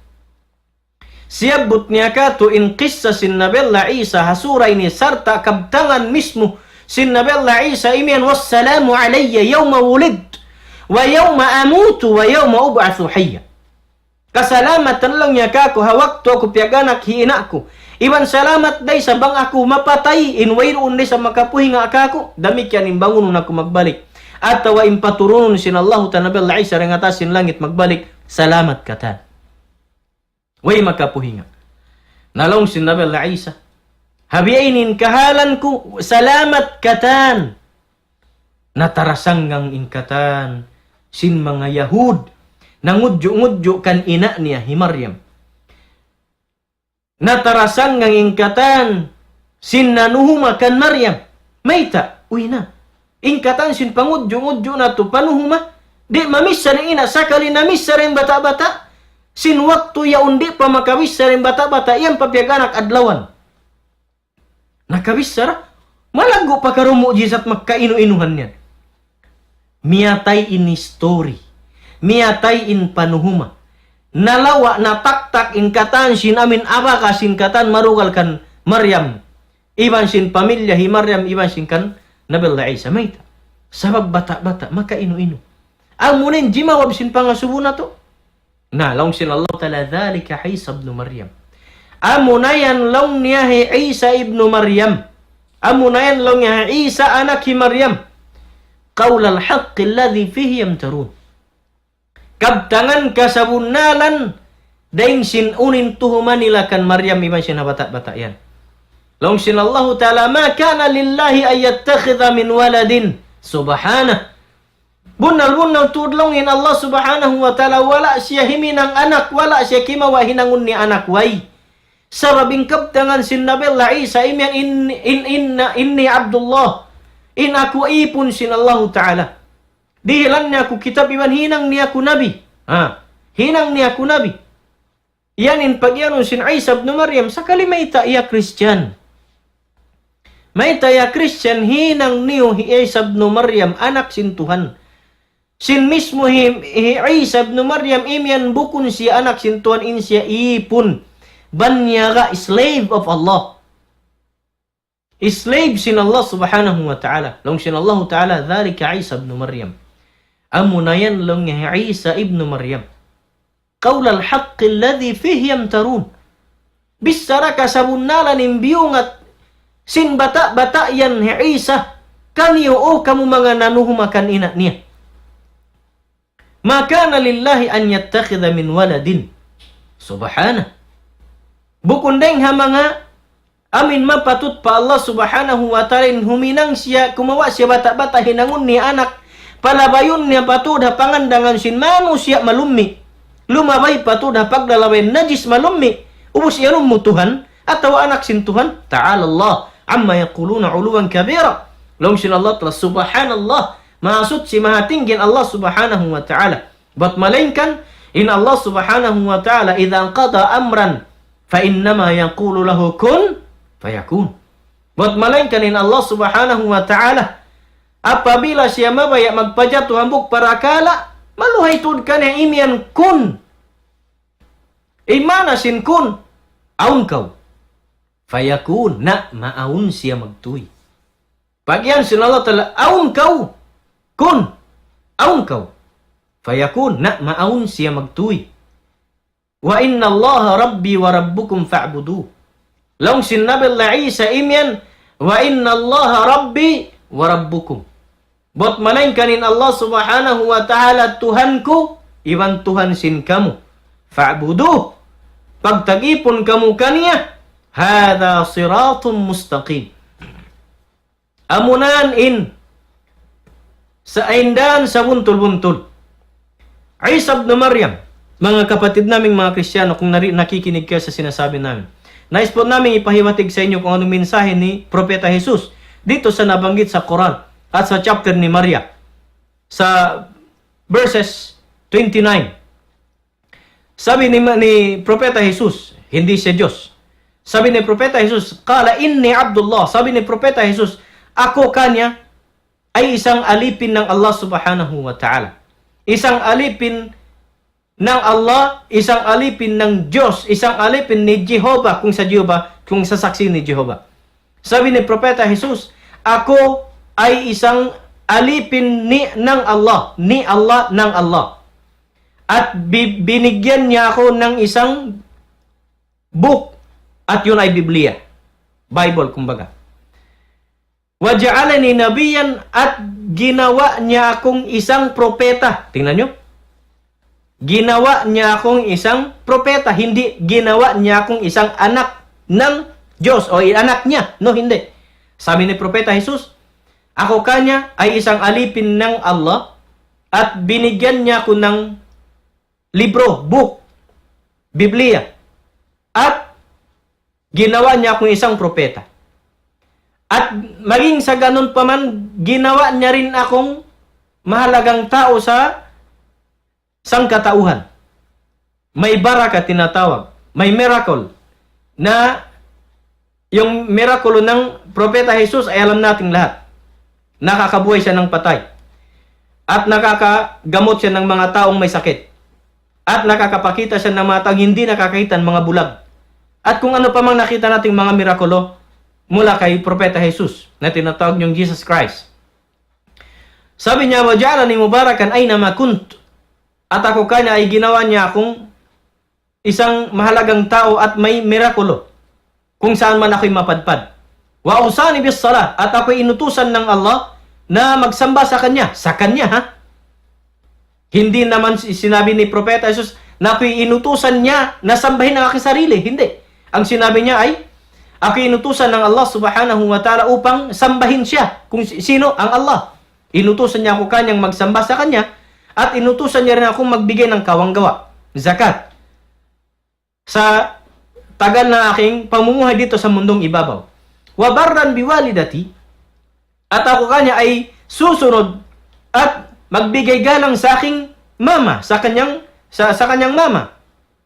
Siyabbut niya kātu' in kissa sin Nabi Allah Isa ha sura ini sarta' kabtangan mismu sin Nabi Allah Isa imiyan, "Wassalamu alayya yawma wulidtu, wa yawma amutu, wa yawma ub'athu hayya." Kasalamatan laung niya kāku' ha waktu aku piyag-anak hi ina' ku. Iban salamat da isab bang aku mapatay, in wayruun da isab makapuhinga kāku', damikkiyan in bangunun aku magbalik. Atawa in paturunun sin Allahu Ta'ala Nabi Allah Isa dayn ha taas sin langit magbalik, salamat katan. Way makapuhinga. Na laung sin Nabi Allah Isa, ha biya' ini in kahalan ku, salamat katan. Na tarasanggang in katan sin manga Yahud, nangudju'-ngudju' kan ina' niya hi Maryam. Na tarasanggang in katan sin nanuhuma kan Maryam. Mayta', uy na. In katan sin pangudju'-ngudju' natu' panuhuma, di' mamissar in ina', sakali namissar in bata'-bata'. Sin waktu yaun di' pa makabissar in bata'-bata', yan pa piyag-anak adlawan. Nakabissara, malaggu' pa karu mu'jizat magkainu-inuhan yan. Miyatay in istori. Miyatay in panuhuma. Nalawa', nataktak in katan sin amin abaga sin katan marugal kan Maryam. Iban sin pamilya hi Maryam, iban sin kan Nabi Allah Isa. Mayta'? Sabab bata'-bata', makainu-inu. Amu na in jimawab sin pangasubu natu'. Na, laung sin Allah Ta'ala, ذلك عيسى ابن مريم. Amu na yan laung niya hi Isa ibnu Maryam. Amu na yan laung niya hi Isa anak hi Maryam. قول الحق الذي فيه يمترون. Kabtangan kasabunnalan dayn sin unu in tuhuma nila kan Maryam iban sin ha bata'-bata' yan. Laung sin Allah Ta'ala, ما كان لله أن يتخذ من ولد. سبحانه. Bunnal-bunnal tuud laung in Allah Subhanahu wa Ta'ala, wala' siya himinang anak, wala' siya kimawa' hinangun niya anak, way. Sabab in kabtangan sin Nabi Allah Isa, imiyan in, in, in, إني عبد الله. In aku ipun sin Allahu Ta'ala. Dihilan niya aku kitab iban hinang niya aku nabi. Ha, hinang niya aku nabi. Yan in pagiyanun sin Isa ibn Maryam, sakali mayta' iya Christian. Mayta' iya Christian hinang niyu hi Isa ibn Maryam, anak sin Tuhan. Sin mismu hi, hi Isa ibn Maryam imiyan bukun siya anak sin Tuhan, in siya ipun. Banyaga, slave of Allah. Slave sin Allah Subhanahu wa Ta'ala. Laung sin Allah Ta'ala, ذلك عيسى ابن مريم. Amu na yan laung hi Isa ibn Maryam. قول الحق الذي فيه يمترون. Bichara kasabunnalan in biyungat sin bata'-bata' yan hi Isa. Kaniyu, o kamu manga nanuhuma kan ina' niya. ما كان لله أن يتخذ من ولد. سبحانه. Bukun dayng ha manga amin mapatut pa Allah Subhanahu wa Ta'ala in huminang siya, kumawa' siya bata'-bata' hinangun niya anak, palabayun niya pa tuud ha pangandangan sin manusiya' malummi'. Lumabay pa tuud ha paglalabay najis malummi'. Ubus iyanun mu Tuhan, atawa anak sin Tuhan? تعالى الله عما يقولون علوا كبيرا. Laung sin Allah Ta'ala, subhanallah, maha suchi, maha tinggi in Allah Subhanahu wa Ta'ala. Bat malaingkan, in Allah Subhanahu wa Ta'ala, إذا قضى أمرا فإنما يقول له كن فيكون. Bat malaingkan in Allah Subhanahu wa Ta'ala, apabila siya mabaya' magpajatu hambuuk parakala', maluhay tuud kaniya imiyan kun. In maana sin kun, awn kaw. Fayakun, na maawn siya magtuy. Pagiyan sin Allah Ta'ala, awn kaw, kun, awn kaw. Fayakun, na maawn siya magtuy. وإن الله ربي وربكم فاعبدوه. Laung sin Nabi Allah Isa imiyan, وإن الله ربي وربكم. Bat malaingkan in Allah Subhanahu wa Ta'ala Tuhan ku, iban Tuhan sin kamu. فاعبدوه. Pagtagipun kamu kaniya. هذا صراط مستقيم. Amu na yan in sa aindan sabuntul-buntul. Isa ibn Maryam, manga kapatid naming manga Kristiyanu, kung nari-, nakikinig kayo sa sinasabi namin. Nais po namin ipahiwatig sa inyo kung anong mensahe ni Propeta Jesus dito sa nabanggit sa Quran at sa chapter ni Maria, sa verses twenty-nine. Sabi ni, ni Propeta Jesus, hindi siya Diyos. Sabi ni Propeta Jesus, قال إني عبد الله. Sabi ni Propeta Jesus, ako kaniya ay isang alipin ng Allah Subhanahu wa Ta'ala. Isang alipin ng Allah, isang alipin ng Diyos, isang alipin ni Jehovah, kung sa Jehovah, kung sa saksi ni Jehovah. Sabi ni Propeta Jesus, ako ay isang alipin ni, ng Allah, ni Allah, ng Allah. At bi-, binigyan niya ako ng isang book, at yun ay Biblia. Bible, kumbaga. وجعلني نبيا, at ginawa niya akong isang propeta. Tingnan nyo. Ginawa niya akong isang propeta, hindi ginawa niya akong isang anak ng Diyos o anak niya. No, hindi. Sabi ni Propeta Jesus, "Ako kanya ay isang alipin ng Allah at binigyan niya ako ng libro, book, Biblia. At ginawa niya akong isang propeta. At maging sa ganun pa man, ginawa niya rin akong mahalagang tao sa sangkatauhan." May baraka tinatawag. May miracle. Na yung miracle ng Propeta Jesus ay alam nating lahat. Nakakabuhay siya ng patay. At nakakagamot siya ng mga taong may sakit. At nakakapakita siya ng mga taong hindi nakakita ng mga bulag. At kung ano pa mang nakita nating mga mirakulo mula kay Propeta Jesus na tinatawag niyong Jesus Christ. Sabi niya, "وجعلني مباركا أينما كنت." At ako kanya ay ginawa niya akong isang mahalagang tao at may mirakulo kung saan man ako'y mapadpad. "وأوصاني بالصلاة." At ako'y inutusan ng Allah na magsamba sa kanya. Sa kanya, ha? Hindi naman si- sinabi ni Propeta Jesus na ako'y inutusan niya na sambahin ang aking sarili. Hindi. Ang sinabi niya ay, "Ako'y inutusan ng Allah subhanahu wa ta'ala upang sambahin siya." Kung si- sino? Ang Allah. Inutusan niya ako kanyang magsamba sa kanya at inutusan niya rin akong magbigay ng kawanggawa, zakat, sa tagal na aking pamumuhay dito sa mundong ibabaw. "وبرا بوالدتي." At ako kanya ay susunod at magbigay galang sa aking mama, sa kanyang, sa, sa kanyang mama,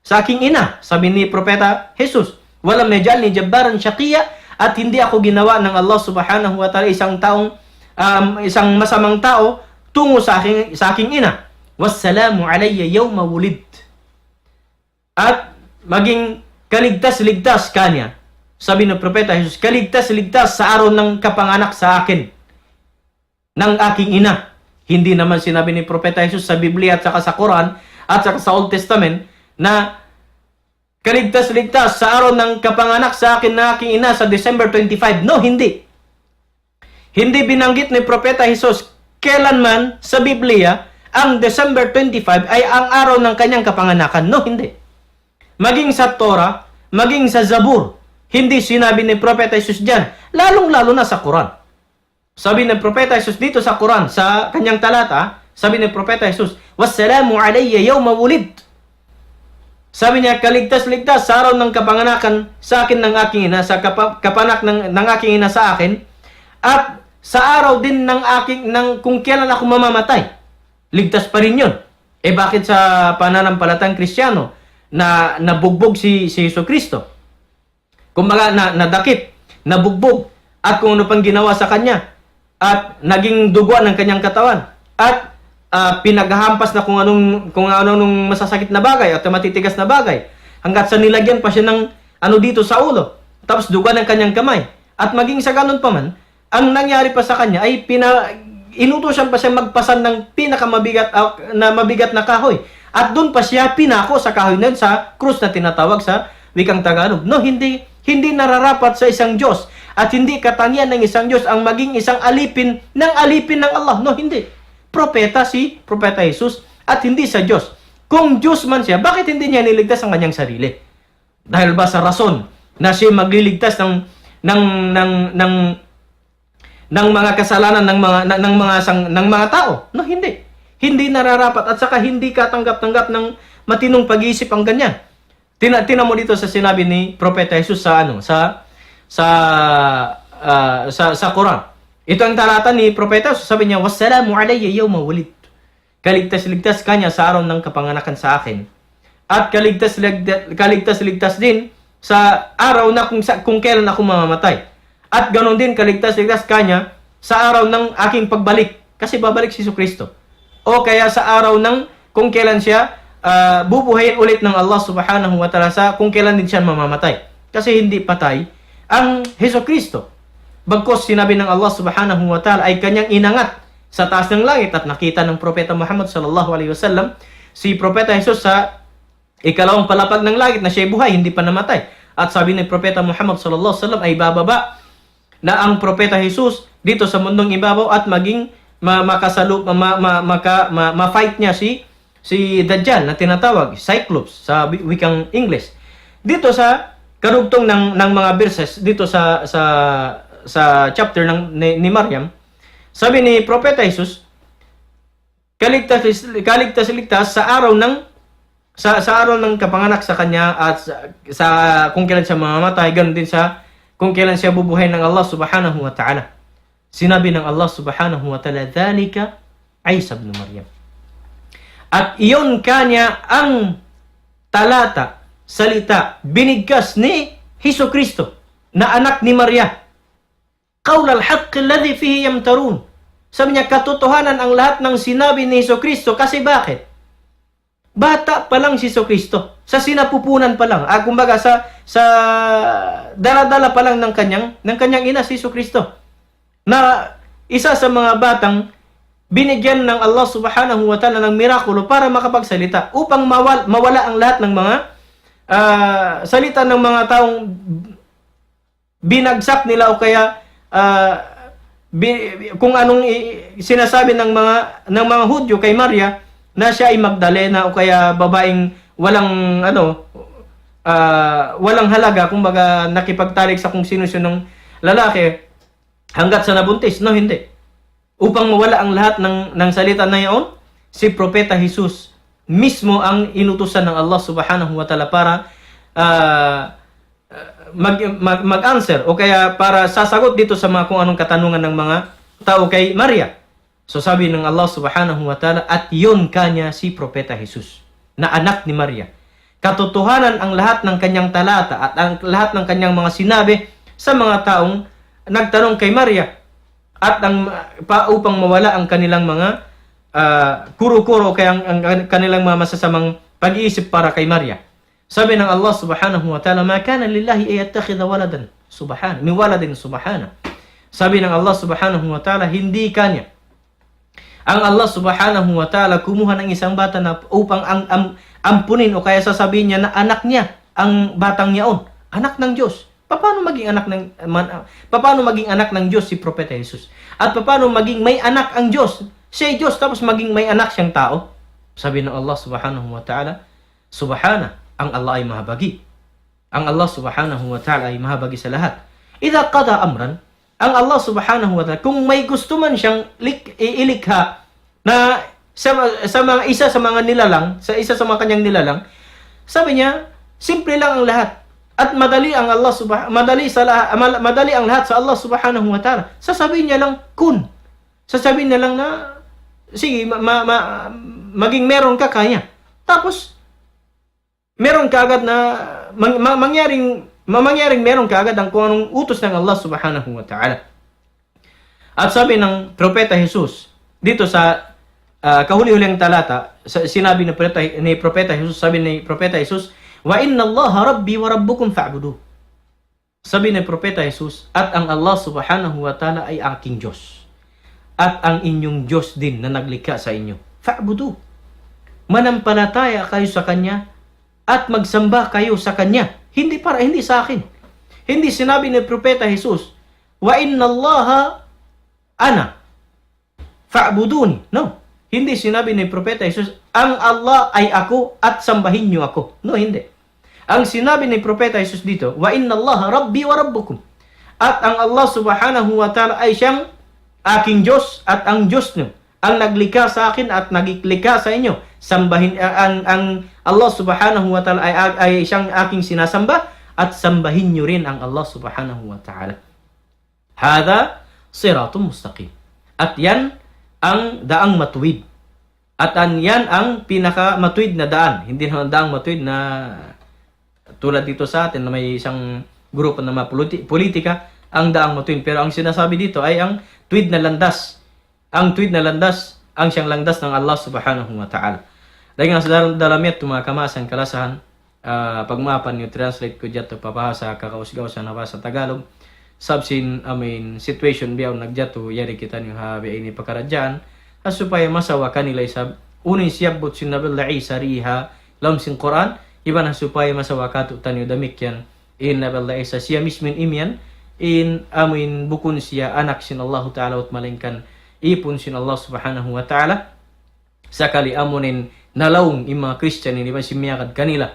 sa aking ina, sabi ni Propeta Jesus. "ولم يجعلني جبارا شقيا." At hindi ako ginawa ng Allah subhanahu wa ta'ala isang taong, um, isang masamang tao tungo sa aking, sa aking ina. "والسلام علي يوم ولدت." At maging kaligtas-ligtas kanya. Sabi ng Propeta Jesus, "Kaligtas-ligtas sa araw ng kapanganak sa akin ng aking ina." Hindi naman sinabi ni Propeta Jesus sa Biblia at saka sa Quran at saka sa Old Testament na kaligtas-ligtas sa araw ng kapanganak sa akin ng aking ina sa December twenty-five. No, hindi. Hindi binanggit ni Propeta Jesus kailanman sa Biblia ang December twenty-five ay ang araw ng kanyang kapanganakan. No, hindi. Maging sa Torah, maging sa Zabur, hindi sinabi ni Propeta Jesus dyan, lalong-lalo na sa Quran. Sabi ng Propeta Jesus dito sa Quran, sa kanyang talata, sabi ng Propeta Jesus, "والسلام علي يوم ولدت." Sabi niya, "Kaligtas-ligtas sa araw ng kapanganakan sa akin ng aking ina, sa kapa- kapanak ng, ng aking ina sa akin, at sa araw din ng aking, ng kung kailan ako mamamatay." Ligtas pa rin yun. Eh, bakit sa pananampalatayang Kristiyano na nabugbog si, si Yesu Kristo? Kumbaga, na, nadakip, nabugbog, at kung ano pang ginawa sa kanya, at naging duguan ang kanyang katawan, at, ah, pinaghahampas na kung anong, kung ano-anong masasakit na bagay at matitigas na bagay, hanggat sa nilagyan pa siya ng ano dito sa ulo, tapos duguan ang kanyang kamay, at maging sa ganun pa man, ang nangyari pa sa kanya ay pina-, inutusan pa siya magpasan ng pinakamabigat, ah, na mabigat na kahoy. At doon pa siya pinako sa kahoy na yun sa krus na tinatawag sa wikang Tagalog. No, hindi, hindi nararapat sa isang Diyos. At hindi katangian ng isang Diyos ang maging isang alipin ng alipin ng Allah. No, hindi. Propeta si Propeta Jesus at hindi sa Diyos. Kung Diyos man siya, bakit hindi niya niligtas ang kanyang sarili? Dahil ba sa rason na siya magliligtas ng, ng, ng, ng, ng mga kasalanan ng mga, ng, ng mga sang, ng mga tao? No, hindi. Hindi nararapat at saka hindi katanggap-tanggap ng matinong pag-iisip ang ganyan. Tina-, tingnan mo dito sa sinabi ni Propeta Jesus sa ano, sa, sa, ah, sa, sa Quran. Ito ang talata ni Propeta Jesus, sabi niya, "والسلام علي يوم ولدت." Kaligtas-ligtas kanya sa araw ng kapanganakan sa akin. At kaligtas-ligtas, kaligtas-ligtas din sa araw na kung, sa, kung kailan ako mamamatay. At ganon din kaligtas-ligtas kanya sa araw ng aking pagbalik. Kasi babalik si Jesu Kristo. O kaya sa araw ng kung kailan siya, ah, bubuhayin ulit ng Allah subhanahu wa ta'ala sa kung kailan din siya mamamatay. Kasi hindi patay ang Jesu Kristo. Bagkus sinabi ng Allah subhanahu wa ta'ala ay kanyang inangat sa taas ng langit at nakita ng Propeta Muhammad sallallahu alaihi wasallam si Propeta Jesus sa ikalawang palapag ng langit na siya'y buhay, hindi pa namatay. At sabi ni Propeta Muhammad sallallahu alaihi wasallam ay bababa na ang Propeta Jesus dito sa mundong ibabaw at maging ma-, makasalu-, ma-, ma-, maka-, ma-, ma-fight niya si si Dajjal na tinatawag, Cyclops, sa wi-, wikang English. Dito sa kadugtong ng, ng mga verses, dito sa, sa, sa chapter ng, ni, ni Maryam, sabi ni Propeta Jesus, kaligtas, kaligtas-ligtas sa araw ng, sa, sa araw ng kapanganak sa kanya at sa, sa kung kailan siya mamamatay, ganun din sa kung kailan siya bubuhay ng Allah Subhanahu wa Ta'ala. Sinabi ng Allah Subhanahu wa Ta'ala, "Dhalika Isa ibn Maryam." At iyon kanya ang talata, salita, binigkas ni Hesu Kristo na anak ni Maria. "Qawla al-haqq alladhi fihi yamtarun." Sabi niya, katotohanan ang lahat ng sinabi ni Hesu Kristo. Kasi bakit? Bata pa lang si Hesu Kristo. Sa sinapupunan pa lang. Ah, kumbaga, sa, sa dala-dala pa lang ng kanyang, ng kanyang ina si Hesu Kristo. Na isa sa mga batang binigyan ng Allah Subhanahu wa Ta'ala ng mirakulo para makapagsalita. Upang mawal-, mawala ang lahat ng mga, ah, salita ng mga taong binagsak nila o kaya, ah, bi-, kung anong i-, sinasabi ng mga, ng mga Hudyo kay Maria na siya ay Magdalena o kaya babaeng walang, ano, ah, walang halaga, kumbaga nakipagtalik sa kung sino-sinong lalaki hanggat sa nabuntis, no? Hindi. Upang mawala ang lahat ng, ng salita na yaon, si Propeta Jesus mismo ang inutusan ng Allah Subhanahu wa Ta'ala para, ah, mag, mag, mag-answer o kaya para sasagot dito sa mga kung anong katanungan ng mga tao kay Maria. So sabi ng Allah Subhanahu wa Ta'ala, at yun kanya si Propeta Jesus, na anak ni Maria. Katotohanan ang lahat ng kanyang talata at ang lahat ng kanyang mga sinabi sa mga taong nagtanong kay Maria at ang pa, upang mawala ang kanilang mga, ah, kuro-kuro, kaya ang, ang kanilang mga masasamang pag-iisip para kay Maria. Sabi ng Allah Subhanahu wa Ta'ala, "Ma kana lillahi an yattakhidha waladan." Subhan-, min waladin, subhana. Sabi ng Allah Subhanahu wa Ta'ala, hindi kanya. Ang Allah Subhanahu wa Ta'ala kumuha ng isang bata na upang ang, am-, ampunin o kaya sasabihin niya na anak niya ang batang yaon. Anak ng Diyos. Paano maging anak ng, man, ah, paano maging anak ng Diyos si Propeta Jesus? At paano maging may anak ang Diyos? Siya'y Diyos tapos maging may anak siyang tao? Sabi ng Allah Subhanahu wa Ta'ala, Subhana, ang Allah ay mahabagi. Ang Allah Subhanahu wa Ta'ala ay mahabagi sa lahat. Idha qada amran, ang Allah Subhanahu wa Ta'ala, kung may gusto man siyang lik-, i-, ilikha na sa, sa mga, isa sa mga nilalang, sa isa sa mga kanyang nilalang, sabi niya, simple lang ang lahat. At madali ang Allah Subha-, madali sa lahat, mal-, madali ang lahat sa Allah Subhanahu wa Ta'ala. Sasabihin niya lang, "Kun." Sasabihin niya lang na, "Sige, ma-, ma-, ma-, maging meron ka kanya." Tapos, meron kaagad na mang-, ma-, mangyaring, ma-, mangyaring meron kaagad ang kung anong utos ng Allah Subhanahu wa Ta'ala. At sabi ng Propeta Jesus, dito sa, ah, kahuli-huling talata, sa, sinabi ni Propeta, ni Propeta Jesus, sabi ni Propeta Jesus, "Wa inna Allah Rabbi wa Rabbukum fa'budu." Sabi ni Propeta Jesus, "At ang Allah Subhanahu wa Ta'ala ay aking Diyos. At ang inyong Diyos din na naglikha sa inyo. Fa'budu." Manampalataya kayo sa Kanya at magsamba kayo sa Kanya. Hindi para, hindi sa akin. Hindi sinabi ni Propeta Jesus, "Wa inna Allah ana. Fa'buduni." No. Hindi sinabi ni Propeta Jesus, "Ang Allah ay ako at sambahin niyo ako." No, hindi. Ang sinabi ni Propeta Jesus dito, "Wa inna Allah Rabbi wa Rabbukum." At ang Allah Subhanahu wa Ta'ala ay siyang aking Diyos at ang Diyos niyo. Ang naglikha sa akin at naglikha sa inyo. Sambahin, ah, ang, ang Allah Subhanahu wa Ta'ala ay, ay siyang aking sinasamba at sambahin niyo rin ang Allah Subhanahu wa Ta'ala. Hadha siratun mustaqim. At yan ang daang matuwid. At an-, yan ang pinakamatuwid na daan. Hindi naman daang matuwid na tulad dito sa atin na may isang grupo na mga politi-, politika, ang daang matuwid. Pero ang sinasabi dito ay ang tuwid na landas. Ang tuwid na landas, ang siyang landas ng Allah Subhanahu wa Ta'ala. Dayn ha sadar-, dalam yadtu manga kamaasan kalasahan, ah, pagmaapan niyu translate ku yadtu pa bahasa kakaus-gausan na bahasa Tagalog. Sabab sin, I mean, situation biya' nagjatu, yari kitaniyu ha biya' ini pakaradjaan. Ha supaya masawa kanila isab, unu in siyabbut sin Nabi Allah Isa di ha lawm sin Qur'an, iban ha supaya masawa katu'taniyu damikkiyan in Nabi Allah Isa, siya mismu in imiyan, in amuin bukun siya anak sin Allahu Ta'ala, malaingkan ipun sin Allah Subhanahu wa Ta'ala. Sakali amuin Nalaung in manga Christian ini iban sin miyagad kanila.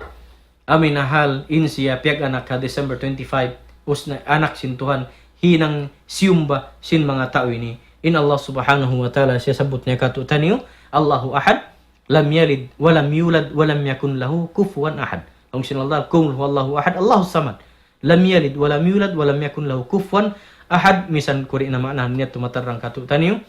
Amu in hal in siya piyag-anak ha December twenty-five, ubus na anak sin Tuhan, hinang siyumba sin manga tau ini. In Allah Subhanahu wa Ta'ala siya sabbut niya kātu'niyu, الله أحد، لم يلد ولم يولد ولم يكن له كفوا أحد. Laung sin Allah, قل هو الله أحد، الله الصمد، لم يلد ولم يولد ولم يكن له كفوا أحد. Misan kuri' na maana niya tumatarang kātu'niyu.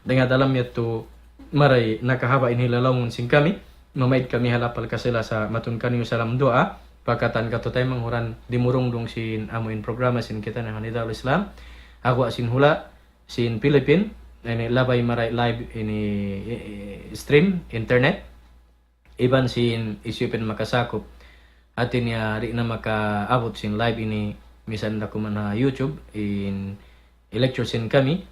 Dayn ha dalam yadtu mari nakahaba' in hilalaungan sin kami. Mamaid kami ha lapal kasi-lasa matun kaniyu salam duwaa. Pa katan kātu'niyu manghuran dimurungdung sin amu in programa sin kitaniyu ha Nidaul Islam. Aguwa' sin hula' sin Philippine, ini labay marayaw live ini, eh, stream, internet. Iban sin hisiyu-siyu in makasakup. Hati niya di' na makaabut sin live ini, misan da kuman ha YouTube, in i-lecture sin kami.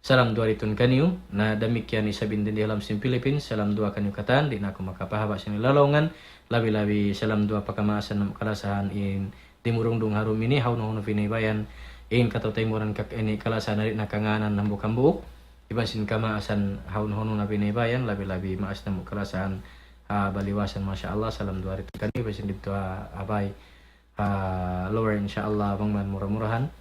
Salam duwaa didtu kaniyu, na damikkiyan isab in di ha lawm sin Philippines, salam duwaa kaniyu katan, di' na aku makapahaba' sin hilalaungan, labi-labi salam duwaa pa kamaasan namu' kalasahan in dimurungdung ha dum ini, hawnu-hawnu biyaybayan, in kataymanghuran kak ini kalasahan di' na kangānan hambuuk-hambuuk, iban sin kamaasan hawnu-hawnu na biyaybayan, labi-labi maas namu' kalasahan, ah, baliwasan, masha Allah, salam duwaa didtu kaniyu, iban sin didtu ha, ha bay, ah, lower, insha Allah, bang man mura-murahan.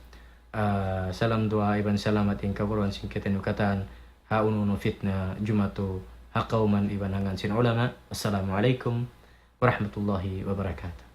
Ah, salam duwaa iban salamat in kaguruhan sin kitaniyu katan, ha unu-unu fitna jumatu ha kawman iban ha ngān sin ulama. Assalamu alaykum warahmatullahi wabarakatuh.